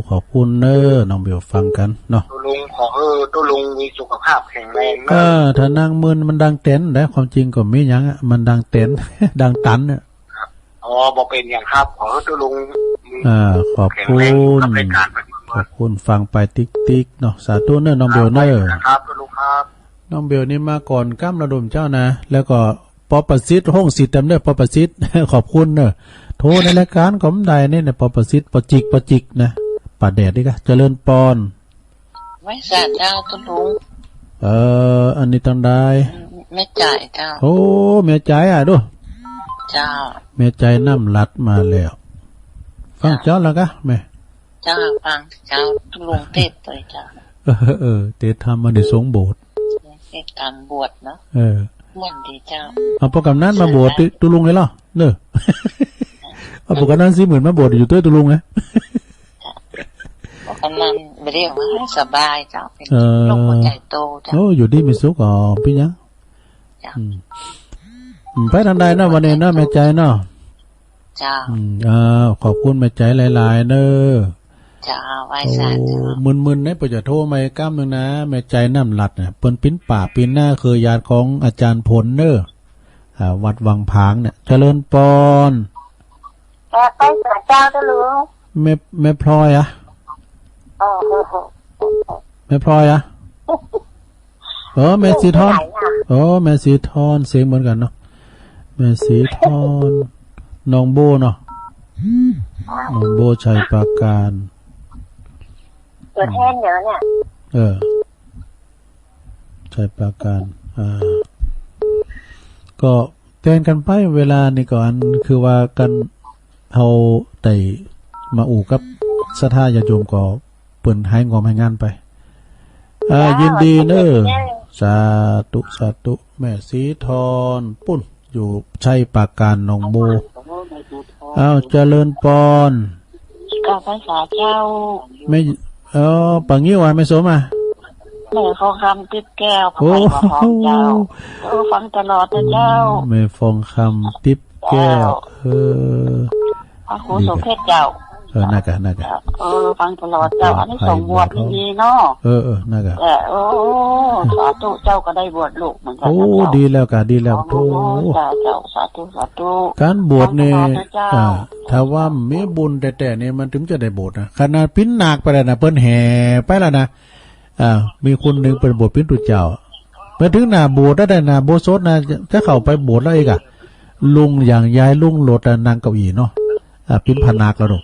ขอบคุณเนอะ น้องเบล ฟังกันเนาะ ตุลุง ขอให้ตุลุงมีสุขภาพแข็งแรงเนอะ เออ ถ้านั่งมึนมันดังเต็นได้ ความจริงก็มีหยังอะ มันดังเต็น ดังตันเนี่ย ครับ อ๋อ บ่เป็นหยังครับ ขอให้ตุลุง อ่า ขอบคุณ แข็งแรงครับ รายการมัน ขอบคุณ ฟังไปติ๊กๆ เนาะ สาธุเนอะ น้องเบลเนอะ ครับ ขอบคุณครับ น้องเบลนี่มาก่อนกำละดุมเจ้านะ แล้วก็ ปอประสิทธิ์ ห้องสิทธิ์เต็มเด้อ ปอประสิทธิ์ ขอบคุณเนอะ โทรในรายการก็บ่ได้นี่นะ ปอประสิทธิ์ ปอจิก ปอจิกนะ ป่าแดดนี่กะ เจริญปอน ไหว้สาเจ้า ตุลุง เอ่อ อันนี้ตังใด แม่จ๋ายเจ้า โอ้ แม่จ๋ายอะดู เจ้า แม่จ๋ายน้ำหลัดมาแล้ว ฟังเจ้าแล้วกะ แม่ เจ้า ฟังเจ้า ตุลุงเทศน์ไปเจ้า เออ เออ เทศน์ธรรมมาในสงฆ์โบสถ์ เทศน์ธรรมบวชเนาะ เออ ม่วนดีเจ้า เอาปอกำนันมาบวชติ ตุลุงเลยเหรอ เนอะ เอาปอกำนันสี่หมื่นมาบวชอยู่ด้วยตุลุงนะ ปอกำนันบ่ได้ว่าให้สบายเจ้า เป็น เออ โรคหัวใจโตเจ้า โอ้ อยู่ดีมีสุข อ๋อ เป็นหยัง เจ้า อืม อืม ไปทางใดเนาะ วันนี้เนาะ แม่จ๋ายเนาะ เจ้า อืม อ้าว ขอบคุณแม่จ๋ายหลายๆ เนอะ เจ้า ไหว้สาเจ้า โอ้ มึนๆ นะ เปิ้นจะโทรมาอีกกำหนึ่งนะ แม่จ๋ายน้ำหลัดเนี่ย เปิ้นปิ้นป่าปิ้นหน้า เครือญาติของอาจารย์ผลเนอะ อ่า วัดวังผางเนี่ย เจริญปอน แม่ไปสาเจ้าเจ้าหลวง แม่ แม่พลอยอะ อ๋อ เออ เออ แม่พลอยอะ เออ แม่สีทอน เออ แม่สีทอน เสียงเหมือนกันเนาะ แม่สีทอน น้องโบเนาะ น้องโบ ชัยปราการ ตัวแทนเนาะเนี่ย เออ ชัยปราการ อ่า ก็แทนกันไป เวลานี่ก็อันคือว่ากัน เฮาได้มาอู้กับศรัทธาญาติโยมก็เปิ้นหายงอมหายงานไป อ่า เจ้า ยินดีเนอะ เจ้า สาธุ สาธุ แม่สีทอน ปุ้น อยู่ชัยปราการ น้องโบ อ้าว เจริญปอน กราบไหว้สาเจ้า แม่ เออ ปางิ้วอะ แม่สมอะ แม่ฟองคำติ๊บแก้ว โอ้ พระไพรหัวหอมเจ้า เออ ฟังตลอดนะเจ้า แม่ฟองคำติ๊บแก้ว เจ้า เออ พระครู ดี สมเพชรเจ้า เออ นั่นกะ นั่นกะ เออ ฟังตลอดเจ้า อันนี้สองงวดนี่ดีเนาะ เออ เออ นั่นกะ เออ โอ้ สาธุ เจ้าก็ได้บวชลูกเหมือนกันนะ โอ้ เจ้า ดีแล้วกะ ดีแล้ว โอ้ โธ่ เจ้า เจ้า สาธุ สาธุ การบวชนี่ ฟังตลอดนะเจ้า อ่า ถ้าว่ามีบุญแต๊ๆ นี่มันถึงจะได้บวชนะ ขนาดปิ้นนาคไปแล้วนะ เปิ้นแห่ไปแล้วนะ อ่า มีคนหนึ่งเปิ้นบวชปิ้นตุ๊เจ้า ไปถึงหน้าโบสถ์แล้วได้ หน้าอุโบสถนะ จะเข้าไปโบสถ์แล้วอีกอะ ลุงอย่างยายลุงโลดอะ นั่งเก้าอี้เนาะ อ่า ปิ้นพระนาคแล้วเนาะ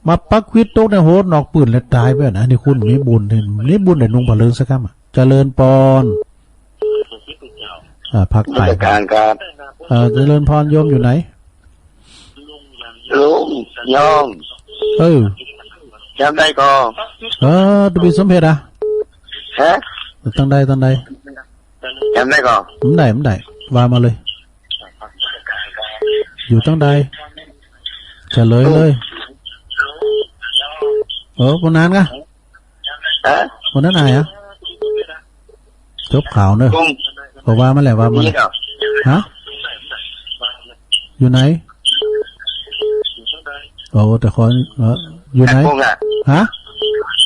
มาปักควิดตกในโหนอกปืนแล้วตายไปนะ นี่คนมีบุญ มีบุญได้นุ่งผ้าเหลืองสักคำอะ เจริญพร อ่า ภาคใต้ นมัสการครับ เอ่อ เจริญพร โยมอยู่ไหน ลุง โยม เออ จำได้ก่อ เออ ตุบีสมเพชรอะ ฮะ ตังใด ตังใด จำได้ก่อ บ่ได้ บ่ได้ ว่ามาเลย อยู่ตังใด เฉลยเลย เออ คนนั้นกะ ฮะ คนนั้นอ้ายอะ จบข่าวเนอะ ลุง ก็ว่ามาแหละ ว่ามาแหละ นี่เหรอ ฮะ อยู่ไหน โอ้ แต่ขอ เออ อยู่ไหน แพทย์พงษ์อะ ฮะ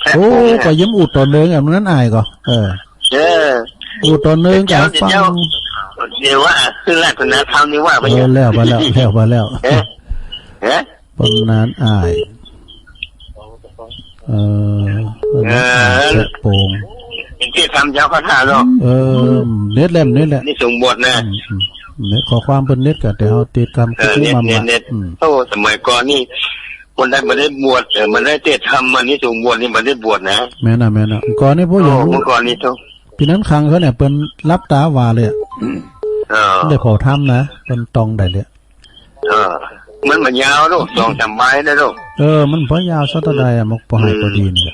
แพทย์พงษ์อะ โอ้ ก็ยังอุดต่อเนื่องอะ มันนั้นอ้ายก็ เออ เออ อุดต่อเนื่องกับ เดี๋ยว ฟัง เดี๋ยวว่า คือราชนาธรรมนี่ว่าไป เออ แล้วไปแล้ว แล้วไปแล้ว เอ๊ะ เอ๊ะ ปนนานอ้าย เออ เออ แพทย์พงษ์ เป็นเทศธรรมเจ้าคาถาเนาะ เออ เน็ตแหลม เน็ตแหละ นี่ส่งบทนะ อืม อืม เน็ต ข้อความเพิ่นเน็ตก็ แต่เฮาติดตาม เออ คือ เน็ต มา เน็ต มา เน็ต อืม โอ้ สมัยก่อนนี่ คนใดบ่ได้บวช เออ บ่ได้เทศธรรม อันนี้ส่งบทนี่บ่ได้บวชนะ แม่นน่ะ แม่นน่ะ ก่อนนี่ผู้หญิง โอ้ เมื่อก่อนนี่โธ่ ปีนั้นขังเขาเนี่ย เปิ้นหลับตาว่าเลยอะ เออ ได้เผาธรรมนะ เปิ้นตองได้เลย เออ มันบ่ยาวดอก สองสามใบนะลูก เออ มันบ่ยาวสักเท่าใดอะ มันบ่ให้ อืม พอดีนี่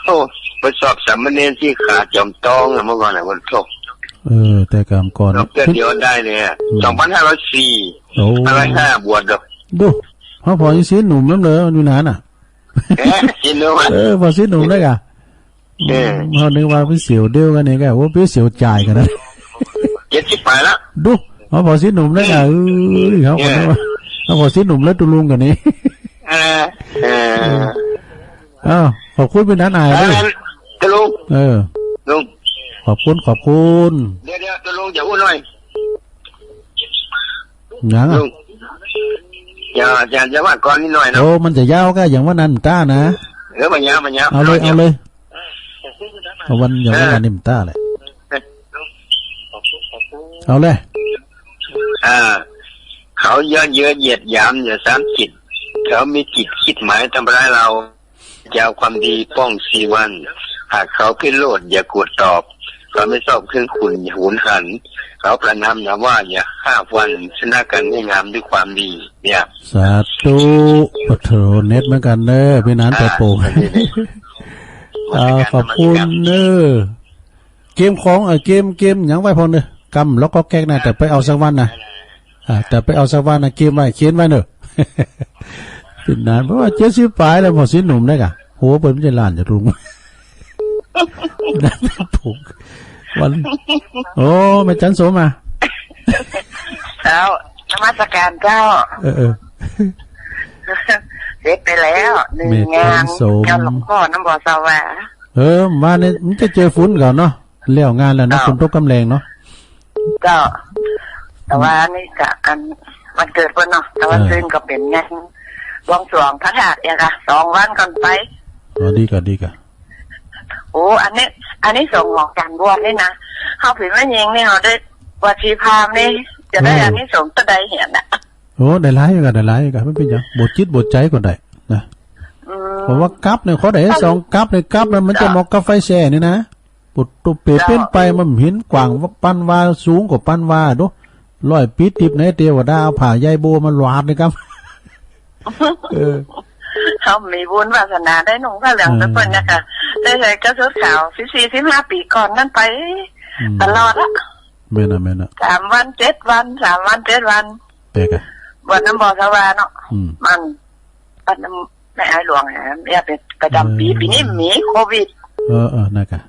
โอ้ ไปสอบสามเณรที่ขาจอมตองอะ เมื่อก่อนน่ะ วันโธ่ เออ แต่กำก่อน ดอกเดียวได้เลยอะ อืม สองพันห้าร้อยสี่ โอ้ ห้าร้อยห้า บวชดอก ดู เฮาพอยังสิหนุ่มนำเลย อยู่นานน่ะ เอ๊ะ สิหนุ่มอะ เออ พอสิหนุ่มได้กะ เออ เฮานึกว่าเป็นเสี่ยวเดียวกันนี่กะ โอ้ เป็นเสี่ยวจ่ายกันนะ เจ็ดสิบปลายละ ดู เฮาพอสิหนุ่มได้กะ เออ เอ้ย เฮาก็นึกว่า เออ เฮาพอสิหนุ่มแล้วตุลุงกันนี่ เออ เออ อ้าว ขอบคุณพี่นัทอ้าย เออ เด้อ ตุลุง เออ ลุง ขอบคุณ ขอบคุณ เดี๋ยว เดี๋ยว ตุลุง อย่าอู้หน่อย หยังอะ ลุง อย่า อย่า อย่าว่าก่อนนิดหน่อยนะ โอ้ มันจะยาวกะ อย่างว่านั้นต้านะ เออ มันยาว มันยาว เอาเลย เอาเลย เอาวัน อย่างว่านั้นนี่มันต้าแหละ เออ เอาเลย อ่า เขาเยาะเย้ยเหยียดหยามอย่าสามจิต เขามีจิตคิดหมายทำร้ายเรา จะเอาความดีป้องสี่วัน หากเขาพิโรธอย่ากวดตอบ เขาไม่ชอบเครื่องขุ่นอย่าหุนหัน เขาประณามอย่าว่าอย่าห้าวัน ชนะกันให้งามด้วยความดี เนี่ย สาธุ ปะโถ เน็ตเหมือนกันเนอะ พี่นัน อ่า ไปโป่ง อ่า ขอบคุณเนอะ เกมของ เอ่อ เกม เกมหยังไว้พอเนอะ กำแล้วก็แก๊กนะ แต่ไปเอาสักวันนะ อ่า แต่ไปเอาสักวันนะ เกมไว้ เขียนไว้เนอะ เป็นนาน เพราะว่าเจ็ดสิบปลายแล้ว พอสิหนุ่มได้กะ โห เปิ้นไม่ใช่หลานจะลุง วัน โอ้ แม่จันสมอ่ะ เจ้า นมัสการเจ้า เออ เออ เสร็จไปแล้ว หนึ่ง แม่จันสม งาน เจ้าหลวงพ่อน้ำบ่อสวา เออ ว่านี่มันจะเจอฝนก่อนเนาะ แล้วงานแล้วนะ เจ้า ฝนตกกำแรงเนาะ เจ้า แต่ว่านี่กะอันวันเกิดเปิ้นเนาะ แต่ว่า เออ ซื่นก็เป็นงานบวงสรวงพระธาตุเนี่ยค่ะ สองวันก่อนไป อ๋อ ดีกะ ดีกะ โอ้ อันนี้ อันนี้สงส์ของการบวชนี่นะ เฮาเป็นแม่หญิงนี่ เฮาได้บวชชีพราหมณ์นี่ จะได้ อืม อันนี้สงส์เต้าใดเหียนะ โอ้ ได้หลายกะ ได้หลายกะ มันเป็นหยัง บวชจิตบวชใจก็ได้นะ อืม เพราะว่ากับเนี่ย เขาได้สองกับเนี่ย กับเนี่ยมันจะเหมาะกับไฟแช่นี่นะ ปุดตุเปเป้นไป มันเห็นกว้างปานวา สูงกว่าปานวาดู ร้อยปีติบในเทวดาเอาผ้าใยโบมาหวาดนี่ครับ เออ เขามีบุญวาสนาได้นุ่งผ้าเหลือง เออ แต่เปิ้นนะคะ ได้ใส่กระสุดขาว สิบสี่ สิบห้า ปีก่อนนั่นไป อืม ตลอดอะ แม่นอะ แม่นอะ สามวันเจ็ดวัน สามวันเจ็ดวัน แปลกอะ บวชน้ำบ่อสวาเนาะ อืม มัน อันนั้นแม่อ้ายหลวงแหม อย่าไปประจำปี เออ ปีนี้มีโควิด เออ เออ นั่นกะ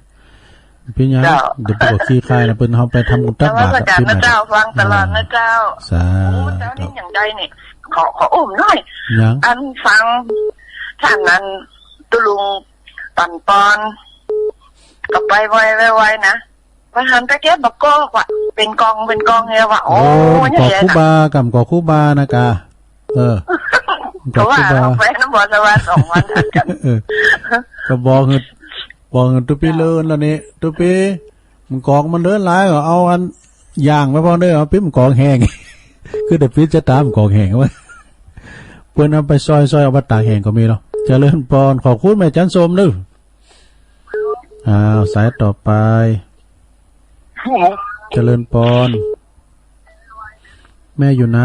เป็นหยัง เจ้า เดี๋ยวพวกขี้คายนะ เปิ้นเฮาไปทำบุญตักบาตร นมัสการนะเจ้า ฟังตลอดนะเจ้า สาธุ โอ้ เจ้านี่อย่างใดนี่ ขอ ขออุ้มหน่อย หยัง อันฟังท่านนั้นตุลุงปันปอน ก็ไปไวไวไวนะ ว่าหันไปเก็บบักกอกว่ะ เป็นกอง เป็นกองเนี่ยว่ะ โอ้ โอ้ อย่างเงี้ยนะ กอกครูบา กำกอกครูบานะกะ เออ ก็ว่า กอกครูบา เอาไปน้ำบ่อสวาสองวันกัน เออ ก็บอกให้ บอกให้ตุ๊ปีเลินแล้วนี่ ตุ๊ปี มันกอกมันเลินหลาย เอาอันย่างไปพอเด้อ เอาปิ๊มกอกแห้ง คือแต่ปิ๊มจะตามกอกแห้งไว้ เปิ้นเอาไปซอย ซอยเอาไปตากแห้งก็มีเนาะ เจริญพร ขอบคุณแม่จันทร์ส้มเด้อ อ้าว สายต่อไป ฮัลโหล เจริญพร แม่อยู่ไหน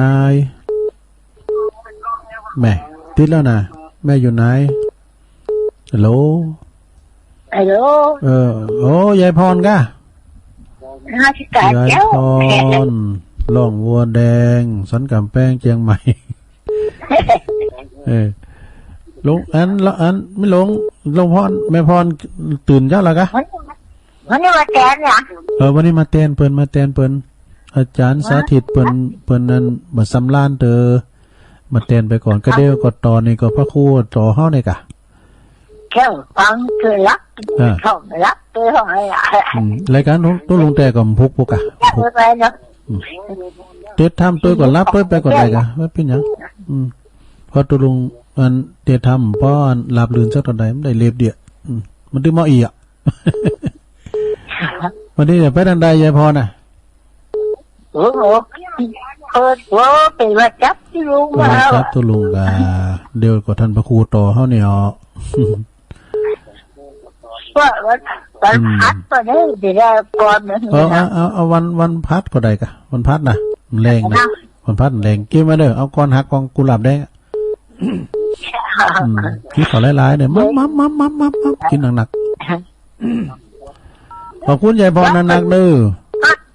แม่ ติดแล้วนะ แม่อยู่ไหน ฮัลโหล ฮัลโหล เออ โอ้ ยายพรกะ นมัสการ ยาย เจ้า พร ล่องวัวแดง สันกำแพงเชียงใหม่ เออ ลุง อัน อัน ไม่ลุง ลุงพร แม่พร ตื่นเช้าแล้วกะ วันนี้มาแตนเหรอ เออ วันนี้มาแตนเปิ้น มาแตนเปิ้น อาจารย์สาธิตเปิ้น เปิ้นนั่น บ่สำราญเตอ มาแตนไปก่อน ก็เดี๋ยวก็ต่อนี่ก็พระครูต่อเฮานี่กะ เจ้าฟังคือรับ อ่า ท่องรับคือท่องอะไรอ่ะ อืม รายการของตุ๊ลุงแต่ก็พุกพุกอะ พุก ไปเนาะ อืม เตรียมทำตัวก่อน รับตัวไปก่อนได้กะ ไม่เป็นหยัง อืม เพราะตุ๊ลุงอันเตรียมทำ เพราะอันรับลื่นสักเท่าใด มันได้เล็บเดียว อืม มันได้หม้ออีกอะ วันนี้จะไปทางใดยายพรน่ะ โอ้โห เปิดหัวไปว่าจับตุ๊ลุง เออ มา จับตุ๊ลุงกะ เดี๋ยวก็ท่านพระครูต่อเฮานี่อ๋อ ว่าวัน วัน อืม พัดก็ได้ เดี๋ยวได้ก่อนนะ เออ เอา เอา เอาวัน วันพัดก็ได้กะ วันพัดน่ะ แรงนะ วันพัดแรง กินมาเด้อ เอาก่อนหักกองกุหลาบแดงอะ อืม กินข้าวหลายๆเนี่ย มับ มับ มับ กินหนักๆ ขอบคุณยายพรหนักๆเด้อ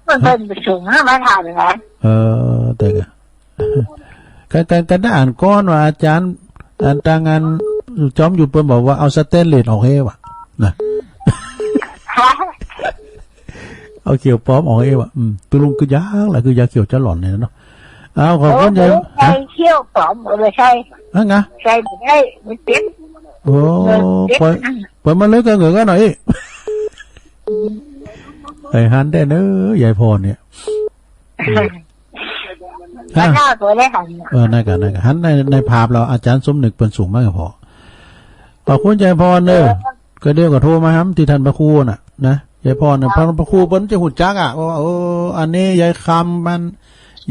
มันเป็นสูงนะ มาถามนะ เออ แต่กะ กะ กะ กะได้อ่านก่อนว่าอาจารย์ อันตางานจอมอยู่เปิ้นบอกว่าเอาสแตนเลสออกเฮ้วะ นะ เอาเขียวปลอมออกเฮ้วะ อืม ตุ๊ลุงคือยากล่ะ คือยาเขียวจะหล่อนเนี่ยเนาะ เอา ขอบคุณยาย โอ้ ใส่ ฮะ เขียวปลอม เออ ใส่ ฮะ ไง ใส่บ่ได้ มันเจ็บ โอ้ มันเจ็บ ปล่อย ปล่อยมันเลยก็เหงือกกันหน่อย ไอ้หันได้เนอะ ยายพรเนี่ย อืม พระเจ้าตัวได้หัน เออ นั่นกะ นั่นกะ หันใน ในภาพเราอาจารย์สมนึกเปิ้นสูงมากพอ ขอบคุณยายพรเนอะ เออ ก็เดี๋ยวก็โทรมาหาที่ท่านพระครูน่ะ นะ ยายพรน่ะ พระ พระครูเปิ้นจะฮู้จักอะ ว่า เออ อันนี้ยายคำมัน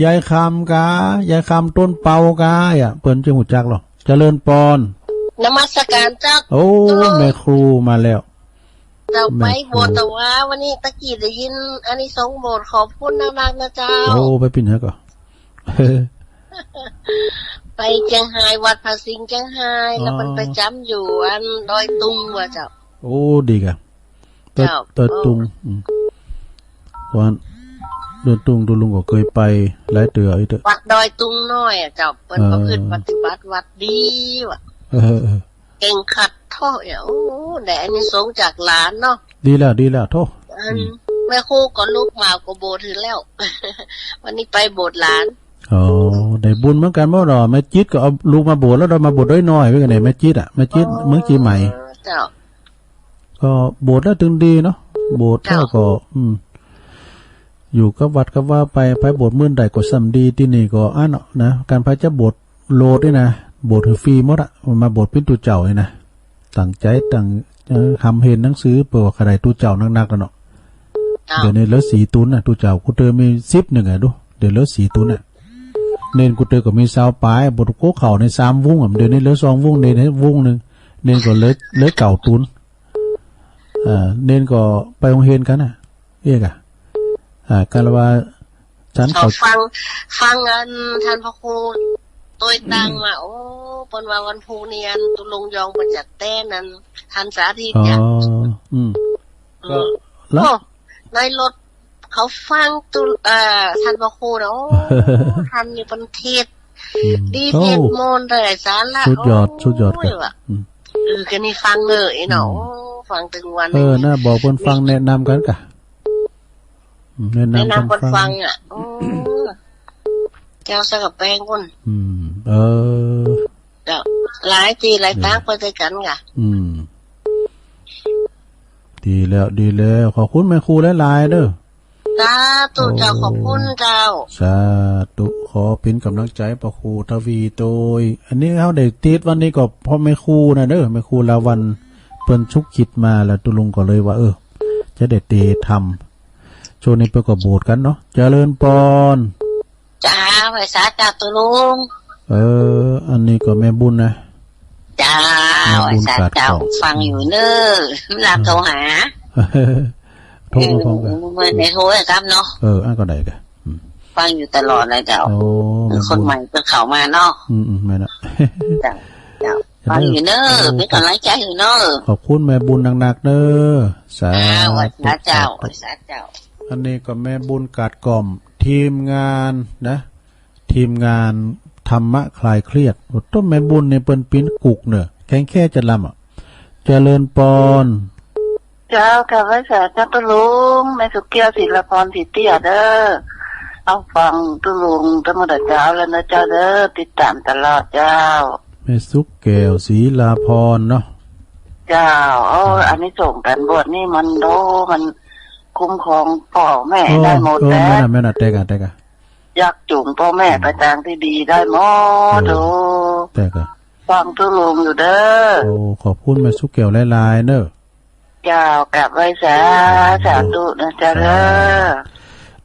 ยายคำกะ ยายคำต้นเปากะ อ่ะ เปิ้นจะฮู้จักหรอ เจริญพร นมัสการเจ้า โอ้ แม่ครูมาแล้ว เจ้า แม่ครู ไปโบสถ์แต่ว่าวันนี้ตะกี้ได้ยินอานิสงส์โบสถ์ ขอบคุณนักๆนะเจ้า โอ้ ไปปิ้นเฮาก่อ ไปเชียงฮาย วัดพระสิงห์เชียงฮาย แล้วมัน อ๋อ ไปจำอยู่อันดอยตุงว่ะเจ้า โอ้ ดีกะ ดอย เจ้า ดอยตุง อืม วันดอยตุง ตุ๊ลุงก็เคยไปหลายเตื้ออีกเตื้อ วัดดอยตุงน้อยอะเจ้า เปิ้นก็ เออ ขึ้นปฏิบัติวัดดีว่ะ เออ เออ เก่งคักเถาะเนี่ย โอ้ ได้อานิสงส์จากหลานเนาะ ดีแล้ว ดีแล้ว โธ่ อัน อืม แม่ครูก็ลูกมาก็โบสถ์อยู่แล้ว วันนี้ไปโบสถ์หลาน อ๋อ ได้บุญเหมือนกันบ่เนาะ แม่จิตก็เอาลูกมาโบสถ์แล้วเนาะ มาโบสถ์น้อยๆ ไว้กันเนี่ย แม่จิตอะ แม่จิต อ๋อ เมืองเชียงใหม่ เจ้า ก็โบสถ์แล้วถึงดีเนาะ โบสถ์แล้วก็ เจ้า อืม อยู่กับวัดกับวาไป ไปโบสถ์มื้อใดก็ส่ำดี ตี้นี่ก็อันเนาะนะ การไปจะโบสถ์โลดนี่นะ โบสถ์หื้อฟรีหมดอะ มาโบสถ์ปิ้นตุ๊เจ้านี่นะ ตั้งใจตั้ง เอ่อ ทำเฮียนหนังสือ เปิ้นว่าใคร่ตุ๊เจ้านักๆ แล้วเนาะ เจ้า เดี๋ยวนี้เหลือสี่ตุ๊นน่ะ ตุ๊เจ้า กูเตอมีสิบหนึ่งอะดู เดี๋ยวเหลือสี่ตุ๊นน่ะ เณรกูเตอก็มีซาวปลาย โบสถ์โคเข้าในสามวงอะ เดี๋ยวนี้เหลือสองวง เณรวงหนึ่ง เณรก็เหลือ เหลือเก้าตุ๊น เอ่อ เณรก็ไปโฮงเฮียนกันน่ะ เอกอะ อ่า กาละว่า ฉัน เขา เขาฟัง ฟังอันท่านพระครูโตยตังมา อืม โอ้ เปิ้นว่าวันพุธนี่อันตุ๊ลุงยองเปิ้นจัดแตนอันท่านสาธิตเนี่ย อ๋อ อืม อืม แล้ว โอ้ ในรถเขาฟังตุ๊ เอ่อ ท่านพระครูนะ โอ้ ท่านนี่เปิ้นเทศน์ อืม ดี โอ้ เทศน์ม่วนได้สาระ สุดยอด โอ้ย สุดยอดครับ ว่ะ อืม เออ ก็นี่ฟังเลยเนาะ อืม โอ้ ฟังตึงวัน เออ น่าบอกเปิ้นฟัง แนะนำกันกะ อืม แนะนำ แนะนำ เปิ้น เปิ้นฟัง ฟังอะ โอ้ เจ้าสะกับแปงคน อืม เออ เจ้า หลายตี้หลายตาง เนี่ย ไปด้วยกันกะ อืม ดีแล้ว ดีแล้ว ขอบคุณแม่ครูหลายๆ เด้อ สาธุเจ้า โอ้ ขอบคุณเจ้า สาธุ ขอเป็นกำลังใจพระครูทวีโตย อันนี้เฮาได้ติดวันนี้ก็เพราะแม่ครูนะเด้อ แม่ครูลาวัลย์ เปิ้นชุกคิดมาแล้ว ตุ๊ลุงก็เลยว่า เออ จะได้เตรียมทำ ช่วงนี้เปิ้นก็โบสถ์กันเนาะ เจริญพร จ้า ไหว้สาเจ้าตุ๊ลุง เออ อันนี้ก็แม่บุญนะ จ้า แม่บุญ ไหว้สาเจ้า กาดกอง ฟังอยู่เน้อ เวลาโทรหา โทรมาพร้อมกัน เออ มื้อในโทรให้ครับเนาะ เออ อันก็ได้กะ อืม ฟังอยู่ตลอดเลยเจ้า โอ้ เออ แม่บุญ คนใหม่เพิ่งเข้ามาเนาะ อืม อืม แม่นละ เจ้า เจ้า เออ ฟังอยู่เนอะ เออ เป็นกำลังใจอยู่เนอะ ขอบคุณแม่บุญหนักๆเนอะ สาธุ เจ้า สาธุเจ้า สาธุเจ้า อันนี้ก็แม่บุญกาดกล่อม ทีมงานนะ ทีมงานธรรมะคลายเครียด โอ้ ต้นแม่บุญนี่เปิ้นปิ้นกุกเนอะ แข็งแค่จะลำอ่ะ เจริญปอน เจ้า กราบไหว้สาเจ้าตุ๊ลุง แม่สุกแก้ว ศิลาพร ศรีเตี้ยเด้อ เอาฟังตุ๊ลุงตั้งแต่เช้าแล้วนะเจ้าเด้อ ติดตามตลอดเจ้า แม่สุกแก้ว ศิลาพรเนาะ เจ้า โอ้ อืม อานิสงส์การบวชนี่มัน โอ้ มันคุ้มครองพ่อแม่ โอ้ ได้หมด โอ้ แหละ แม่นน่ะ แม่นน่ะ แต๊กอะ แต๊กอะ อยากจูงพ่อแม่ อืม ไปทางที่ดีได้หมด เออ โอ้ แต่ก็ ฟังตุ๊ลุงอยู่เด้อ โอ้ ขอบคุณแม่สุกแก้วหลายๆเนอะ เจ้า กราบไหว้สา เออ สาธุนะเจ้าเด้อ สาธุ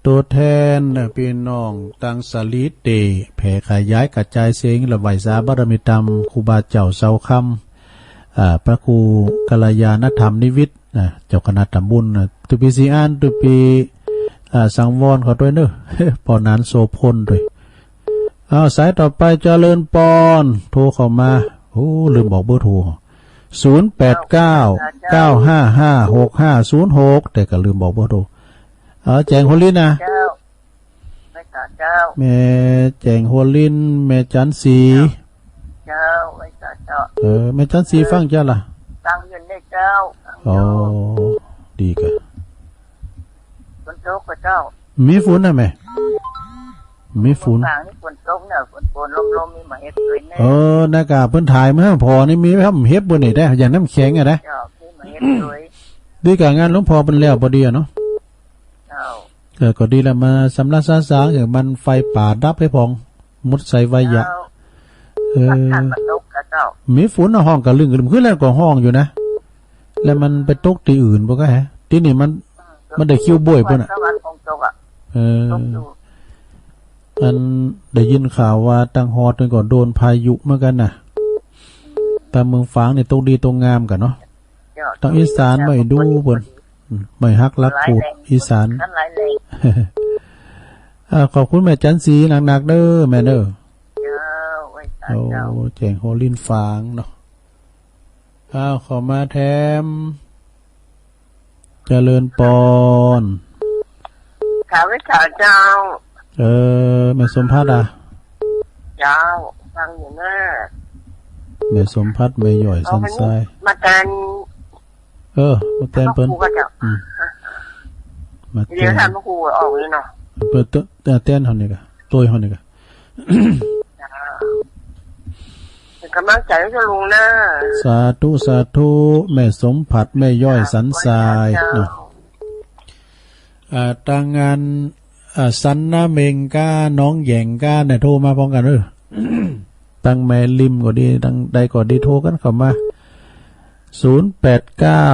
ตัวแทนเนอะ พี่น้องตังสาลีเต แผ่ขยายกระจายเสียง และไหว้สาบารมีธรรม ครูบาเจ้าเสาคำ อ่า พระครูกัลยาณธรรมนิวิทย์ นะ เจ้าคณะตำบลนะ ตุปีศรีอาน ตุปี อ่า สังวรขอโทษเนอะ ปอนานโสพลด้วย เอา สายต่อไป เจริญปอน โทรเข้ามา โอ้ ลืมบอกเบอร์โทร ศูนย์แปดเก้า เก้าห้าห้า หกห้าศูนย์หก แต่ก็ลืมบอกเบอร์โทร เอา แจ้งหัวลิ้นนะ เจ้า ไหว้สาเจ้า แม่แจ้งหัวลิ้น แม่จันทร์ศรี เจ้า ไหว้สาเจ้า เออ แม่จันทร์ศรีฟังเจ้าล่ะ ฟังอยู่ในเจ้า ฟังอยู่ อ๋อ ดีกะ ฝนตกกะเจ้า มีฝนนะแม่ มีฝน ฝนตกเนี่ย ฝน ฝนลมๆ มีหมาเห็ดด้วยเนี่ย เออ นะกะ เปิ้นถ่ายมาให้พอนี่ มีทำเห็ดบ่นี่ได้ อย่างน้ำแข็งอะนะ เจ้า มีหมาเห็ดด้วย ดีกะ งานหลวงพ่อเปิ้นแล้วพอดีอะเนาะ เจ้า เออ ก็ดีละ มาสำราญสาสาง เออ มันไฟป่าดับให้พอง หมดไสไวยะ เจ้า เออ มีฝนน่ะ ฮ้องกะลึ่งกะลึ่ง คือแล้วก็ฮ้องอยู่นะ แล้วมันไปตกตี้อื่นบ่ก็แฮะ ตี้นี่มัน มันได้คิวบ่อยพุ่นน่ะ เออ อันได้ยินข่าวว่าตังฮอดเปิ้นก็โดนพายุเหมือนกันน่ะ ตางเมืองฝางนี่ตกดีตกงามกันเนาะ ตางอีสานไม่ดูเปิ้น อืม ไม่ฮักลักกูดอีสาน อ่า ขอบคุณแม่จันทร์ศรีหนักๆเด้อแม่เด้อ เจ้า ไหว้สาเจ้า โอ้ แจ้งหัวลิ้นฝางเนาะ อ้าว เข้ามาแถม เจริญปอน ข้าพเจ้าเจ้า เออ แม่สมพัดอ่ะ เจ้า ฟังอยู่เนอะ แม่สมพัด แม่ย่อยสันทราย มาแตน เออ มาแตนเปิ้น มาแตน เดี๋ยวท่านมาครูออกนี่เนาะ เปิ้นเต- เอ่อ แตนเฮานี่กะ โตยเฮานี่กะ เป็นกำลังใจให้ลุงเนอะ สาธุ สาธุ แม่สมผัด แม่ย่อยสันทรายเนาะ อ่า ตางงาน อ่า สันนาเมงก้า น้องแหย่งก้าเนี่ย โทรมาพร้อมกันเด้อ ตังแม่ริมก็ดี ตังใดก็ดี โทรกันเข้ามา ศูนย์แปดเก้า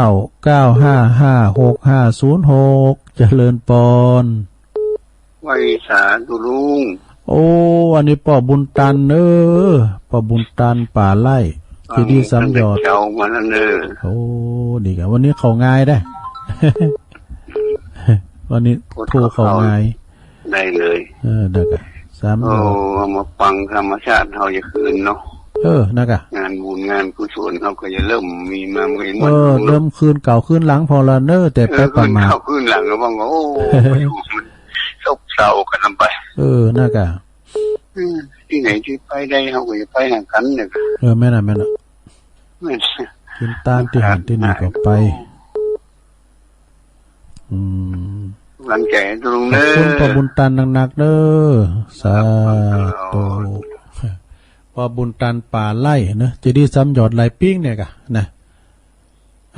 เก้าห้าห้า หกห้าศูนย์หก เจริญปอน ไหว้สาธุลุง โอ้ อันนี้ป้อบุญตันเอ้อ ป้อบุญตันป่าไร่ เจดีย์สามยอด ตั้งแต่เช้ามานั่นเด้อ โอ้ ดีครับ วันนี้เข้าง่ายได้ วันนี้โทรเข้าง่าย ได้เลย เออ ได้ครับ สามยอด โอ้ เอามาฟังธรรมชาติเฮาจะคืนเนาะ เออ นะกะ งานบุญงานกุศลเฮาก็จะเริ่มมีมา มันก็ยัง เออ เริ่มคืนเก่าคืนหลังพอละเนอะ แต่ เออ ไปประมาณ คืนเก่าคืนหลังก็ว่า โอ้ มันซบเซากันไป เออ นะกะ อืม ที่ไหนที่ไปได้เฮาก็จะไปหากันเนี่ย เออ แม่นน่ะ แม่นน่ะ แม่น กินตานตี้หั้นตี้นี่ก็ไป อืม กำลังใจให้ลุงเด้อ ขอบคุณป้อบุญตันหนักๆเด้อ สาธุ ป้อบุญตันป่าไร่เนอะ เจดีย์สามยอดหลายปิ้งเนี่ยกะนะ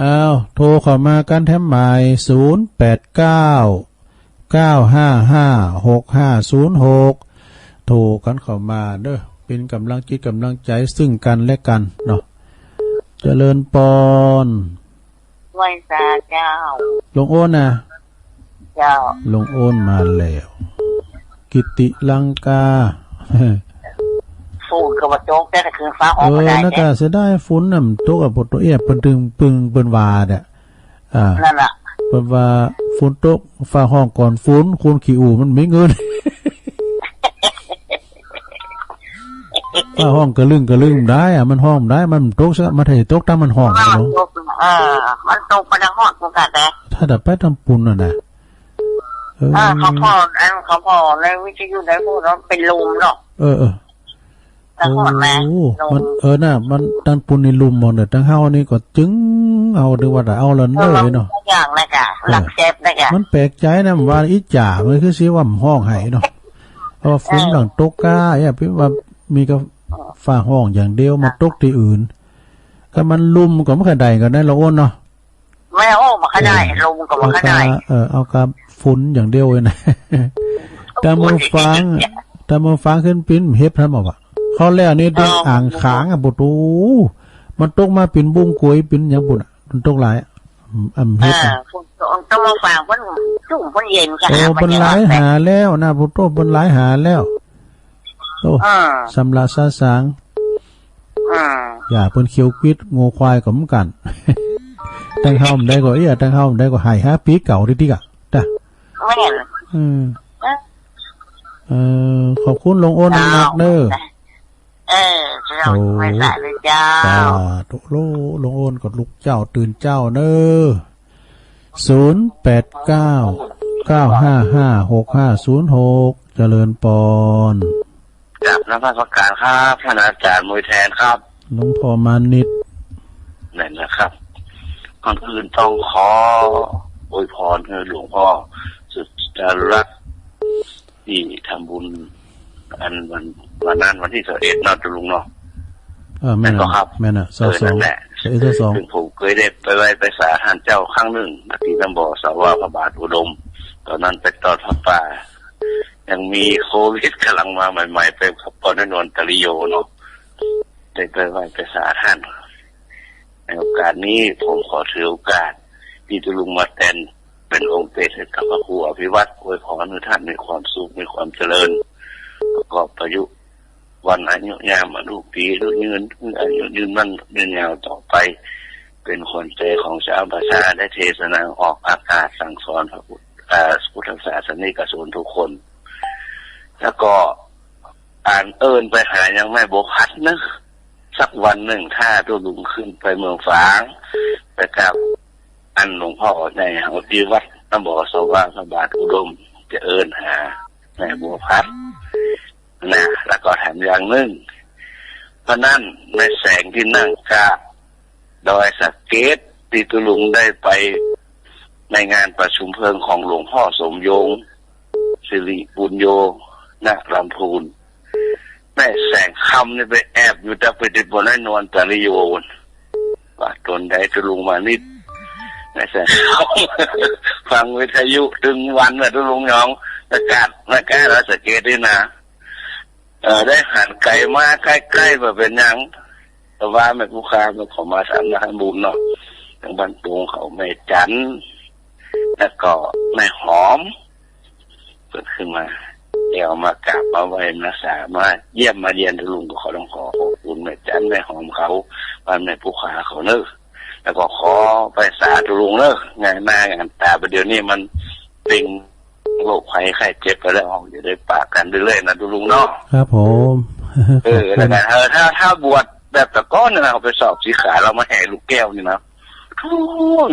อ้าว โทรเข้ามากันแถมหมาย ศูนย์แปดเก้า เก้าห้าห้า หกห้าศูนย์หก โทรกันเข้ามาเด้อ เป็นกำลังจิตกำลังใจซึ่งกันและกันเนาะ เจริญปอน ไหว้สาเจ้า ลุงโอนนะ เจ้า ลุงโอนมาแล้ว กิติลังกา ฝนก็บ่ตก แต่คืนฟ้าออก เออ บ่ได้ นะกะ เสียดายฝนน่ะมันตกอะ ปวดตัวเอียบ เปิ้นตึงปึง เปิ้นว่าเด้อ อ่า นั่นล่ะ เปิ้นว่าฝนตก ฟ้าฮ้องก่อนฝน คนขี้อู้มันมีเงิน ฟ้าฮ้องกะลึ่งกะลึ่งบ่ได้อะ มันฮ้องบ่ได้ มันตกซะ มันให้ตกตามมันฮ้อง มัน เนาะ ตก เออ มันตกไปทางฮอดพุ้นกะแต๊ ถ้าแต่ไปตามปุ้นน่ะนะ เออ เออ เขาพ้อ อันเขาพ้อในวิทยุได้พูดว่าเป็นลมเนาะ เออ เออ แต่ก่อนนะ โอ้ ลม มัน เออ น่ะ มันตังปุ้นนี่ลุ่มหมดเลย ตังเฮานี่ก็จึงเอา ถือว่าเอาละเนอะ เออ เนาะ อย่างนะกะ เออ หลักแสนนะกะ มันแปลกใจนะ ว่าอีจ๋า มันคือสิว่ามันฮ้องไห้เนาะ เพราะว่าฝน เออ หลังตกกา เอ้ย พี่ว่ามีก็ฟ้าฮ้องอย่างเดียว มาตกที่อื่น ก็มันลุ่มก็มันก็ได้ก็ได้ละอ้นเนาะ ไม่โอ้ มันก็ได้ เออ ลมก็มันก็ได้ เอากา เออ เอากาฝนอย่างเดียวเลยนะ แต่เมืองฝาง แต่เมืองฝางขึ้นปิ้นเห็บทันบอกว่า เขาแล้วนี่เด็ก เออ อ่างขางอ่ะ ปะตู มันตกมาปิ้นบุ้งกุยปิ้นหยังปุ้นอ่ะ มันตกหลายอ่ะ อืม อ่ำเห็บอ่ะ เออ ฝนตก เมืองฝางเปิ้นชุ่มเปิ้นเย็นค่ะ โอ้ เปิ้นหลายหาแล้วนะ ปะตู เปิ้นหลายหาแล้ว โอ้ อ่า สำละสะสาง อ่า อย่าเปิ้นเขียวกวิด งัวควายก็เหมือนกัน ตั้งเฮาบ่ได้ก็เอี้ย ตั้งเฮาบ่ได้ก็ให้หาปีเก่าติๆ อ่ะ จ้ะ แม่น อืม เออ เออ ขอบคุณลุงอ้นนักๆ เด้อ เออ เจ้า โอ้ ไม่ใส่เลยเจ้า สาธุ ลุงอ้นก็ลุกเจ้าตื่นเจ้าเด้อ ศูนย์แปดเก้า เก้าห้าห้า หกห้าศูนย์หก เจริญปอน กราบนมัสการครับ ท่านอาจารย์มวยแทนครับ หลวงพ่อมานิต นั่นนะครับ ก่อนอื่นต้องขออวยพรให้หลวงพ่อสุดจารุรักษ์ ที่ทำบุญ อันวัน วันนั้นวันที่สิบเอ็ดเนาะ ตุลุงเนาะ เออ แม่น แม่นก็ครับ แม่นน่ะ เออ ซาวสอง นั่นแหละ ซาวเอ็ด ซาวสอง ซึ่งผมเคยได้ไปไหว้ไปสาท่านเจ้าครั้งหนึ่ง ที่ตำบลสาวาพระบาทอุดม ตอนนั้นไปทอดผ้าป่า ยังมีโควิดกำลังมาใหม่ๆ ไปกับปอนนวลตริโยเนาะ ได้ไปไหว้ไปสาท่าน ในโอกาสนี้ผมขอถือโอกาสที่ตุลุงมาแตนเป็นองค์เปรตให้กับพระครูอภิวัตร อวยพรให้ท่านมีความสุข มีความเจริญ ประกอบอายุวันอายุยามอายุปีอายุยืน อายุยืนมั่นยืนยาวต่อไป เป็นขวัญใจของชาวประชา ได้เทศนาออกอากาศสั่งสอนพระพุทธ อ่า พุทธศาสนิกชนทุกคน แล้วก็ อันเอิ้นไปหายังแม่บัวผัดนะ สักวันหนึ่งถ้าตุลุงขึ้นไปเมืองฝาง ไปกราบอันหลวงพ่อใหญ่เฮาที่วัดตำบลสว่างพระบาทอุดม จะเอิ้นหาแม่บัวผัดนะ แล้วก็แถมอย่างหนึ่ง เพราะนั้นในแสงที่นั่งกราบ ดอยสะเก็ดที่ตุลุงได้ไปในงานประชุมเพลิงของหลวงพ่อสมยง สิริปุญโญ ณ ลำพูน แม่แสงคำนี่ไปแอบอยู่ตะไปติดบนไอ้นวลตาลิโยน ว่าตนใดตุลุงมานิด แม่แสงคำ ฟังวิทยุถึงวันน่ะตุลุงหยอง ประกาศ ประกาศดอยสะเก็ดนี่นะ เอ่อ ได้หันไกลมาใกล้ๆ บ่เป็นหยัง แต่ว่าแม่ผู้ค้ามันเขามาทำงานบุญเนาะ ทางบ้านโป่งเขาแม่จันทร์ แล้วก็แม่หอม เพิ่นขึ้นมา แล้วมากราบมาไหว้มาสา มาเยี่ยมมาเยียนตุลุง ก็ขอต้องขอขอบคุณแม่จันทร์แม่หอมเขา บ้านแม่ผู้ค้าเขาเนอะ แล้วก็ขอไปสาตุลุงเนอะ งานหน้างานตา ประเดี๋ยวนี้มันเป็นโรคภัยไข้เจ็บไปแล้ว อย่าได้ปะกันเรื่อยๆ นะตุลุงเนาะ ครับผม เออ แล้วกัน เออ ถ้า ถ้าบวชแบบแต่ก่อนเนี่ยนะ เขาไปสอบสีขาว เรามาแห่ลูกแก้วนี่นะ โอ้ย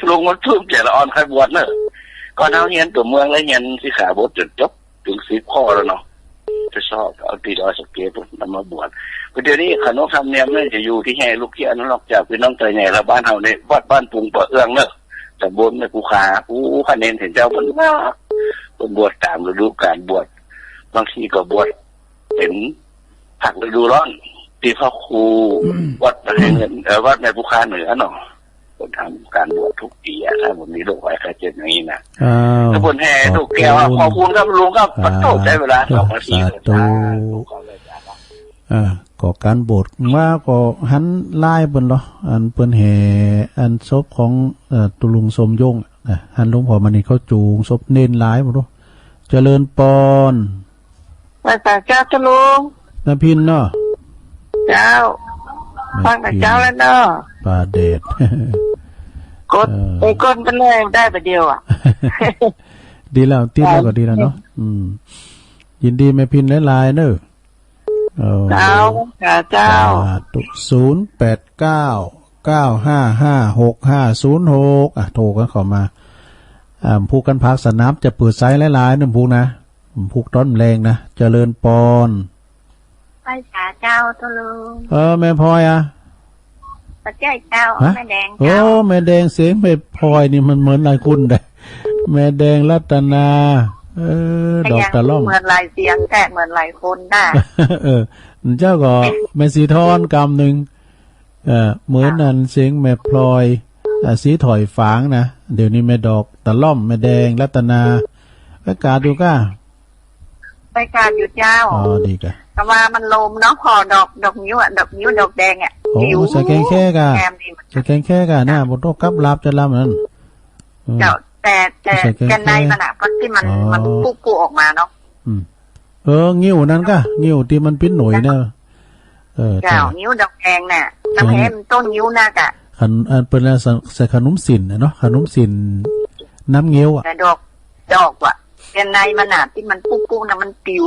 ลงมาทุ่มเจ็ดละออนใครบวชเนอะ ก่อนเฮาเรียนตัวเมืองแล้วเรียนสีขาวบทจนจบ ถึงสิบข้อแล้วเนาะ ไปสอบเอาที่ดอยสะเก็ดพุ้น นำมาบวช ก็เดี๋ยวนี้ขนบธรรมเนียมเนี่ยจะอยู่ที่แห่ลูกเขี้ยน นอกจากพี่น้องไตใหญ่ละบ้านเฮาเนี่ย วัดบ้านปุงปะเอื้องเนอะ ตำบลแม่กุคา ผู้คะแนนเห็นเจ้าเพิ่นว่า เพิ่นบวชตามฤดูกาลบวช บางทีก็บวชเป็นผักฤดูร้อน ที่พระครู อืม วัดแม่เงิน เอ่อ วัดแม่กุคาเหนือเนาะ ผมทำการบวชทุกปีอะ ถ้าผมมีโรคภัยไข้เจ็บอย่างนี้นะ อ้าว แล้วผมแห่ลูกแก้วอะ ขอบคุณ ขอบคุณครับลุงครับ อ่า ขอโทษ ใช้เวลาสองนาที สาธุ สาธุ อ่า ก็การโบสถ์มาก็หันลายเปิ้นเหรอ อันเปิ้นแห่ อันศพของ เอ่อ ตุลุงสมยง อ่ะ หันหลวงพ่อมานี่เขาจูงศพเณรหลายบ่รู้ เจริญปอน ไหว้สาเจ้าตุลุง น้าพินเนาะ เจ้า แม่พิน ฟังแต่เจ้าแล้วเนาะ ป่าแดด กด เออ ไปกดไปเลยได้ประเดี๋ยวอ่ะ ดีแล้ว ติดแล้วก็ดีแล้วเนาะ อืม ยินดีแม่พินหลายๆเนอะ โอ้ เจ้า ค่ะ เจ้า สาธุ ศูนย์แปดเก้า เก้าห้าห้า หกห้าศูนย์หก อ่ะ โทรกันเข้ามา อ่า ผู้กันภาคสนามจะเปิดสายหลายๆนั่นพูกนะ พูกตอนแลงนะ เจริญปอน ไหว้สาเจ้า ตุลุง เออ แม่พลอยอะ บ่ใจ้เจ้า ฮะ แม่แดง โอ้ เจ้า แม่แดง เสียงแม่พลอยนี่มันเหมือนหลายคนได้ แม่แดงรัตนา เออ ก็ยัง ดอกตะล่อม เหมือนหลายเสียง แต่เหมือนหลายคนน่ะ เออ เจ้าก็แม่สีทอนกำหนึ่ง เออ เหมือน ค่ะ อันเสียงแม่พลอย อ่ะ สีถอยฝางนะ เดี๋ยวนี้แม่ดอกตะล่อม แม่แดงรัตนา ไปกาดอยู่ก้า ไปกาดอยู่เจ้า อ๋อ ดีกะ แต่ว่ามันลมเนาะ พอดอก ดอกงิ้วอะ ดอกงิ้ว ดอกแดงอะ โอ้ ผิว ใส่แกงแค่กะ แกมดีเหมือนกัน ใส่แกงแค่กะนะ ค่ะ บ่ต้องกลับลาบจะลำนั่น อืม เจ้า แต่ แต่ ใส่แกงแค่ แกนในมันอะ เพราะที่มัน อ๋อ มันปุ๊ๆออกมาเนาะ อืม เออ งิ้วนั่นกะ งิ้วที่มันปิ้นหน่วยนะ เออ เจ้า ใช่ งิ้วดอกแดงน่ะ ใช่ น้ำแหมต้นงิ้วน่ะกะ ขัน อันเปิ้นว่าใส่ ใส่ขนมสินน่ะเนาะ ขนมสินน้ำเงี้ยวอะ แต่ดอก ดอกว่ะ แกนในมันน่ะ ที่มันปุ๊ๆน่ะ มันปิว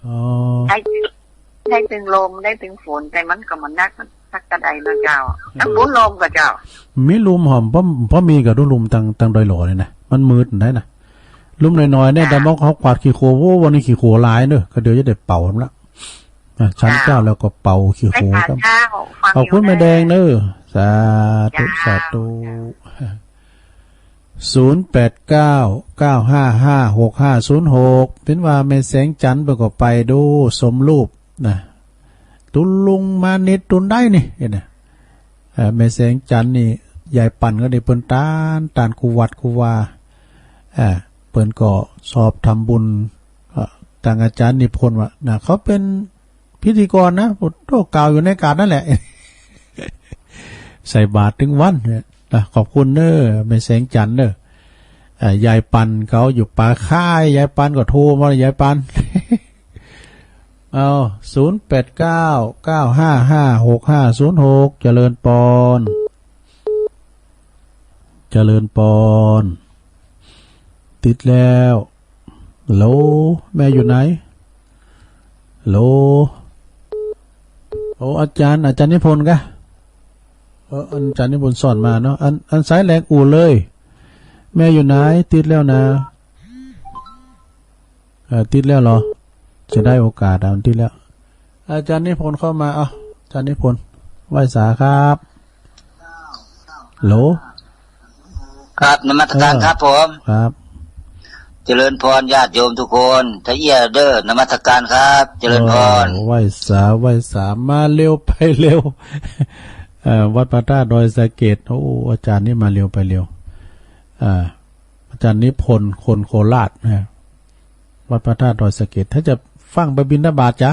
อ๋อ ได้ ได้ตึงลม ได้ตึงฝน แต่มันก็บ่หนัก มันสักกะใดนะเจ้า อืม ทั้งบุญลมก็เจ้า มีลุ่มหอม เพราะ เพราะมีก็ดูลุ่มตัง ตังดอยหล่อนี่นะ มันมืดได้นะ ลุ่มน้อยๆเนี่ย ค่ะ แต่มองเขากวาดขี้โคลน โอ้ วันนี้ขี้โคลนหลายเนอะ ก็เดี๋ยวจะได้เป่าละ อ่ะ ฉัน เจ้า เจ้าแล้วก็เป่าขี้โคลน ไปหา ครับ เจ้า ฟัง ขอบคุณ อยู่ แม่แดงเนอะ สาธุ เจ้า สาธุ เจ้า ศูนย์แปดเก้า เก้าห้าห้า หกห้าศูนย์หก เป็นว่าแม่แสงจันทร์เปิ้นก็ไปดูสมรูปนะ ตุลุงมานิดตุนได้นี่ เห็นนะ เอ่อ แม่แสงจันทร์นี่ ยายปั่นก็ได้เปิ้นตาน ตานกูวัดกูวา อ่า เปิ้นก็ชอบทำบุญ เอ่อ ตางอาจารย์นิพนธ์ว่านะ เขาเป็นพิธีกรนะ โอ้โห กล่าวอยู่ในกาดนั่นแหละ ใส่บาตรถึงวันเนี่ยนะ ขอบคุณเด้อ แม่แสงจันทร์เด้อ อ่า ยายปั่นเขาอยู่ป่าค่าย ยายปั่นก็โทรมา ยายปั่น เอา ศูนย์แปดเก้า เก้าห้าห้า หกห้าศูนย์หก เจริญปอน เจริญปอน ติดแล้ว ฮัลโหล แม่อยู่ไหน ฮัลโหล โอ้ อาจารย์ อาจารย์นิพนธ์กะ เออ อาจารย์นิพนธ์สอนมาเนาะ อัน อันสายแหลกอู่เลย แม่อยู่ไหน ติดแล้วนะ เอ่อ ติดแล้วเหรอ จะได้โอกาสอ่ะ มันติดแล้ว อาจารย์นิพนธ์เข้ามา เอ้า อาจารย์นิพนธ์ ไหว้สาครับ ฮัลโหล ครับ นมัสการ เออ ครับผม ครับ เจริญพรญาติโยมทุกคน ตะเอี้ยเด้อ นมัสการครับ เจริญพร โอ้ ไหว้สา ไหว้สา มาเร็วไปเร็ว เอ่อ วัดพระธาตุดอยสะเก็ด โอ้ อาจารย์นี่มาเร็วไปเร็ว อ่า อาจารย์นิพนธ์ คนโคราชนะ วัดพระธาตุดอยสะเก็ด ถ้าจะฟังไปบิณฑบาตจ้ะ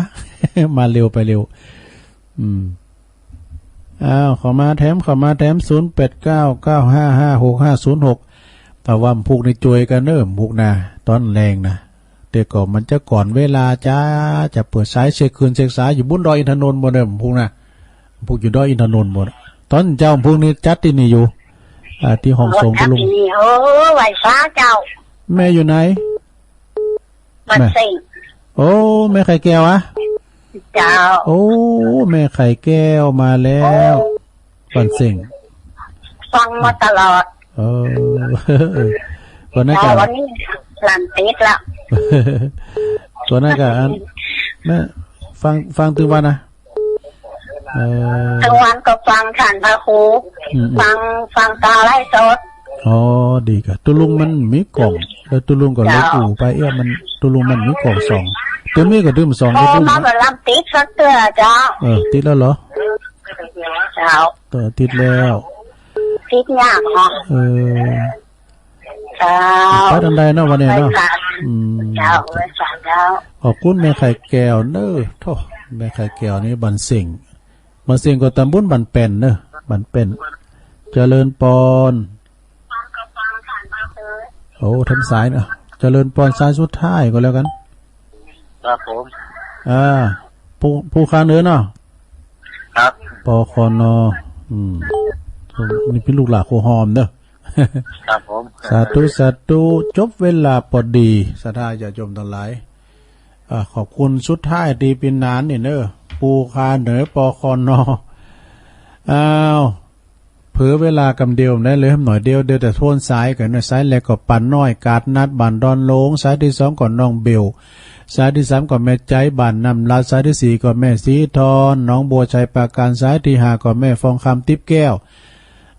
มาเร็วไปเร็ว อืม อ้าว เข้ามาแถม เข้ามาแถม ศูนย์แปดเก้า เก้าห้าห้า หกห้าศูนย์หก แต่ว่าพวกนี้ช่วยกันเนอะ พวกนะ ตอนแลงนะ แต่ก็มันจะก่อนเวลาจ้า จะเปิดสายเช็คคืนเช็คสายอยู่บนดอยอินทนนท์บ่เด้อ พวกนะ พวกอยู่ดอยอินทนนท์บ่ ตอนเช้าพวกนี้จัดที่นี่อยู่ อ่า ที่ห้องส่ง จัด ก็ลุง ที่นี่ โอ้ ไหว้สาเจ้า แม่อยู่ไหน บ้านเซ็ง โอ้ แม่ไข่แก้วอะ เจ้า โอ้ แม่ไข่แก้วมาแล้ว โอ้ บ้านเซ็ง ฟังมาตลอด เออ วันนั้นก็ เจ้า วันนี้หลานติดละ วันนั้นก็อัน แม่ ฟัง ฟังตึงวันนะ เออ ตึงวันก็ฟังฉันพระครู อืม ฟัง ฟังตาไลฟ์สด อ๋อ ดีกะ ตุลุงมันมีกล่อง แล้วตุลุงก็เลย เจ้า อู่ไปเอี้ย มัน ตุลุงมันมีกล่องสอง ตัวนี้ก็ดื่มสอง โอ้ ก็ดื่ม มา นะ แบบลำติดสักเตื้อเจ้า เออ ติดแล้วเหรอ เจ้า เออ ติดแล้ว ติดยากเหรอ เออ เจ้า ไปทางใดเนาะวันนี้เนาะ ไปศาล อืม เจ้า ไปศาลเจ้า ขอบคุณแม่ไข่แก้วเนอะ โธ่ แม่ไข่แก้วนี่บ้านเซ็ง บ้านเซ็งก็ตำบลบ้านแป้นเนอะ บ้านแป้น เจริญปอน โอ้ ทางสายเนอะ เจริญปอน สายสุดท้ายก็แล้วกัน ครับผม อ่า ผู้ ผู้ค้าเนื้อเนาะ ครับ ปคน อืม นี่เป็นลูกหลานครูหอมเนอะ ครับผม สาธุ สาธุ จบเวลาพอดี ศรัทธาญาติโยมทั้งหลาย อ่า ขอบคุณสุดท้ายที่เป็นหนานนี่เนอะ ปู่ข้าเหนอ ปคน. อ้าว เผลอเวลากำเดียวได้เลย หน่อยเดียว เดี๋ยวแต่โทนสายกันนะ สายแรกก็ป้าน้อย กาดนัด บ้านดอนโลง สายที่สองก็น้องเบล สายที่สามก็แม่ใจ บ้านน้ำลาด สายที่สี่ก็แม่สีทอน หนองบัว ชัยปราการ สายที่ห้าก็แม่ฟองคำ ติ๊บแก้ว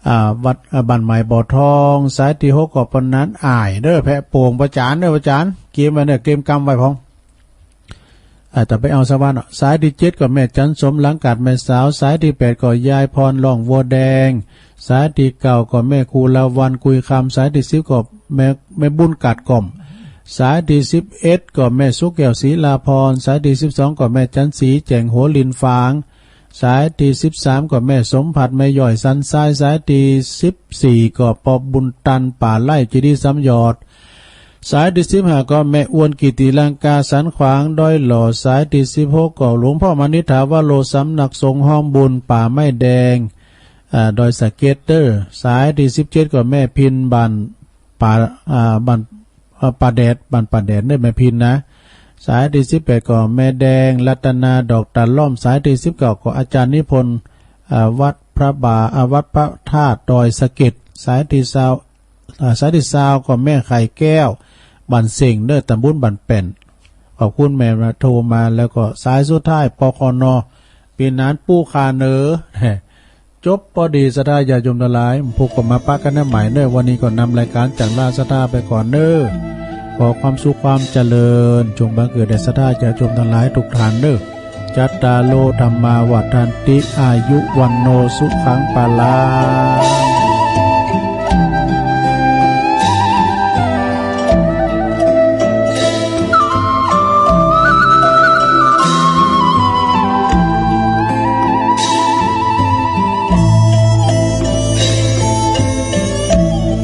อ่า วัด อ่า บ้านใหม่บ่อทอง สายที่หกก็ปนนั้นอ้ายเด้อ แพะโป่ง ประจานเด้อ ประจาน เกมไว้เด้อ เกมกำไว้พอง อ่า แต่ไปเอาสวรรค์เนาะ สายที่เจ็ดก็แม่จันสม หลังกาดแม่สาว สายที่แปดก็ยายพร ร่องวัวแดง สายที่เก้าก็แม่ครูลาวัน กุยคำ สายที่สิบก็แม่ แม่บุญกาดกล่อม สายที่สิบเอ็ดก็แม่สุแก้ว ศรีลาพร สายที่สิบสองก็แม่จันสี แจ่งหัวลินฝาง สายที่สิบสามก็แม่สมผัด แม่ย่อยสันทราย สายที่สิบสี่ก็ปอบุญตัน ป่าไร่ เจดีย์สามยอด สายที่สิบห้าก็แม่อ้วน กิติลังกา สันขวาง ดอยหล่อ สายที่สิบหกก็หลวงพ่อมณิษฐาวโร สำนักสงฆ์ห้อมบุญ ป่าไม้แดง อ่า ดอยสะเก็ดเด้อ สายที่สิบเจ็ดก็แม่พิน บ้านป่า อ่า บ้าน อ่า ป่าแดด บ้านป่าแดดเด้อ แม่พินนะ สายที่สิบแปดก็แม่แดง รัตนา ดอกตาล่อม สายที่สิบเก้าก็อาจารย์นิพนธ์ อ่า วัดพระบา อ่า วัดพระธาตุดอยสะเก็ด สายที่ซาว อ่า สายที่ซาวก็แม่ไข่แก้ว บ้านเซ็งเด้อ ตำบลบ้านแป้น ขอบคุณแม่มาโทรมา แล้วก็สายสุดท้าย ปคน เป็นหนานปู่ข้าเหนอ จบพอดี ศรัทธาญาติโยมทั้งหลาย พบกันมาปะกันใหม่เนอะ วันนี้ก็นำรายการจากลาศรัทธาไปก่อนเนอะ ขอความสุขความเจริญ จงบังเกิดแด่ศรัทธาญาติโยมทั้งหลายทุกท่านเนอะ จัตตาโร ธัมมา วัฑฒันติ อายุ วัณโณ สุขัง พลัง